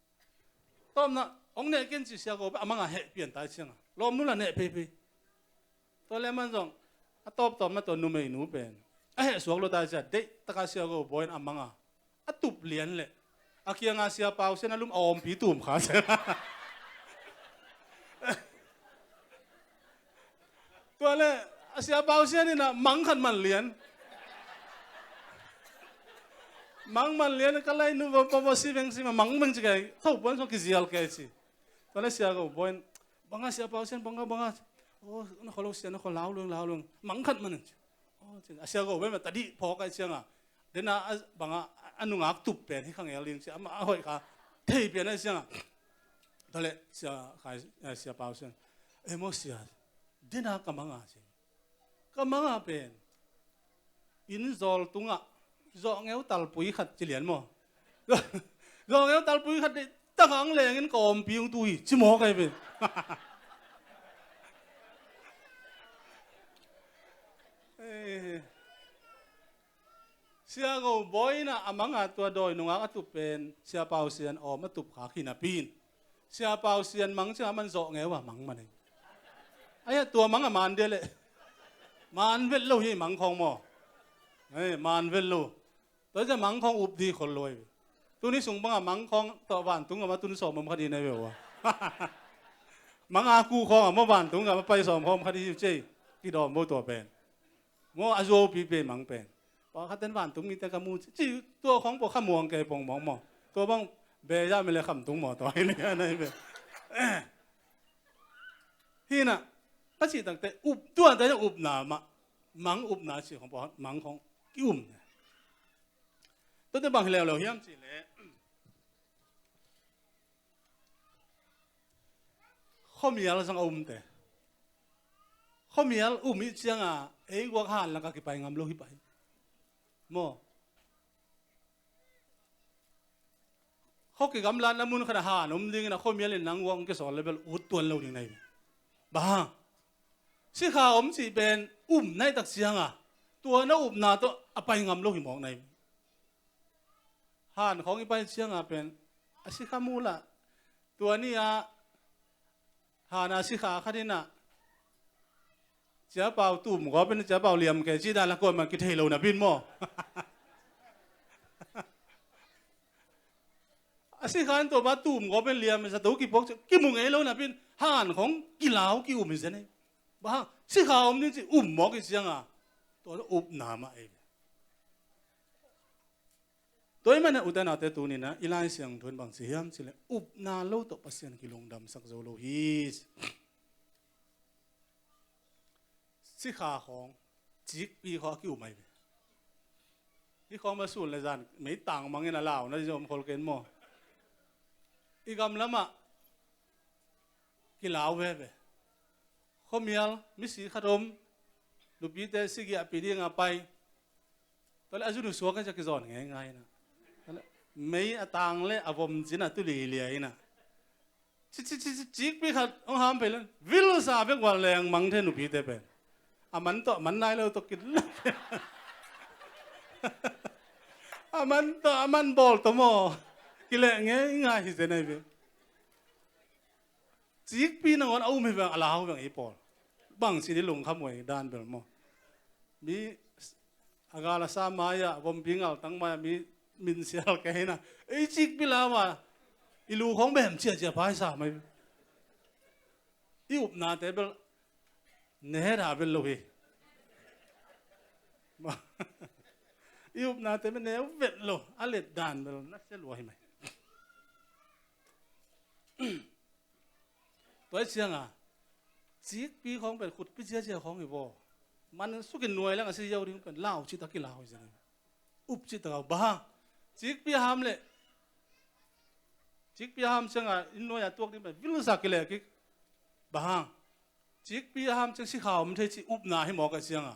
Tawpna hong neh ken ci Sia Go Bawi a manga heh pian tai cianga, lawm nula neh pheiphei. Tua le man zong a tawptawpna tua numeinu pen a heh suak lua tai cia, deih taka Sia Go Bawi in a manga a tup lian le a kianga Sia Pau Sian a lum a awmpi tum kha cia. Tua le a Sia Pau Sian inah mang khat man lian. Mang man lian, ka lai nu va, va, va si veng si ma, mang veng ci kei, thopuan sung kizial kei ci. Tua le Sia Go Bawi in, banga Sia Pau Sian, banga, banga. Oh, na kholo Sia, na kholo, lau luang, lau luang. Mang khat man ci. Oh, ci. A Sia Go Bawi ma tadih phawk ai cianga, dena a banga a nungak tup pen hi khangel ding ci, ama a hoih kha thei pian ai cianga. Tua le Sia Khai, eh, Sia Pau Sian, e maw Sia, dena ka manga ci. Ka manga pen inn zawl tungah zawhngeu talpui khat ci lian maw. Zawhngeu talpui khat deih taka ang lengin ka awmpi ung tu hi ci mawk ai pen. Eh. Sia Go Bawi inah a manga tua dawi nungak a tup pen Sia Pau Sian awm a tup khak hinapi in, Sia Pau Sian mang cianga man zawhngeu a mang man hi. Aia tua mang a man dia leh, man vet lo hi mang khawng maw. Ei, man vet lo. Tua cia mang khawng up di khol lo hi. Tuni sung banga mang khawng tawh vantung gama tun sawm om kha di na hi ve ua. Manga ku khawng a maw vantung gama pai sawm khawm kha di hi cei. Kidawm bo tua pen. Maw a zuau pipi mang pen. Pawlkhat ten vantung mite ka mu ci, ci tua khawng pawh kha muang kei pongmawng maw. Tua bang beya mi le khamtung maw tua hi ni a nai ve. Hinah ka cih takte up, tuate upna mah, mang upna cih khawng pawh mang khawng ki-um. Tuate bang hi leuleu hiam cih leh, khuamial zong a umte. Khuamial um ih cianga ei guak han laka kipai ngam lo hi pah hi. Maw? Khua kigamlatna mun khatah han om dingin a khuamial in nang guak hong kisawl le bel ut tuan lo ding na hi. Bang hang? Sikha om cih pen um naih tak cianga tua na upna tawh a pai ngam lo hi mawk na hi. Han khawng i pai cianga pen a sikha mulah, tua ni-ah hana sikha khat inah Sia Pau tum gawp in Sia Pau liam kei cih dan la kuamah kithei lo na bin maw. Sikha in tua pa tum gawp in liam, zato kipuak ciang kimu ngei lo napi in han khong kilau ki-um hi zen ei. Bang hang, sikha om ding ci um mawk hi cianga, tua upna mah ei. Tua ahih manin ute naute, tuni-in ah i Lai Siangtho in bang ci hiam cih leh upna lo tawh Pasian kilungdamsak zo lo hi. Sikha khawng, cikpi khawng a ki-um ahi ve. Hih khawng mah sun le zan mei tang mangin a launa zong om khol kei maw. I gam lamah kilau veve. Khuamial misi khat om, nupite sigiahpih dinga pai. Tua leh a zu nusuak a, ciah kizawn ngeingai inah. Tua leh mei a tang leh a vom cinah tu lilia inah. Ci, ci, ci, ci, cikpi khat hong ham phei leh vilsa bek ua leng mang thei nupite pen. A man tawh, a man nai lo tawh kileh. A man tawh, a man bawl tawh maw. Kileh ngeingai hi zen ahi ve. Cikpi nangawn a um hi veng, a lau veng ei pawl. Bangci dih lungkham uh ei dan bel maw. Mi a gal a sa mai-ah, vompi ngaltang mai-ah mi minsial kei inah. Ei cikpi lau a, i lu khawng bem ciahciah paisa mai. I upnate bel ne dah vet lo hi. I upnate bel ne vet lo, a let dan bel na sia lua hi mai. Tua hi cianga, cikpi khawng pen khutpi ciacia khawng hi vaw. Man sukin nuai leng a si ziau ding pen lau cihtak kilau hi zen. Up cihtak a, bang hang, cikpi a ham leh, cikpi a ham cianga inn nuai a tuak ding pen vilsa kileh kik. Bang hang, cikpi a ham ciang sikha om thei cih upna hi mawk a cianga,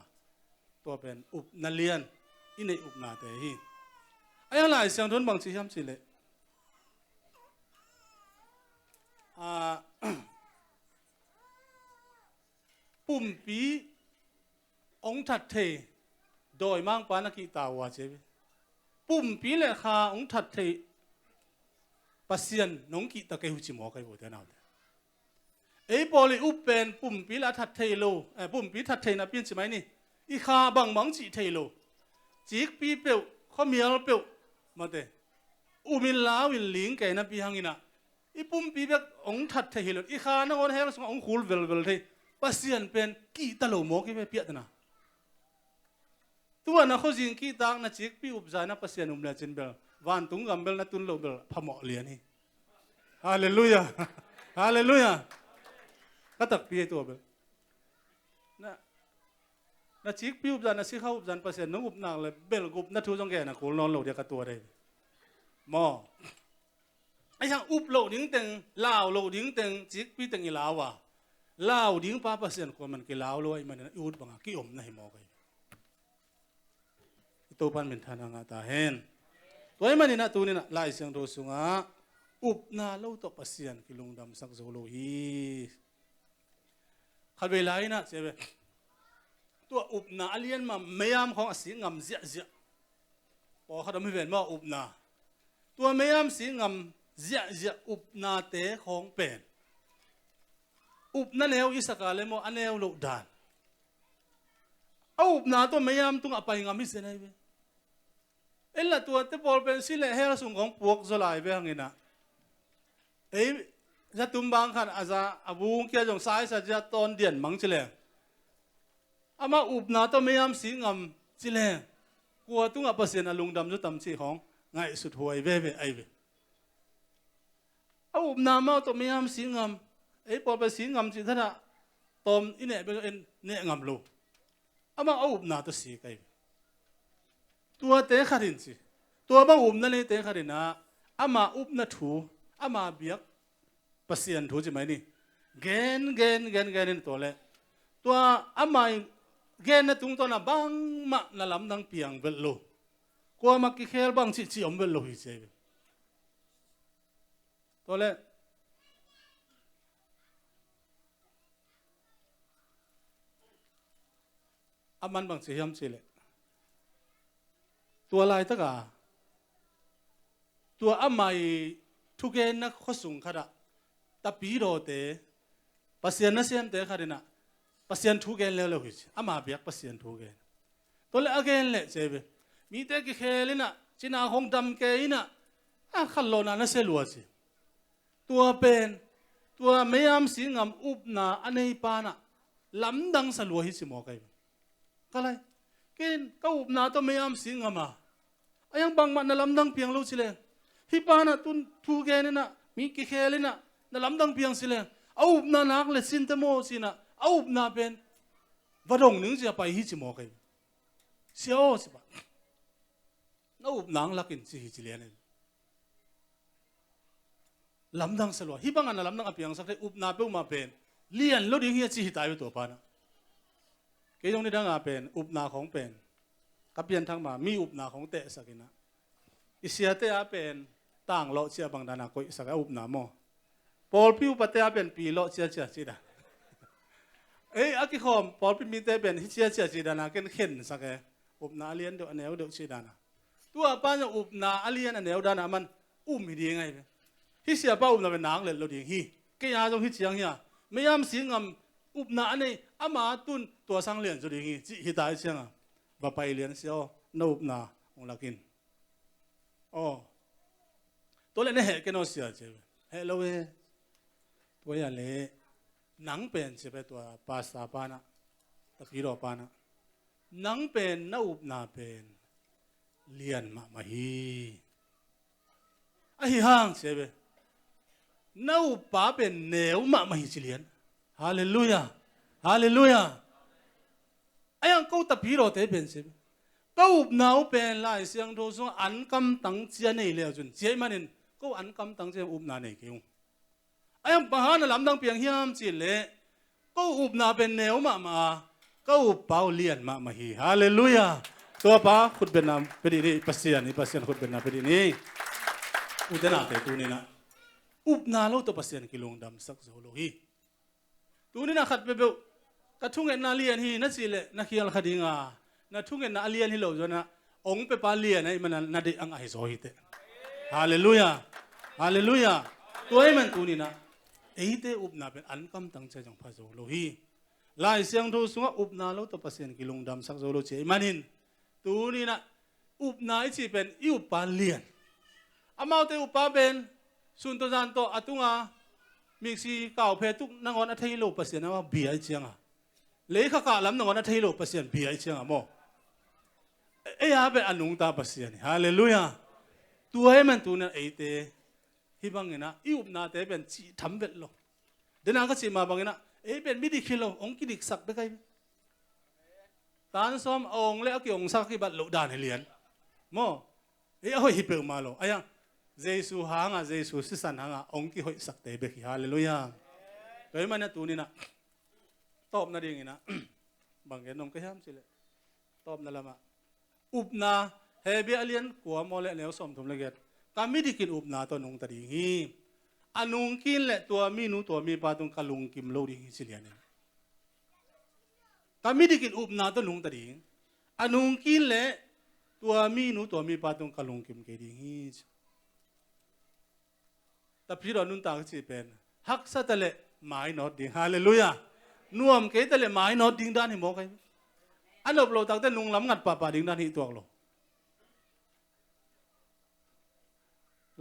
tua pen upna lian, i neih upnate hi. A, a Lai Siangtho in bang ci hiam cih leh, a, pumpi hong that thei dawimangpa na kihta uh a ci hi. Pumpi le kha hong that thei Pasian nong kihta kei uh ci mawk ahi uh te naute. Ei pawl i up pen pumpi la that thei lo, eh, pumpi that thei napi in ci mai ni. I kha bangbang cih thei lo. Cikpi peuh, khuamial peuh, mate. Um in lau in ling kei napi hang inah, i pumpi bek hong that thei hi lo. I kha nangawn hell sungah hong khul velvel thei Pasian pen kihta lo mawk hi ve, piahtana. Tua na khuazing kihtak na cikpi upzai na Pasian um lecin bel vantung gam bel na tun loh bel phamawh lian hi. Halleluiah. Halleluiah. Ka takpi hi tua bel. Na, na cikpi upzai, na sikha upzai Pasian nong up nak le bel gupna thu zong gen a kul nawn lo dia ka tua dei. Maw. Ahi hang up loh ding teng, lau loh ding teng, cikpi teng i lau a, lau ding pa Pasian kuaman kilau lo ahih manin i ut banga ki-om na hi mawk ahi. I Topan minthanna ngah ta hen. Tua ahih manin ah tuni-in ah Lai Siangtho sungah upna lo tawh Pasian kilungdamsak zo lo hi. Khatvei lai-in ah cia ve, tua upna a lian ma meiam khawng a sik ngam ziahziah. Pawlkhat om hi ven maw, upna. Tua meiam sik ngam ziahziah upnate khawng pen upna neu i sak a le maw, a neu loh dan. A upna tua meiam tungah a pai ngam hi zen ahi ve. Ei lah tuate pawl pen si le hell sung khawng puak zaw lai ve hang inah. Ei, zatum bang khan a za, a vung kia zong saisa zia tawn dian mang ci leng, amah upna tawh meiam sik ngam ci leng, kua tungah Pasian a lungdam zaw tam cih khawng ngaihsut huai veve ahi ve. A upna amau tawh meiam sik ngam, ei pawl pen sik ngam cih thadah tawm i neh bek in neh ngam lo. Amah a upna tawh sik ahi ve. Tuate khat in ci, tua bang upna neite khat in ah, ama upna thu, ama biak Pasian thu ci mai ni. Gen, gen, gen, gen in tua leh, tua ama i genna tungtawn ah bangmah na lamdang piang velh lo. Kuamah kikhel bang cih cih om velh lo hi ci ahi ve. Tua leh a man bang ci hiam cih leh, tua laitaka tua ama i thugenna khuasung khatah tapidawte, Pasian nasemte khat in ah Pasian thu gen leuleu hi ci. Ama biak Pasian thu gen. Tua leh a gen leh ci ahi ve, mite kikhel in ah, cina khawng dam kei in ah, A khanlawhna nasia lua ci. Tua pen, tua meiam singam upna a nei panah lamdang sa lua hi ci maw kai. Ka lai, ken ka upna tawh meiam singam a, a yang bangmah na lamdang piang lo ci leng, hih panah tun thu gen inah, mi kikhel inah, na lamdang piang ci leng, a upna nak le sinte maw cinah, a upna pen va dong ning cia pai hi ci maw kai. Sia aw ci pah. Na upna ang lakin ci hi ci lian in. Lamdang sa lua. Hih bangah na lamdang a piangsak thei upna peuhmah pen lian lo ding hi a ci hi tai ve tua panah. Kei zong nidangah pen upna khong pen ka pianthak ma mi upna khong tehsak inah, i siate a pen tanglawh ciah bang dana koihsak a upna maw. Pawlpi upate a pen pilawh ciacia cih dan. Ei, a kikhawm pawlpi mite pen hi ciacia cih dana ken khensak e. Upna a lian deuh a neu deuh cih dana. Tua pa zong upna a lian a neu dana a man um hi ding ahi ve. Hih siapa upna pen nak let lo ding hi. Kei a zong hi ciang hi a, meiam singam upna a nei ama tun tua sang lian zo ding hi cih hi tai cianga, va pai lian sia aw, na upna hong lakin. Aw. Tua le na heh ken aw sia cia ve. Heh lo e. Tua ia le nang pen cia ve tua pasta panah, tapidaw panah, nang pen na upna pen lian mahmah hi. Ahi hang cia ve, na uppa pen neu mahmah hi ci lian. Halleluia. Halleluia. A yang ko tapidawte pen cia ve, ka upna uh pen Lai Siangtho sungah an kamtang cia nei leu cun cia ih manin ko an kamtang cia upna nei kei ung. A yang bang hang na lamdang piang hiam cih leh, ko upna pen neu mahmah a, ka uppa uh lian mahmah hi. Halleluia. Tua pa khutbetna pia dih ni, i Pasian, i Pasian khutbetna pia dih ni. Ute naute tuninah upna lo tawh Pasian kilungdamsak zo lo hi. Tuninah khat peuhpeuh ka thungetna lian hi na cih leh na khial kha dinga, na thungetna a lian hi lo zonah ong pepa lian ahi mana na deih ang ahi zaw hi teh. Halleluia. Halleluia. Tua ahi man tuninah eite upna pen an kamtang cia zong pha zo lo hi. Lai Siangtho sungah upna lo tawh Pasian kilungdamsak zo lo cia ih manin tuninah upna i cih pen i uppa lian. Amaute uppa pen sun tawh zan tawh a tunga miksi kauphe tuk nangawn a thei lo Pasian ama bia i cianga, leikha kah lam nangawn a thei lo Pasian bia i cianga maw. Ei a pen a nungta Pasian hi. Halleluia. Tua hi man tuninah eite hih banginah i upnate pen cih tham vet lo. Dena ka cih mah banginah ei pen midik hi lo, ong kidiksak bek ahi. Tan sawm a ong le a kiongsak a kibat loh dan hi lian maw. Ei a hoih hi peuhmah lo. Aia Jesu hanga, Jesu sisan hanga ong kihoihsakte bek hi. Halleluia. Tua hi manah tuninah tawpna dinginah bang gen nong ka hiam cih leh, tawpna lamah upna, Hebru a lian kua maw le a neu sawmthum le giat, ka midikin upna tawh nungta ding hi. A nungkin le tua minu tua mipa tung ka lungkim lo ding hi ci lianin. Ka midikin upna tawh nungta ding. A nungkin le tua minu tua mipa tung ka lungkim kei ding hi ci. Tapidaw nuntak cih pen haksa ta leh mainawt ding. Halleluia. Nuam kei ta leh mainawt ding dan hi mawk ahi. A nop lo takte nunglam ngat pahpah ding dan hi tuak lo.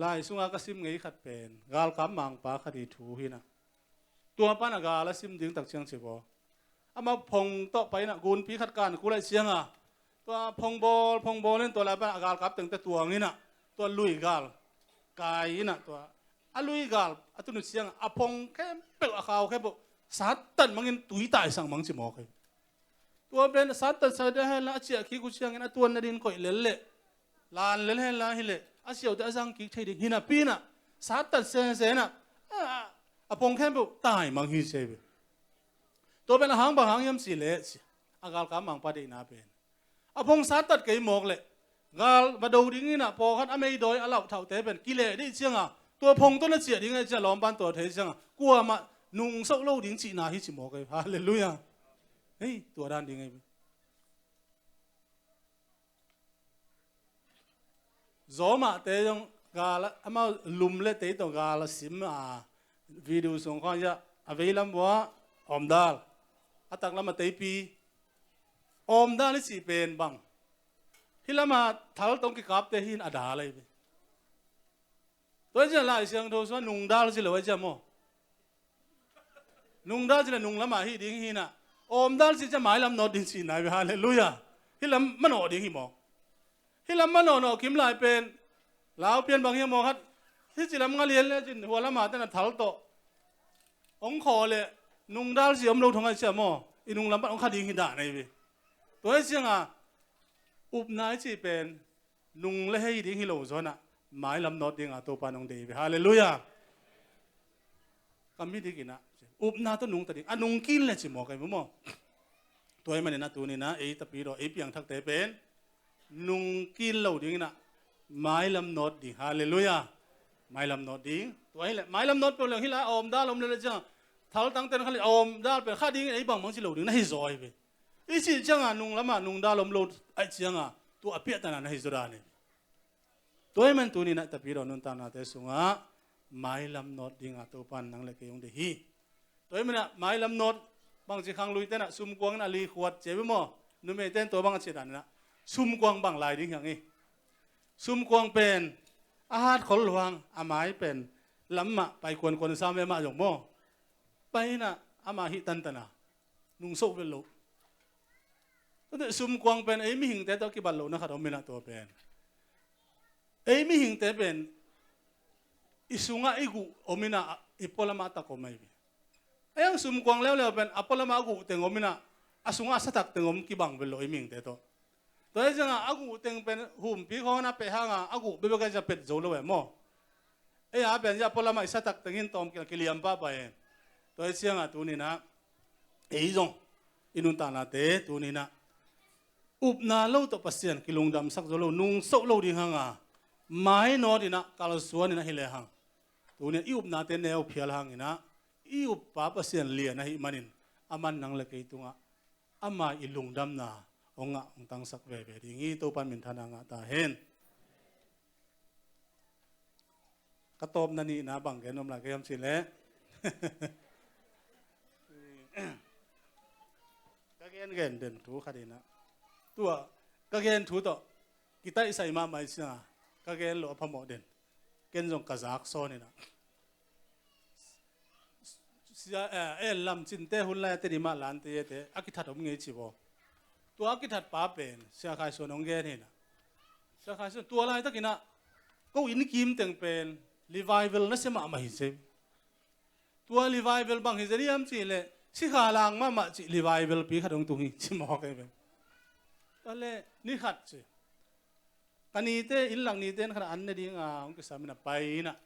Lai sunga ka sim ngei khat pen galkap mangpa khat i thu hinah. Tua pana gal a sim ding tak ciang ci baw. Ama phong tawh painah gunpi khat kan kul aih cianga tua phong bawl phong bawl in tua lai pana a galkap tengte tuang inah tua lui gal kai inah tua a lui gal a tunu cianga a phong khempeuh a khau khempeuh sattan mangin tui taisak mang ci mawk hi. Tua pen sattan sa dia henla a ciah kik uh ciangin a tuanna din koih lel leh lan lel henla hileh a siaute a zang kik thei ding hinapinah sattan sensenah a phong khempeuh tai mang hi ci hi ve. Tua pen a hang bang hang hiam cih leh a galkap mangpa deihna pen a phong sattat kei mawk leh gal va do ding inah pawlkhat a meidawi a lauhthauhte pen kileh dih cianga tua phong tawh na ciah ding ahi ciah lawmpan tua thei cianga kuamah nungsoh lo ding cihna hi ci mawk ahi. Halleluia. Hei, tua dan ding ahi. Zawmahte zong gal a, amau lum le tei tawh gal a sim a video sung khuang hiah a veilam uah awmdal a taklam a teipi awmdal i cih pen bang hih lama thal tawng kikapte hin a dal ahi ve. Tua hi ciang Lai Siangtho sungah nungdal ci lo hi ciang maw? Nungdal ci le nunglamah hih ding hi inah, awmdal ci ciang mailam nawt ding ci nai ve. Halleluiah. Hih lam manawh ding hi maw? Hih lam manawhnawh kim lai pen lau pian bang hiam maw khat? Hih ci lam nga lian le cin hua lamah tena thal tawh hong khaw le nungdal ci om lo thong a ciang maw? I nunglam pan hong kha ding hi dah nai ve. Tua hi cianga upna i cih pen nung le hei ding hi lo zawnah mailam nawt dingah Topa nong dei ve. Halleluiah. Ka mi dikinah upna tawh nungta ding a nungkin le ci maw kai maw? Tua hi maninah tuninah ei tapidaw ei piangthakte pen nungkin lo dinginah mailam nawt ding. Halleluiah. Mailam nawt ding. Tua hi le mailam nawt peuh leng hi la a awmdal om le le ciang thaltangten kha le a awmdal pen kha dingin ei bangbang ci lo ding na hi zaw hi ve. I cih cianga nunglamah nungdal om lo aih cianga tua a piahtana na hi zaw dan hi. Tua hi man tuninah tapidaw nuntaknate sungah mailam nawt dingah Topan nang le kei hong dei hi. Tua hi manah mailam nawt bangci khangluitenah sumkuangin a likhuat cia ve maw? Numeiten tua bang a ciah daninah sumkuang bang lai ding hiang hi. Sumkuang pen a hat khol luang a mai pen lamah pai kuankuan sam ve mah zong maw? Pai inah ama hih tantana nungsoh vet loh. Tua teh sumkuang pen ei mihingte tawh kibat lohna khat om inah tua pen ei mihingte pen i sungah i guh om inah i pualamah tak om ahi ve. Ei ang sumkuang leuleu pen a pualamah a guh teng om inah a sungah a satak teng om kibang vet loh ei mihingte tawh. Tua hi ciangah a guh teng pen humpi khawng a peh hanga a guh bebek a ciang pet zo lo e maw? Ei a pen ciah pualamah i satak teng hin tawm kiliam pahpah e. Tua hi ciangah tuninah ei zong i nuntaknate tuninah upna lo tawh Pasian kilungdamsak zo lo nungsoh lo ding hanga mainawt inah kalsuan inah hi lehang tuninah i upnate neu phial hanginah i uppa Pasian lian ahih manin aman nang le kei tungah ama i lungdamna hong ngah hong tangsak veve ding hi. Topan minthana ngah ta hen. Ka tawpna nihna bang gen om lai ka hiam cihleh ka gen gen den thu khat inah tua ka gen thu tawh kitaihsai mahmah i cianga ka gen loh a phamawh den. Ken zong ka zak sawn inah Sia, eh, eh, lamcinte hun lai a Tedim ah lante ete a kithat om ngei ci baw. Tua a kithat pa pen Sia Khai Suan hong gen hinah. Sia Khai Suan tua laitakinah ko inn kim teng pen revival na sia mahmah hi ci. Tua revival bang hi zen hiam cihleh sikha lang mahmah cih revival pi khat hong tung hi ci mawk ei pen. Tua le ni khat ci. Ka nite inn lak nite in khanah an ne dinga hong kisam inah pai inah.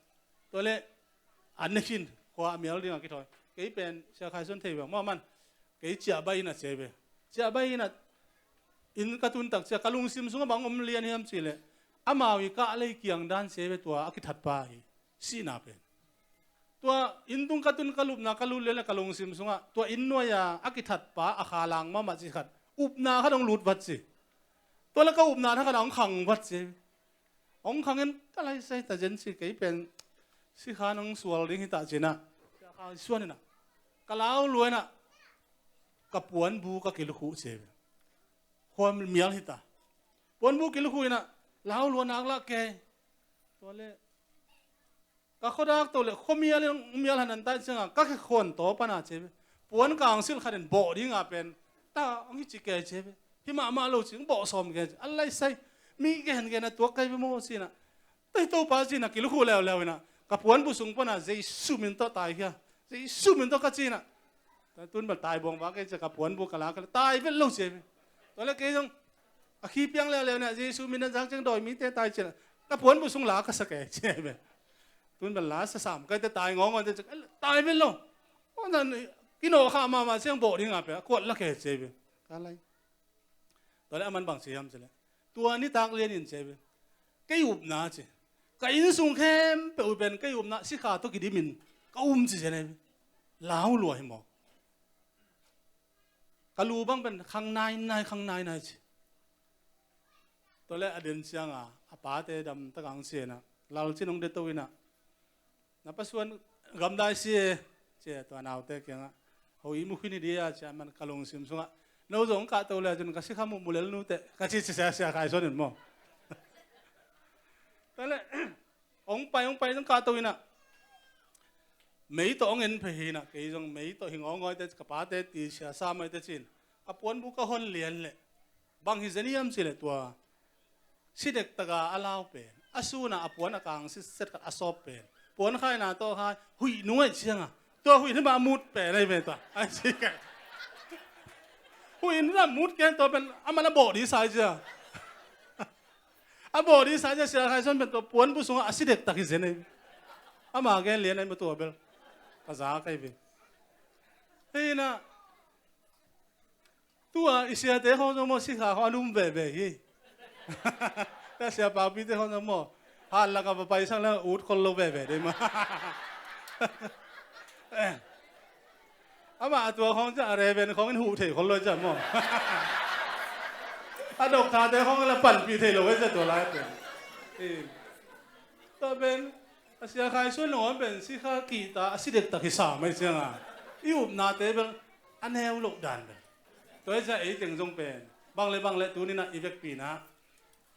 Tua le an ne khin khua a mial dinga kithawi. Kei pen Sia Khai Suan thei bang maw man kei ciah bai inah cia ve. Ciah bai inah inn ka tun tak cia ka lungsim sungah bang om lian hiam cihleh amau i kah lei kiang dan cia ve tua a kithat pa i sihna pen. Tua inn tung ka tun ka lupna ka lut lian le ka lungsim sungah tua inn nuai-a a kithat pa a kha lang mahmah ci khat upna khat hong lut vat ci. Tua le ka upna thakhat a hong khang vat ci. Hong khangin ka laisai ta zen ci kei pen sikha nong sual ding hi tah cinah. Sia Khai Suan inah ka lau luainah ka puanbu ka kilukhuh ci. Khua mial hi ta. Puanbu kilukhuh inah lau lua nak lah kei. Tua le ka khuadak to le khuamial in mial hanan tai cianga ka khe khuan taw pana cebe. Puan kangsil khatin bawh dinga pen ta ang hi ci kei cebe. Hi mahmah lo cing bawh sawm kei ce a laisai. Mi gen gen a tuak kai be maw cinah. Tei topa cinah kilukhuh leuleu inah ka puanbu sung pana Jesu min tawh tai hia. Jesu min tawh ka cinah. Tun bal tai buang ba kei ce ka puanbu ka la ka le tai vet lo cebe. Tua le kei zong a khi piang leuleu inah Jesu min a zak ciang dawi mite tai cinah ka puanbu sung la ka sa kei cebe. Tun bal la sasam kai te tai ngawngawng te tai vet lo. Kinawhkhah mahmah ciang bawh dinga pe a kuat la kei cebe. Ka lai. Tua le a man bang ci hiam ci le tua nitak lianin ci ve. Kei upna ci ka inn sung khempeuh uh pen kei upna sikha tawh kidimin ka um ci zen e. Lau lua hi maw? Ka lu bang pen khang nainai khang nainai ci. Tua le a den cianga a pate damtak ang cianah lalcin hong deto inah na pasuan gamdai si e. Cia tua naute kiangah ho i mukhin i dia cia man ka lungsim sungah no zong kahto le cun ka sikha muh mulel nute ka ci cia Sia Khai Suan in maw? Tale Hong pai, hong pai zong kahto inah, mei tawh hong en phei hi inah, kei zong mei tawh hi ngawngawite, ka pate ti sia sa maite cin. A puanbu ka hon lian leh bang hi zen hiam cileh tua si dektaka a lau pen, a sunah a puan a kang sitset khat a sawp pen, puan khaina tawh khai huih nung aih cianga, tua huih ni mah a mut pen ahi pen tua. Ai ci kei. Huih ni mah a mut ken tua pen amah na bawh dih sai cia. A bawh dih sai cia, sia khai suan pen tua puanbu sungah a si dektak hi zen ahi. Ama gen lian ahi mah tua bel. Ka za kai ve. Hei na. Tua i siate khawng zong maw, sikha khawng a lum veve hi. Tua sia pakpite khawng zong maw, han laka va pai sang le ut khol lo veve dei maw. Amah a tua khawng cia a reven khawng in huh thei khol lo cia maw. A doktate khawng la panpih thei lo cia tua lai pen. Tua pen a sia khai suan lo pen sikha kihta a si dektak hi sa mai cianga, i upnate bel a neu loh dan bel. Tua hi cia ei teng zong pen bang le bang le tuninah i vekpinah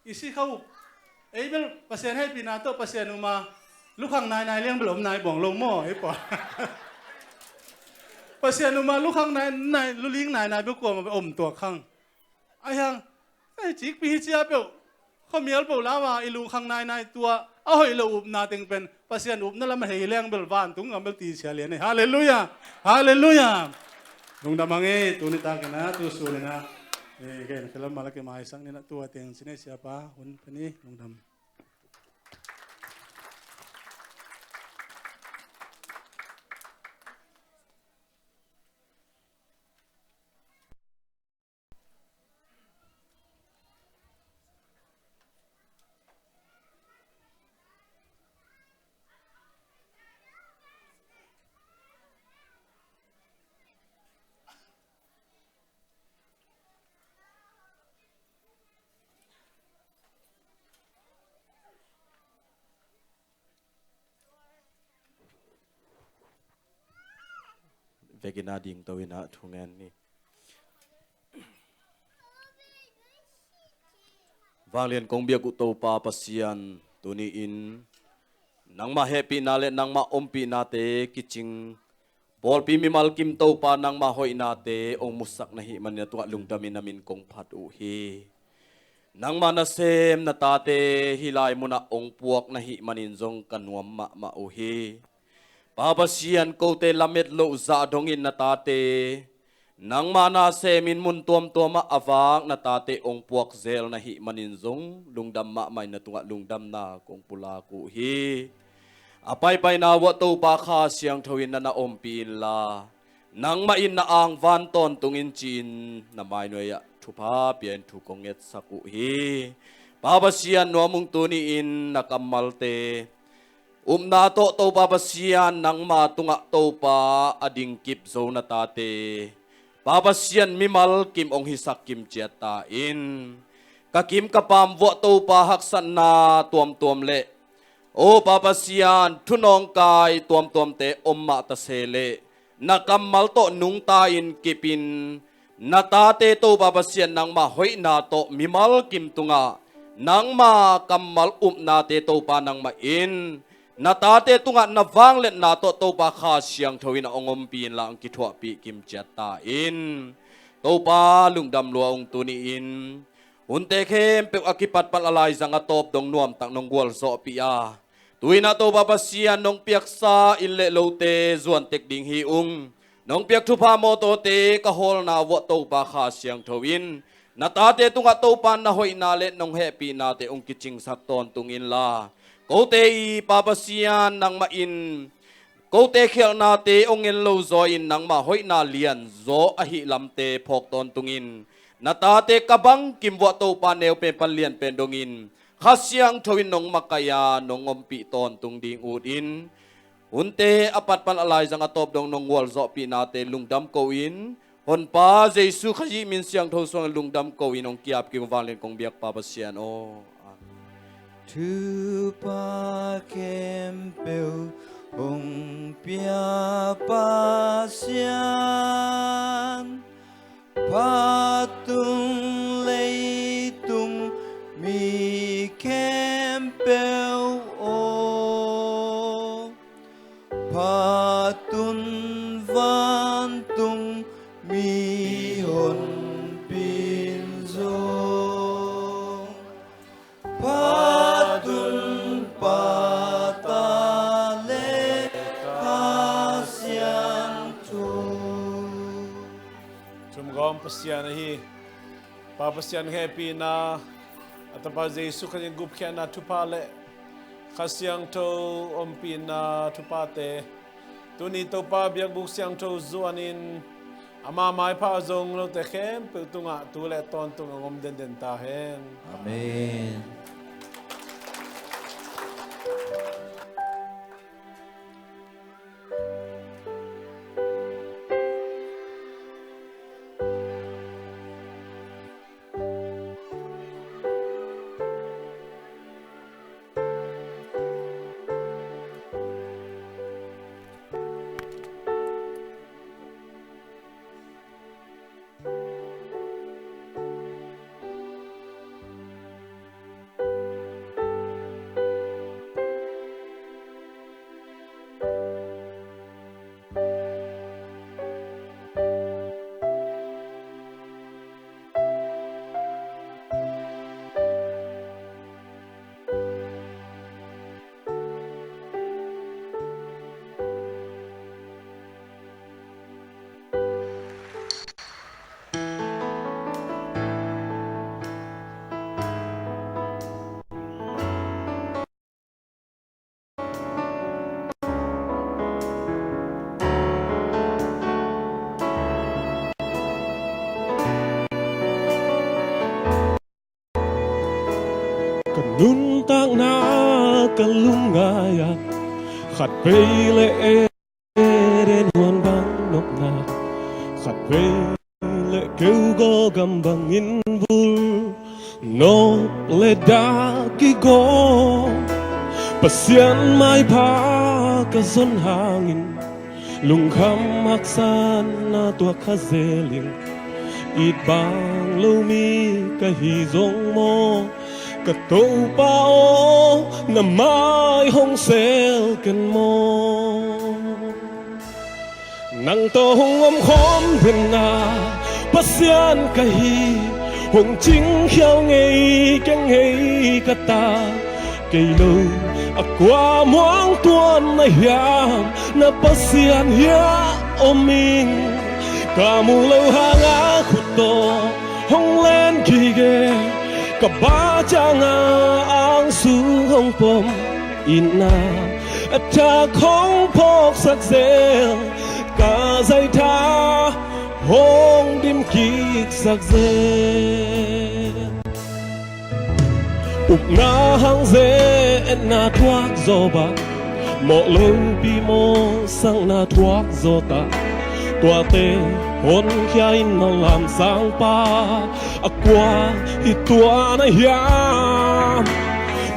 i sikha up, ei bel Pasian heihpihna tawh Pasian uma lukhang nainai liang bel om nai bawng lo maw, ei pua. Pasian uma lukhang nainai, luling nainai bel kuama bel om tuak khang. Ai hang, ei cikpi hi cia peuh, khuamial peuh lama i lukhang nainai tua a hoih lo upna teng pen Pasian upna lam a hei leng bel vantung ngam bel ti sia lian ei. Halleluiah. Halleluiah. Lungdam hang ei, tuni takinah, tu suninah. Ei, ken khilam malak i maisak ninah tua teng cine siapa hun pani lungdam. Vekin a dingto inah thungen ni. Vanglian kong biak uh Topa Pasian, tuni-in nangmah hehpihna le nangmah ompihnate kicing pawlpi mimal kim Topa nangmah hoihnate ong musak na hih manin a tungah lungdamin a min kong phat uh hi. Nangmah nasem na tate hih lai munah ong puak na hih manin zong ka nuam mahmah uh hi. Pa Pasian, kote lamet loh zah dongin na tate nangmah nasemin mun tuamtuamah a vak na tate ong puak zel na hih manin zong lungdam mahmah in na tungah lungdamna kong pulak uh hi. A paipaina uah Topa Kha Siangtho in na na ompih inla, nangmah in na angvan tawntungin ci-in na mainuai-ah thupha pia-in thu kong ngetsak uh hi. Pa Pasian, nuam ung, tuni-in na kammalte upna tawh Topa Pasian nangma tungah Topa a dingkip zo na tate Pa Pasian mimal kim ong hisak kim ciat ta in. Ka kim ka pam vuah Topa haksatna tuamtuam le O Pa Pasian, thunawngkai tuamtuamte om mah ta se leh na kammal tawh nungta-in kipin na tate Topa Pasian nangmah hoihna tawh mimal kim tungah nangma kammal upnate Topa nangmah in na tate tungah na vangliatna tawh Topa Kha Siangtho in a ong ompih inla ong kithuahpih kim ciat ta in. Topa lungdam lua ung, tuni-in hunte khempeuh a kipatpalh a laizang a tawp dong nuamtak nong gualzawhpih a, tu-in ah Topa Pasian nong piaksa inn le lote zuan tek ding hi ung. Nong piak thupha mawtawte ka hawlna vuah Topa Kha Siangtho in na tate tungah Topa na hoihna le nong hehpihnate ong kicingsak tawntung inla, kote i Pa Pasian nangmah in kote khialhnate ong en lo zaw-in nangmah hoihna lianzaw ahih lamte phawk tawntungin na tate ka bangkim vuah Topa neu pen pan lian pen dongin Kha Siangtho in nong makaih a nong ompih tawntung ding utin, hunte a patpalh a laizang a tawp dong nong gualzawhpihnate lungdam ko-in, Honpa Jesu Khazih min siangtho suangin lungdam ko-in ong ki-ap kik ung, vanglian kong biak Pa Pasian aw. Amen. Thupha khempeuh hong pia Pasian, phat tung leitung mi khempeuh aw. Pa, Tun, Pa, Ta le Kha Siangtho. Thumgawm Pasian ahi Pa Pasian hehpihna, a Tapa Jesu Khrih in gupkhiatna thupha le Kha Siangtho ompihna thuphate tuni Topa biakbuk siangtho zuanin ama maipha a zong note khempeuh tungah tu le tawntung a om denden ta hen. Amen. Ka nuntakna ka lungngai ah, khat vei le Eden huan bang nopna, khat vei le keu gaw gam bangin vul nop le dah kigaw. Pasian maipha ka zon hangin lungkham haksatna tuak kha zel ing. It bang lo mi ka hi zong maw, ka Topa aw, na mai hong sel ken maw. Nang tawh hong omkhawm denna Pasian ka hi, hong cingkhial ngei keng ngei ka ta. Kei lo a kua muang tuan na hiam, na Pasian hiah om ing. Ka muh loh hanga khut tawh hong len gige, ka ba cianga angsung hong pom. Itna a thak hong phawksak zel, ka zaitha hong dim kiksak zel. Upna hang ze-etna thuak zaw bang, mawh lopi mawhsakna thuak zaw ta. Tuate honkhia in na lamsangpa a kua hi tua na hiam.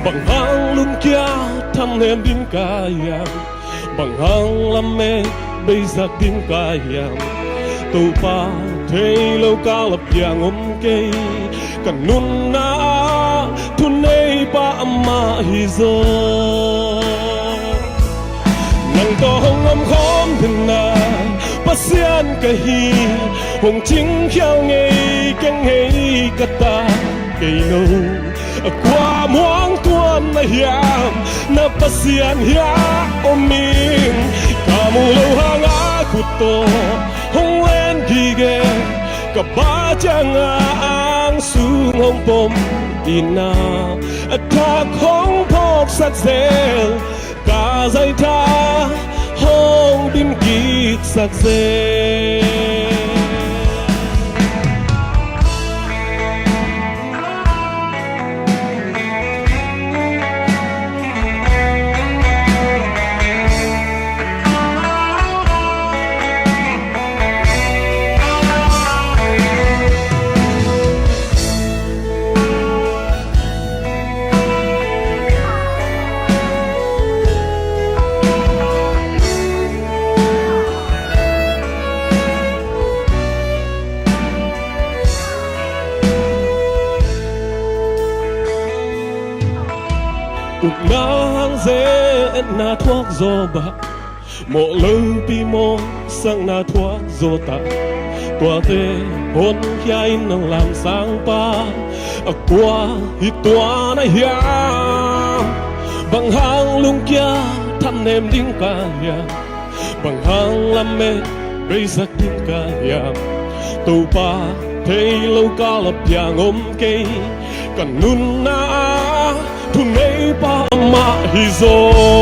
Bang hang lum kia thamnem ding ka hiam, bang hang lamet beizak ding ka hiam. Topa thei lo ka lap piang om kei, ka nunna ah thuneipa amah hi zaw. Nang tawh hong omkhawm denna Pasian ka hi, hong cingkhial ngei keng ngei ka ta. Kei lo a kua muang tuan na hiam, na Pasian hiah om ing. Ka muh loh hanga khut tawh hong len gige, ka ba cianga angsung hong pom. Itna a thak hong phawksak zel, ka zaitha hong dim kiksak zel. Upna hang ze-etna thuak zaw bang, mawh lopi mawhsakna thuak zaw ta. Tuate honkhia in nang lamsangpa A kua hi tua na hiam? Bang hang lungkia thanem ding ka hiam? Bang hang lamet beizak ding ka hiam? Topa thei lo kal a piang om kei. Ka nunna ah thuneipa amah hi zaw.